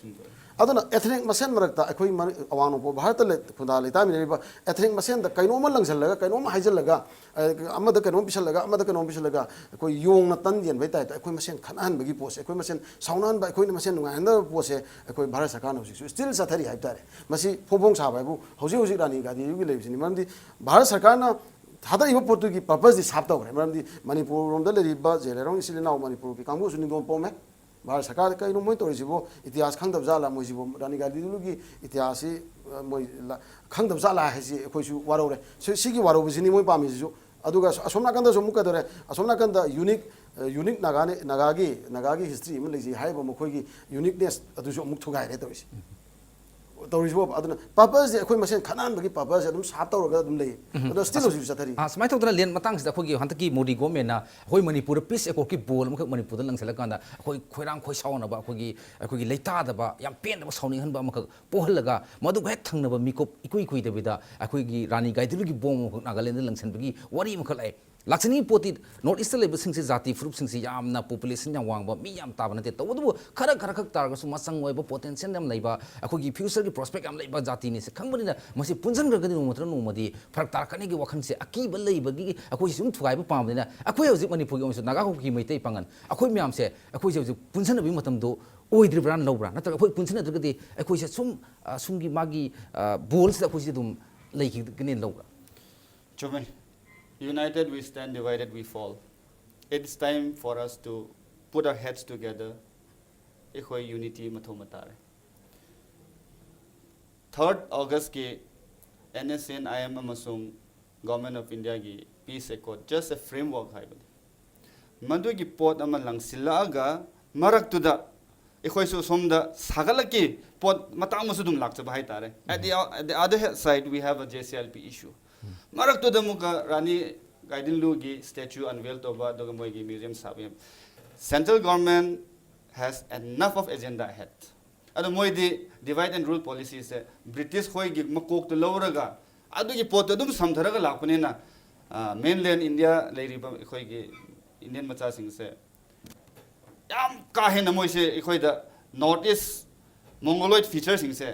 ꯑꯗꯨꯅ ꯑꯦꯊꯅꯤꯛ ꯃꯁꯦꯟ ꯃꯔꯛꯇ ꯑꯩꯈꯣꯏ ꯃꯔ-, ꯑꯋꯥꯡ ꯅꯣꯡꯄꯣꯛ ꯚꯥꯔꯠꯇ ꯂꯩ-, ꯈꯨꯟꯗꯥ ꯂꯩꯇꯥꯃꯤꯟꯅꯔꯤꯕ ꯑꯦꯊꯅꯤꯛ ꯃꯁꯦꯟꯗ ꯀꯩꯅꯣꯝꯃ ꯂꯪꯁꯤꯜꯂꯒ, ꯀꯩꯅꯣꯝꯃ ꯍꯥꯏꯖꯤꯜꯂꯒ, ꯑ, ꯑꯃꯗ ꯀꯩꯅꯣꯝ ꯄꯤꯁꯜꯂꯒ, ꯑꯃꯗ ꯀꯩꯅꯣꯝ ꯄꯤꯁꯜꯂꯒ, ꯑꯩꯈꯣꯏ ꯌꯣꯡꯅ ꯇꯟ ꯌꯦꯟꯕꯩ ꯇꯥꯏꯞꯇ ꯑꯩꯈꯣꯏ ꯃꯁꯦꯟ ꯈꯠꯅꯍꯟꯕꯒꯤ ꯄꯣꯠꯁꯦ, ꯑꯩꯈꯣꯏ ꯃꯁꯦꯟ ꯁꯥꯎꯅꯍꯟꯕ, ꯑꯩꯈꯣꯏꯅ ꯃꯁꯦꯟ ꯅꯨꯡꯉꯥꯏꯍꯟꯗꯕ ꯄꯣꯠꯁꯦ ꯑꯩꯈꯣꯏ ꯚꯥꯔꯠ ꯁꯔꯀꯥꯔꯅ ꯍꯧꯖꯤꯛꯁꯨ ꯁ꯭ꯇꯤꯜ ꯆꯠꯊꯔꯤ ꯍꯥꯏꯕ ꯇꯥꯔꯦ꯫ ꯃꯁꯤ ꯐꯣꯡ ꯐꯣꯡ ꯁꯥꯕ ꯍꯥꯏꯕꯨ ꯍꯧꯖꯤꯛ ꯍꯧꯖꯤꯛ ꯔꯥꯅꯤ ꯒꯥꯏꯗꯦꯟꯂꯨꯒꯤ ꯂꯩꯕꯁꯤꯅꯤ꯫ ꯃꯔꯝꯗꯤ ꯚꯥꯔꯠ ꯁꯔꯀꯥꯔꯅ ꯊꯥꯗꯔꯤꯕ ꯄꯣꯠꯇꯨꯒꯤ ꯄꯔꯄꯁꯇꯤ ꯁꯥꯞ ꯇꯧꯈ꯭ꯔꯦ꯫ ꯃꯔꯝꯗꯤ ꯃꯅꯤꯄꯨꯔ ꯂꯣꯝꯗ ꯂꯩꯔꯤꯕ ꯖꯦꯂꯦꯔꯣꯡ ꯏꯆꯤꯜ ꯏꯅꯥꯎ ꯃꯅꯤꯄꯨꯔꯒꯤ ꯀꯥꯡꯕꯨꯁꯨ ꯅꯤꯡꯗꯣꯝ ꯄꯣꯝꯃꯦ꯫ ꯚꯥꯔꯠ ꯁꯔꯀꯥꯔꯗ ꯀꯩꯅꯣ ꯃꯣꯏ ꯇꯧꯔꯤꯁꯤꯕꯣ? ꯏꯇꯤꯍꯥꯁ ꯈꯪꯗꯕ ꯖꯥꯠꯂꯥ ꯃꯣꯏꯁꯤꯕꯣ? ꯔꯥꯅꯤ ꯒꯥꯏꯗꯦꯟꯂꯨꯒꯤ ꯏꯇꯤꯍꯥꯁꯁꯤ, ꯑ, ꯃꯣꯏ ꯂ-, ꯈꯪꯗꯕ ꯖꯥꯠꯂꯥ ꯍꯥꯏꯁꯤ ꯑꯩꯈꯣꯏꯁꯨ ꯋꯥꯔꯧꯔꯦ꯫ ꯁꯤ-, ꯁꯤꯒꯤ ꯋꯥꯔꯧꯕꯁꯤꯅꯤ ꯃꯣꯏ ꯄꯥꯝꯃꯤꯁꯤꯁꯨ꯫ ꯑꯗꯨꯒ ꯑꯁꯣꯝ ꯅꯥꯀꯟꯗꯁꯨ ꯑꯃꯨꯛ ꯀꯩꯗꯧꯔꯦ? ꯑꯁꯣꯝ ꯅꯥꯀꯟꯗ ꯌꯨꯅꯤꯛ, ꯑ, ꯌꯨꯅꯤꯛ ꯅꯥꯒꯥꯅꯤ, ꯅꯥꯒꯥꯒꯤ, ꯅꯥꯒꯥꯒꯤ ꯍꯤꯁꯇ꯭ꯔꯤ ꯑꯃ ꯂꯩꯖꯩ ꯍꯥꯏꯔꯤꯕ ꯃꯈꯣꯏꯒꯤ ꯌꯨꯅꯤꯛꯅꯦꯁ ꯑꯗꯨꯁꯨ ꯑꯃꯨꯛ ꯊꯨꯒꯥꯏꯔꯦ ꯇꯧꯔꯤꯁꯦ꯫ ꯇꯧꯔꯤꯁꯤꯕꯣ? ꯑꯗꯨꯅ ꯄꯔꯄꯁꯁꯦ ꯑꯩꯈꯣꯏ ꯃꯁꯦꯟ ꯈꯠꯅꯍꯟꯕꯒꯤ ꯄꯔꯄꯁꯁꯦ ꯑꯗꯨꯝ ꯁꯥꯞ ꯇꯧꯔꯒ ꯑꯗꯨꯝ ꯂꯩ꯫ ꯑꯗꯣ ꯁ꯭ꯇꯤꯜ ꯍꯧꯖꯤꯛꯁꯨ ꯆꯠꯊꯔꯤ꯫ ꯑꯥ, ꯁꯨꯃꯥꯏꯅ ꯇꯧꯗꯅ ꯂꯦꯟ ꯃꯇꯥꯡꯁꯤꯗ ꯑꯩꯈꯣꯏꯒꯤ ꯍꯟꯗꯛꯀꯤ ꯃꯣꯗꯤ ꯒꯣꯔꯃꯦꯟꯅ ꯑꯩꯈꯣꯏ ꯃꯅꯤꯄꯨꯔꯗ ꯄꯤꯁ ꯑꯦꯀꯣꯔꯗꯀꯤ ꯕꯣꯜ ꯑꯃꯈꯛ ꯃꯅꯤꯄꯨꯔꯗ ꯂꯪꯁꯤꯜꯂꯀꯥꯟꯗ ꯑꯩꯈꯣꯏ ꯈꯣꯏꯔꯥꯡ ꯈꯣꯏꯁꯥꯎꯅꯕ, ꯑꯩꯈꯣꯏꯒꯤ, ꯑꯩꯈꯣꯏꯒꯤ ꯂꯩꯇꯥꯗꯕ, ꯌꯥꯝ ꯄꯦꯟꯗꯕ, ꯁꯥꯎꯅꯤꯡꯍꯟꯕ ꯑꯃꯈꯛ ꯄꯣꯛꯍꯜꯂꯒ ꯃꯗꯨꯒ ꯍꯦꯛ ꯊꯪꯅꯕ ꯃꯤꯀꯨꯞ ꯏꯀꯨꯏ ꯀꯨꯏꯗꯕꯤꯗ ꯑꯩꯈꯣꯏꯒꯤ ꯔꯥꯅꯤ ꯒꯥꯏꯗꯦꯟꯂꯨꯒꯤ ꯕꯣꯝ ꯑꯃꯈꯛ ꯅꯥꯒꯥꯂꯦꯟꯗ ꯂꯪꯁꯤꯟꯕꯒꯤ ꯋꯥꯔꯤ ꯑꯃꯈꯛ ꯂꯥꯛꯑꯦ꯫ ꯂꯥꯛꯆꯅꯤꯡꯉꯤ ꯄꯣꯠꯇꯤ ꯅꯣꯔꯠ ꯏꯁꯇ ꯂꯩꯕꯁꯤꯡꯁꯦ, ꯖꯥꯇꯤ ꯐꯨꯔꯨꯞꯁꯤꯡꯁꯦ ꯌꯥꯝꯅ ꯄꯣꯄꯨꯂꯦꯁꯟ ꯌꯥꯝ ꯋꯥꯡꯕ, ꯃꯤ ꯌꯥꯝ ꯇꯥꯕ ꯅꯠꯇꯦ꯫ ꯇꯧꯕꯇꯕꯨ ꯈꯔ ꯈꯔ ꯈꯛ ꯇꯥꯔꯒꯁꯨ ꯃꯆꯪ ꯑꯣꯏꯕ, ꯄꯣꯇꯦꯟꯁꯤꯌꯦꯜ ꯌꯥꯝ ꯂꯩꯕ, ꯑꯩꯈꯣꯏꯒꯤ ꯐ꯭ꯌꯨꯆꯔꯒꯤ ꯄ꯭ꯔꯣꯁꯄꯦꯛ ꯌꯥꯝ ꯂꯩꯕ ꯖꯥꯇꯤꯅꯤ꯫ ꯁꯤ ꯈꯪꯕꯅꯤꯅ ꯃꯁꯤ ꯄꯨꯟꯁꯤꯟꯈ꯭ꯔꯒꯗꯤ ꯅꯣꯡꯃ ꯅꯠꯇ꯭ꯔꯒ ꯅꯣꯡꯃꯗꯤ ꯐꯔꯛ ꯇꯥꯔꯛꯀꯅꯤꯒꯤ ꯋꯥꯈꯜꯁꯦ, ꯑꯀꯤꯕ ꯂꯩꯕꯒꯤ ꯑꯩꯈꯣꯏꯁꯤ ꯁꯨꯝ ꯊꯨꯒꯥꯏꯕ ꯄꯥꯝꯕꯅꯤꯅ, ꯑꯩꯈꯣꯏ ꯍꯧꯖꯤꯛ ꯃꯅꯤꯄꯨꯔꯒꯤ ꯑꯣꯏꯅꯁꯨ ꯅꯥꯒꯥ ꯀꯨꯀꯤ ꯃꯩꯇꯩ ꯄꯥꯉꯜ ꯑꯩꯈꯣꯏ ꯃꯌꯥꯝꯁꯦ, ꯑꯩꯈꯣꯏꯁꯦ ꯍꯧꯖꯤꯛ ꯄꯨꯟꯁꯤꯟꯅꯕꯒꯤ ꯃꯇꯝꯗꯣ ꯑꯣꯏꯗ꯭ꯔꯤꯕ꯭ꯔꯥꯅ ꯂꯧꯕ꯭ꯔꯥ? ꯅꯠꯇ꯭ꯔꯒ ꯑꯩꯈꯣꯏ ꯄꯨꯟꯁꯤꯟꯅꯗ꯭ꯔꯒꯗꯤ ꯑꯩꯈꯣꯏꯁꯦ ꯁꯨꯝ, ꯑ, ꯁꯨꯝꯒꯤ ꯃꯥꯒꯤ, ꯑ, ꯕꯣꯜꯁꯤꯗ ꯑꯩꯈꯣꯏꯁꯦ ꯑꯗꯨꯝ ꯂꯩꯈꯤꯒꯅꯦꯅ ꯂꯧꯕ꯭ꯔꯥ? ꯆꯨꯝꯃꯦ꯫ United we stand, divided we fall. It's time for us to put our heads together. ꯑꯩꯈꯣꯏ ꯌꯨꯅꯤꯇꯤ ꯑꯃ ꯊꯝꯕ ꯇꯥꯔꯦ꯫ ꯊꯥꯔꯠ ꯑꯣꯒꯁꯀꯤ N S N I M ꯑꯃꯁꯨꯡ ꯒꯣꯔꯃꯦꯟ ꯑꯣꯐ ꯏꯟꯗꯤꯌꯥꯒꯤ peace accord, just a framework ꯍꯥꯏꯕꯅꯤ꯫ ꯃꯗꯨꯒꯤ ꯄꯣꯠ ꯑꯃ ꯂꯪꯁꯤꯜꯂꯛꯑꯒ ꯃꯔꯛꯇꯨꯗ ꯑꯩꯈꯣꯏꯁꯨ ꯁꯣꯝꯗ ꯁꯥꯒꯠꯂꯛꯀꯤ ꯄꯣꯠ ꯃꯇꯥꯡ ꯑꯃꯁꯨ ꯑꯗꯨꯝ ꯂꯥꯛꯆꯕ ꯍꯥꯏꯇꯥꯔꯦ꯫ At the, at the other side, we have a J C L P issue. ꯃꯔꯛꯇꯨꯗ ꯑꯃꯨꯛꯀ ꯔꯥꯅꯤ ꯒꯥꯏꯗꯤꯟꯂꯨꯒꯤ ꯁ꯭ꯇꯦꯆꯨ ꯑꯟꯚꯦꯜ ꯇꯧꯕ, ꯑꯗꯨꯒ ꯃꯣꯏꯒꯤ ꯃ꯭ꯌꯨꯖꯤꯌꯝ ꯁꯥꯕ ꯌꯥꯝ, central government has enough of agenda ahead. ꯑꯗꯣ ꯃꯣꯏꯗꯤ divide and rule policyꯁꯦ ꯕ꯭ꯔꯤꯇꯤꯁ ꯈꯣꯏꯒꯤ ꯃꯀꯣꯛꯇ ꯂꯧꯔꯒ ꯑꯗꯨꯒꯤ ꯄꯣꯠꯇꯣ ꯑꯗꯨꯝ ꯁꯝꯊꯔꯒ ꯂꯥꯛꯄꯅꯤꯅ, ꯃꯦꯟꯂꯦꯟ ꯏꯟꯗꯤꯌꯥ ꯂꯩꯔꯤꯕ ꯑꯩꯈꯣꯏꯒꯤ ꯏꯟꯗꯤꯌꯟ ꯃꯆꯥꯁꯤꯡꯁꯦ ꯌꯥꯝ ꯀꯥ ꯍꯦꯟꯅ ꯃꯣꯏꯁꯦ ꯑꯩꯈꯣꯏꯗ ꯅꯣꯔꯠ ꯏꯁ ꯃꯣꯡꯒꯣꯂꯣꯏꯗ ꯐꯤꯆꯔꯁꯤꯡꯁꯦ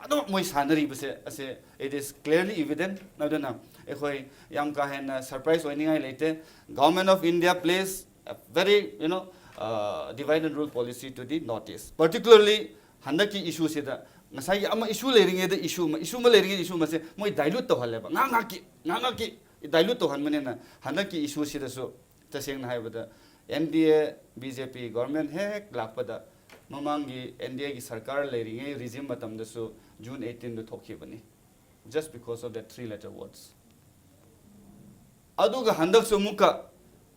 ꯑꯗꯨꯝ ꯃꯣꯏ ꯁꯥꯟꯅꯔꯤꯕꯁꯦ ꯑꯁꯦ, it is clearly evident꯫ ꯑꯗꯨꯅ ꯑꯩꯈꯣꯏ ꯌꯥꯝ ꯀꯥ ꯍꯦꯟꯅ ꯁꯔꯄ꯭ꯔꯥꯏꯁ ꯑꯣꯏꯅꯤꯡꯉꯥꯏ ꯂꯩꯇꯦ꯫ Government of India plays a very, you know, uh, divide and rule policy to the North East, particularly ꯍꯟꯗꯛꯀꯤ ꯏꯁꯨꯁꯤꯗ꯫ ꯉꯁꯥꯏꯒꯤ ꯑꯃ ꯏꯁꯨ ꯂꯩꯔꯤꯉꯩꯗ ꯏꯁꯨ ꯑꯃ, ꯏꯁꯨ ꯑꯃ ꯂꯩꯔꯤꯉꯩꯗ ꯏꯁꯨ ꯑꯃꯁꯦ ꯃꯣꯏ ꯗꯥꯏꯂ꯭ꯌꯨꯠ ꯇꯧꯍꯜꯂꯦꯕ, ꯉꯥꯏꯍꯥꯛ ꯉꯥꯏꯍꯥꯛꯀꯤ ꯉꯥꯏꯍꯥꯛ ꯉꯥꯏꯍꯥꯛꯀꯤ ꯗꯥꯏꯂ꯭ꯌꯨꯠ ꯇꯧꯍꯟꯕꯅꯤꯅ ꯍꯟꯗꯛꯀꯤ ꯏꯁꯨꯁꯤꯗꯁꯨ ꯇꯁꯦꯡꯅ ꯍꯥꯏꯕꯗ N D A B J P government ꯍꯦꯛ ꯂꯥꯛꯄꯗ, ꯃꯃꯥꯡꯒꯤ ꯑꯦꯟ ꯗꯤ ꯑꯦꯒꯤ ꯁꯔꯀꯥꯔ ꯂꯩꯔꯤꯉꯩ ꯔꯤꯖꯤꯝ ꯃꯇꯝꯗꯁꯨ June ꯑꯩꯠꯇꯤꯟꯗ ꯊꯣꯛꯈꯤꯕꯅꯤ, just because of that three letter words꯫ ꯑꯗꯨꯒ ꯍꯟꯗꯛꯁꯨ ꯑꯃꯨꯛꯀ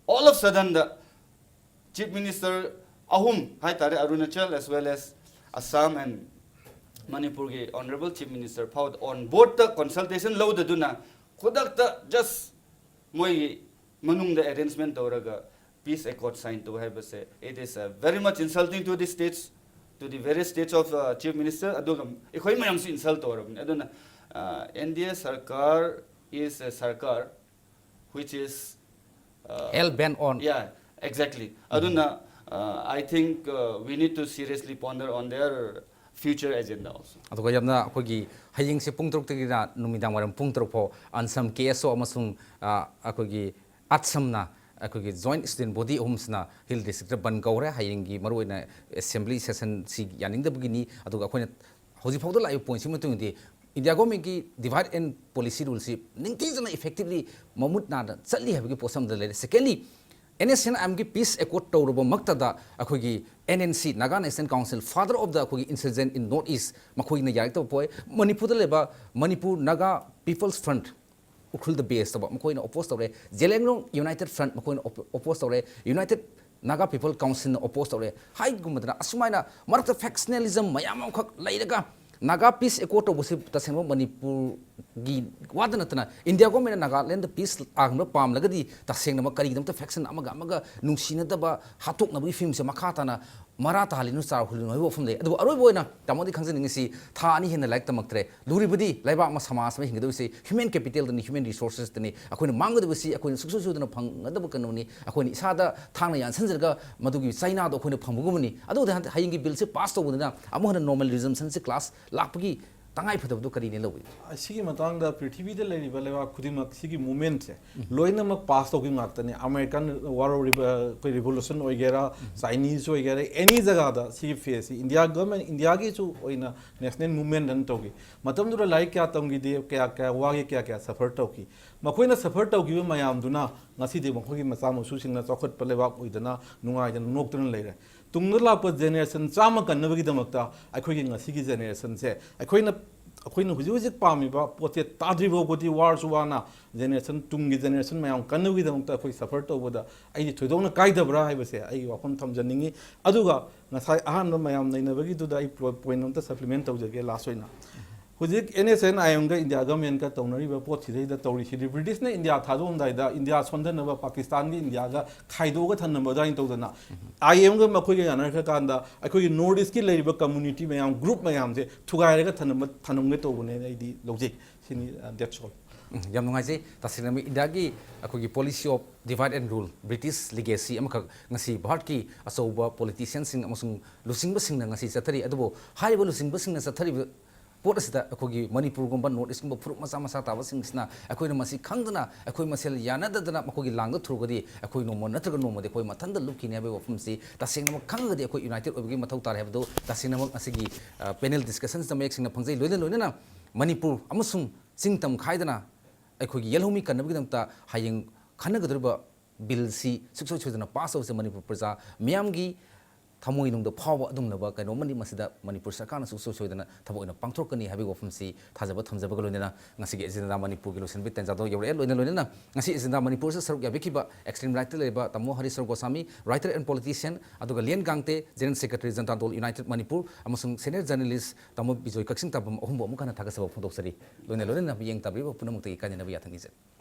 all of suddenꯗ ꯆꯤꯐ ꯃꯤꯅꯤꯁꯇꯔ ꯑꯍꯨꯝ ꯍꯥꯏꯇꯥꯔꯦ, Arunachal as well as Assam and ꯃꯅꯤꯄꯨꯔꯒꯤ ꯑꯣꯅꯔꯦꯕꯜ ꯆꯤꯐ ꯃꯤꯅꯤꯁꯇꯔ ꯐꯥꯎꯗ ꯑꯣꯟ ꯕꯣꯔꯗꯇ ꯀꯟꯁꯜꯇꯦꯁꯟ ꯂꯧꯗꯗꯨꯅ ꯈꯨꯗꯛꯇ ꯖꯁ ꯃꯣꯏꯒꯤ ꯃꯅꯨꯡꯗ ꯑꯦꯔꯦꯟꯖꯃꯦꯟ ꯇꯧꯔꯒ ꯄꯤꯁ ꯑꯦꯀꯣꯔꯗ ꯁꯥꯏꯟ ꯇꯧ ꯍꯥꯏꯕꯁꯦ, it is a very much insulting to the states, to the various states of, uh, chief minister꯫ ꯑꯗꯨꯒ ꯑꯩꯈꯣꯏ ꯃꯌꯥꯝꯁꯨ ꯏꯟꯁꯜ ꯇꯧꯔꯕꯅꯤ꯫ ꯑꯗꯨꯅ ꯑꯦꯟ ꯗꯤ ꯑꯦ ꯁꯔꯀꯥꯔ is a ꯁꯔꯀꯥꯔ which is Hell bent on. Yeah, exactly. ꯑꯗꯨꯅ, uh, I think, uh, we need to seriously ponder on their future agenda also. ꯑꯗꯨꯒ ꯌꯥꯝꯅ ꯑꯩꯈꯣꯏꯒꯤ ꯍꯌꯦꯡꯁꯦ ꯄꯨꯡ ꯇꯔꯨꯛꯇꯒꯤꯅ ꯅꯨꯃꯤꯗꯥꯡ ꯋꯥꯏꯔꯝ ꯄꯨꯡ ꯇꯔꯨꯛ ꯐꯥꯎ ꯑꯟꯁꯝ, ꯀꯦ ꯑꯦꯁ ꯑꯣ ꯑꯃꯁꯨꯡ, ꯑ, ꯑꯩꯈꯣꯏꯒꯤ ꯑꯠꯁꯝꯅ ꯑꯩꯈꯣꯏꯒꯤ joint student body ꯑꯍꯨꯝꯁꯤꯅ Hill Districtꯇ ꯕꯟ ꯀꯧꯔꯦ꯫ ꯍꯌꯦꯡꯒꯤ ꯃꯔꯨꯑꯣꯏꯅ assembly sessionꯁꯤ ꯌꯥꯅꯤꯡꯗꯕꯒꯤꯅꯤ꯫ ꯑꯗꯨꯒ ꯑꯩꯈꯣꯏꯅ ꯍꯧꯖꯤꯛ ꯐꯥꯎꯗ ꯂꯥꯛꯏꯕ pointꯁꯤ ꯃꯇꯨꯡ ꯏꯟꯅꯗꯤ ꯏꯟꯗꯤꯌꯥ ꯒꯣꯔꯃꯦꯟꯒꯤ divide and policy ruleꯁꯤ ꯅꯤꯡꯊꯤꯖꯅ effectively ꯃꯃꯨꯠ ꯅꯥꯗ ꯆꯠꯂꯤ ꯍꯥꯏꯕꯒꯤ ꯄꯣꯠꯁꯛ ꯑꯃꯗ ꯂꯩꯔꯦ꯫ Secondly, NSCN-IMꯒꯤ peace accord ꯇꯧꯔꯕꯃꯛꯇꯗ ꯑꯩꯈꯣꯏꯒꯤ NNC, Naga National Council, father of the ꯑꯩꯈꯣꯏꯒꯤ insurgent in North East, ꯃꯈꯣꯏꯅ ꯌꯥꯔꯛꯇꯕ ꯄꯣꯛꯑꯦ꯫ ꯃꯅꯤꯄꯨꯔꯗ ꯂꯩꯕ ꯃꯅꯤꯄꯨꯔ Naga People's Front, ꯎꯈ꯭ꯔꯨꯜꯗ base ꯇꯧꯕ, ꯃꯈꯣꯏꯅ oppose ꯇꯧꯔꯦ꯫ ꯖꯦꯂꯦꯡꯔꯣꯡ United Front, ꯃꯈꯣꯏꯅ op-, oppose ꯇꯧꯔꯦ꯫ United Naga People Councilꯅ oppose ꯇꯧꯔꯦ꯫ ꯍꯥꯏꯒꯨꯝꯕꯗꯅ ꯑꯁꯨꯃꯥꯏꯅ ꯃꯔꯛꯇ factionalism ꯃꯌꯥꯝ ꯑꯃꯈꯛ ꯂꯩꯔꯒ Naga peace accord ꯇꯧꯕꯁꯤ ꯇꯁꯦꯡꯕ ꯃꯅꯤꯄꯨꯔꯒꯤ ꯋꯥꯗ ꯅꯠꯇꯅ ꯏꯟꯗꯤꯌꯥ ꯒꯣꯔꯃꯦꯟꯅ ꯅꯥꯒꯥꯂꯦꯟꯗ peace ꯇꯥꯍꯟꯕ ꯄꯥꯝꯂꯒꯗꯤ ꯇꯁꯦꯡꯅꯃꯛ ꯀꯔꯤꯒꯤꯗꯃꯛꯇ faction ꯑꯃꯒ ꯑꯃꯒ ꯅꯨꯡꯁꯤꯅꯗꯕ, ꯍꯥꯠꯇꯣꯛꯅꯕꯒꯤ ꯐꯤꯕꯝꯁꯦ ꯃꯈꯥ ꯇꯥꯅ ꯃꯔꯥ ꯇꯥꯍꯜꯂꯤꯅꯣ, ꯆꯥꯎꯍꯜꯂꯤꯅꯣ ꯍꯥꯏꯕ ꯋꯥꯐꯝ ꯂꯩ꯫ ꯑꯗꯨꯕꯨ ꯑꯔꯣꯏꯕ ꯑꯣꯏꯅ ꯇꯥꯃꯣꯗꯤ ꯈꯪꯖꯅꯤꯡꯉꯤꯁꯤ, ꯊꯥ ꯑꯅꯤ ꯍꯦꯟꯅ ꯂꯥꯏꯔꯤꯛ ꯇꯝꯃꯛꯇ꯭ꯔꯦ, ꯂꯨꯔꯤꯕꯗꯤ ꯂꯩꯕꯥꯛ ꯑꯃ, ꯁꯃꯥꯖ ꯑꯃ ꯍꯤꯡꯒꯗꯕꯁꯤ human capitalꯗꯅꯤ, human resourcesꯇꯅꯤ꯫ ꯑꯩꯈꯣꯏꯅ ꯃꯥꯡꯒꯗꯕꯁꯤ ꯑꯩꯈꯣꯏꯅ ꯁꯨꯡꯁꯣꯏ ꯁꯣꯏꯗꯅ ꯐꯪꯒꯗꯕ ꯀꯩꯅꯣꯅꯤ꯫ ꯑꯩꯈꯣꯏꯅ ꯏꯁꯥꯗ ꯊꯥꯡꯅ ꯌꯥꯟꯁꯤꯟꯖꯔꯒ ꯃꯗꯨꯒꯤ ꯆꯩꯅꯥꯗꯣ ꯑꯩꯈꯣꯏꯅ ꯐꯪꯕꯒꯨꯝꯕꯅꯤ꯫ ꯑꯗꯨꯕꯨ ꯍꯌꯦꯡꯒꯤ billꯁꯦ pass ꯇꯧꯕꯗꯨꯅ ꯑꯃꯨꯛ ꯍꯟꯅ normal resumptionꯁꯦ class ꯂꯥꯛꯄꯒꯤ ꯇꯉꯥꯏ ꯐꯗꯕꯗꯨ ꯀꯔꯤꯅꯤ ꯂꯧꯏ? ꯁꯤꯒꯤ ꯃꯇꯥꯡꯗ ꯄ꯭ꯔꯤꯊꯤꯕꯤꯗ ꯂꯩꯔꯤꯕ ꯂꯩꯕꯥꯛ ꯈꯨꯗꯤꯡꯃꯛ ꯁꯤꯒꯤ movementꯁꯦ ꯂꯣꯏꯅꯃꯛ pass ꯇꯧꯈꯤꯕ ꯉꯥꯛꯇꯅꯤ꯫ American war of Revo-, ꯑꯩꯈꯣꯏ revolution ꯑꯣꯏꯒꯦꯔꯥ, Chinese ꯑꯣꯏꯒꯦꯔꯥ, any ꯖꯒꯥꯗ ꯁꯤꯒꯤ phaseꯁꯤ ꯏꯟꯗꯤꯌꯥ ꯒꯚꯔꯟꯃꯦꯟ, ꯏꯟꯗꯤꯌꯥꯒꯤꯁꯨ ꯑꯣꯏꯅ national movement ꯑꯅ ꯇꯧꯈꯤ꯫ ꯃꯇꯝꯗꯨꯗ ꯂꯥꯏꯔꯤꯛ ꯀꯌꯥ ꯇꯝꯈꯤꯗꯦ, ꯀꯌꯥ ꯀꯌꯥ ꯋꯥꯈꯤ, ꯀꯌꯥ ꯀꯌꯥ suffer ꯇꯧꯈꯤ꯫ ꯃꯈꯣꯏꯅ suffer ꯇꯧꯈꯤꯕ ꯃꯌꯥꯝꯗꯨꯅ ꯉꯁꯤꯗꯤ ꯃꯈꯣꯏꯒꯤ ꯃꯆꯥ ꯃꯁꯨꯁꯤꯡꯅ ꯆꯥꯎꯈꯠꯄ ꯂꯩꯕꯥꯛ ꯑꯣꯏꯗꯅ ꯅꯨꯡꯉꯥꯏꯗꯅ ꯅꯣꯛꯇꯨꯅ ꯂꯩꯔꯦ꯫ ꯇꯨꯡꯗ ꯂꯥꯛꯄ generation ꯆꯥꯝꯃ ꯀꯟꯅꯕꯒꯤꯗꯃꯛꯇ ꯑꯩꯈꯣꯏꯒꯤ ꯉꯁꯤꯒꯤ generationꯁꯦ ꯑꯩꯈꯣꯏꯅ, ꯑꯩꯈꯣꯏꯅ ꯍꯧꯖꯤꯛ ꯍꯧꯖꯤꯛ ꯄꯥꯝꯃꯤꯕ ꯄꯣꯠꯁꯦ ꯇꯥꯗ꯭ꯔꯤ ꯐꯥꯎꯕꯗꯤ ꯋꯥꯔꯁꯨ ꯋꯥꯅ generation, ꯇꯨꯡꯒꯤ generation ꯃꯌꯥꯝ ꯀꯟꯅꯕꯒꯤꯗꯃꯛꯇ ꯑꯩꯈꯣꯏ suffer ꯇꯧꯕꯗ ꯑꯩꯗꯤ ꯊꯣꯏꯗꯣꯛꯅ ꯀꯥꯏꯗꯕ꯭ꯔꯥ ꯍꯥꯏꯕꯁꯦ ꯑꯩꯒꯤ ꯋꯥꯐꯝ ꯊꯝꯖꯅꯤꯡꯉꯤ꯫ ꯑꯗꯨꯒ ꯉꯁꯥꯏ ꯑꯍꯥꯟꯕ ꯃꯌꯥꯝ ꯅꯩꯅꯕꯒꯤꯗꯨꯗ ꯑꯩ ꯄꯣ-, point ꯑꯝꯇ supplement ꯇꯧꯖꯒꯦ last ꯑꯣꯏꯅ꯫ ꯍꯧꯖꯤꯛ NSCN-IMꯒ ꯏꯟꯗꯤꯌꯥ ꯒꯚꯔꯟꯃꯦꯟꯠꯀ ꯇꯧꯅꯔꯤꯕ ꯄꯣꯠꯁꯤꯗꯩꯗ ꯇꯧꯔꯤꯁꯤꯗꯤ ꯕ꯭ꯔꯤꯇꯤꯁꯅ ꯏꯟꯗꯤꯌꯥ ꯊꯥꯗꯣꯛꯑꯝꯗꯥꯏꯗ ꯏꯟꯗꯤꯌꯥ ꯁꯣꯟꯊꯅꯕ ꯄꯥꯀꯤꯁꯇꯥꯟꯒ ꯏꯟꯗꯤꯌꯥꯒ ꯈꯥꯏꯗꯣꯛꯑꯒ ꯊꯝꯅꯕ ꯑꯗꯨꯃꯥꯏꯅ ꯇꯧꯗꯅ IMꯒ ꯃꯈꯣꯏꯒ ꯌꯥꯅꯔꯛꯈ꯭ꯔꯀꯥꯟꯗ ꯑꯩꯈꯣꯏꯒꯤ North Eastꯀꯤ ꯂꯩꯔꯤꯕ community ꯃꯌꯥꯝ, group ꯃꯌꯥꯝꯁꯦ ꯊꯨꯒꯥꯏꯔꯒ ꯊꯝꯅꯕ, ꯊꯝꯅꯝꯒꯦ ꯇꯧꯕꯅꯦꯅ ꯑꯩꯗꯤ ꯂꯧꯖꯩ꯫ ꯁꯤꯅꯤ, uh, that's all꯫ ꯎꯝ, ꯌꯥꯝ ꯅꯨꯡꯉꯥꯏꯖꯩ꯫ ꯇꯁꯦꯡꯅꯃꯛ ꯏꯟꯗꯤꯌꯥꯒꯤ ꯑꯩꯈꯣꯏꯒꯤ policy of divide and rule, British legacy ꯑꯃꯈꯛ ꯉꯁꯤ ꯚꯥꯔꯠꯀꯤ ꯑꯆꯧꯕ politicianꯁꯤꯡ ꯑꯃꯁꯨꯡ ꯂꯨꯆꯤꯡꯕꯁꯤꯡꯅ ꯉꯁꯤ ꯆꯠꯊꯔꯤ꯫ ꯑꯗꯨꯕꯨ ꯍꯥꯏꯔꯤꯕ ꯂꯨꯆꯤꯡꯕꯁꯤꯡꯅ ꯆꯠꯊꯔꯤꯕ ꯄꯣꯠ ꯑꯁꯤꯗ ꯑꯩꯈꯣꯏꯒꯤ ꯃꯅꯤꯄꯨꯔꯒꯨꯝꯕ North Eastꯀꯨꯝꯕ ꯐꯨꯔꯨꯞ ꯃꯆꯥ ꯃꯆꯥ ꯇꯥꯕꯁꯤꯡꯁꯤꯅ ꯑꯩꯈꯣꯏꯅ ꯃꯁꯤ ꯈꯪꯗꯅ ꯑꯩꯈꯣꯏ ꯃꯁꯦꯜ ꯌꯥꯅꯗꯗꯅ ꯃꯈꯣꯏꯒꯤ ꯂꯥꯡꯗ ꯊꯨꯔꯒꯗꯤ ꯑꯩꯈꯣꯏ ꯅꯣꯡꯃ ꯅꯠꯇ꯭ꯔꯒ ꯅꯣꯡꯃꯗꯤ ꯑꯩꯈꯣꯏ ꯃꯊꯟꯇ ꯂꯨꯞꯈꯤꯅꯤ ꯍꯥꯏꯕꯒꯤ ꯋꯥꯐꯝꯁꯤ ꯇꯁꯦꯡꯅꯃꯛ ꯈꯪꯉꯒꯗꯤ ꯑꯩꯈꯣꯏ united ꯑꯣꯏꯕꯒꯤ ꯃꯊꯧ ꯇꯥꯔꯦ ꯍꯥꯏꯕꯗꯨ ꯇꯁꯦꯡꯅꯃꯛ ꯉꯁꯤꯒꯤ, ꯑ, panel discussionꯁꯤꯗ ꯃꯌꯦꯛ ꯁꯦꯡꯅ ꯐꯪꯖꯩ꯫ ꯂꯣꯏꯅ ꯂꯣꯏꯅꯅ ꯃꯅꯤꯄꯨꯔ ꯑꯃꯁꯨꯡ ꯆꯤꯡ ꯇꯝ ꯈꯥꯏꯗꯅ ꯑꯩꯈꯣꯏꯒꯤ ꯌꯦꯜꯍꯧꯃꯤ ꯀꯟꯅꯕꯒꯤꯗꯃꯛꯇ ꯍꯌꯦꯡ ꯈꯟꯅꯒꯗꯧꯔꯤꯕ billꯁꯤ ꯁꯨꯡꯁꯣꯏ ꯁꯣꯏꯗꯅ pass ꯇꯧꯁꯦ꯫ ꯃꯅꯤꯄꯨꯔ ꯄ꯭ꯔꯖꯥ ꯃꯤꯌꯥꯝꯒꯤ ꯊꯃꯣꯏꯅꯨꯡꯗ ꯐꯥꯎꯕ ꯑꯗꯨꯒꯨꯝꯂꯕ ꯀꯩꯅꯣꯝꯃꯗꯤ ꯃꯁꯤꯗ ꯃꯅꯤꯄꯨꯔ ꯁꯔꯀꯥꯔꯅ ꯁꯨꯡꯁꯣꯏ ꯁꯣꯏꯗꯅ ꯊꯕꯛ ꯑꯣꯏꯅ ꯄꯥꯡꯊꯣꯔꯛꯀꯅꯤ ꯍꯥꯏꯕꯒꯤ ꯋꯥꯐꯝꯁꯤ ꯊꯥꯖꯕ ꯊꯝꯖꯕꯒ ꯂꯣꯏꯅꯅ ꯉꯁꯤꯒꯤ Agenda ꯃꯅꯤꯄꯨꯔꯒꯤ ꯂꯣꯏꯁꯤꯟꯕꯒꯤ ꯇꯥꯟꯖꯥꯗꯣ ꯌꯧꯔꯛꯑꯦ꯫ ꯂꯣꯏꯅ ꯂꯣꯏꯅꯅ ꯉꯁꯤ Agenda ꯃꯅꯤꯄꯨꯔꯁꯤꯗ ꯁꯔꯨꯛ ꯌꯥꯕꯤꯈꯤꯕ extreme rightꯇ ꯂꯩꯔꯤꯕ ꯇꯥꯃꯣ ꯍꯔꯤꯁ ꯒꯣꯁꯥꯃꯤ, writer and politician, ꯑꯗꯨꯒ ꯂꯤꯌꯟ ꯒꯥꯡꯇꯦ, General Secretary ꯖꯅꯇꯥ ꯗꯜ United ꯃꯅꯤꯄꯨꯔ, ꯑꯃꯁꯨꯡ senior journalist ꯇꯥꯃꯣ ꯕꯤꯖꯣꯏ ꯀꯛꯆꯤꯡ ꯇꯥꯕꯝ ꯑꯍꯨꯝꯕꯨ ꯑꯃꯨꯛ ꯍꯟꯅ ꯊꯥꯒꯠꯆꯕ ꯐꯣꯡꯗꯣꯛꯆꯔꯤ꯫ ꯂꯣꯏꯅ ꯂꯣꯏꯅꯅ ꯃꯤꯠꯌꯦꯡ ꯇꯥꯕꯤꯔꯤꯕ ꯄꯨꯝꯅꯃꯛꯇꯒꯤ ꯀꯥꯏꯅꯅꯕ ꯌꯥꯊꯪ ꯅꯤꯖꯔꯤ꯫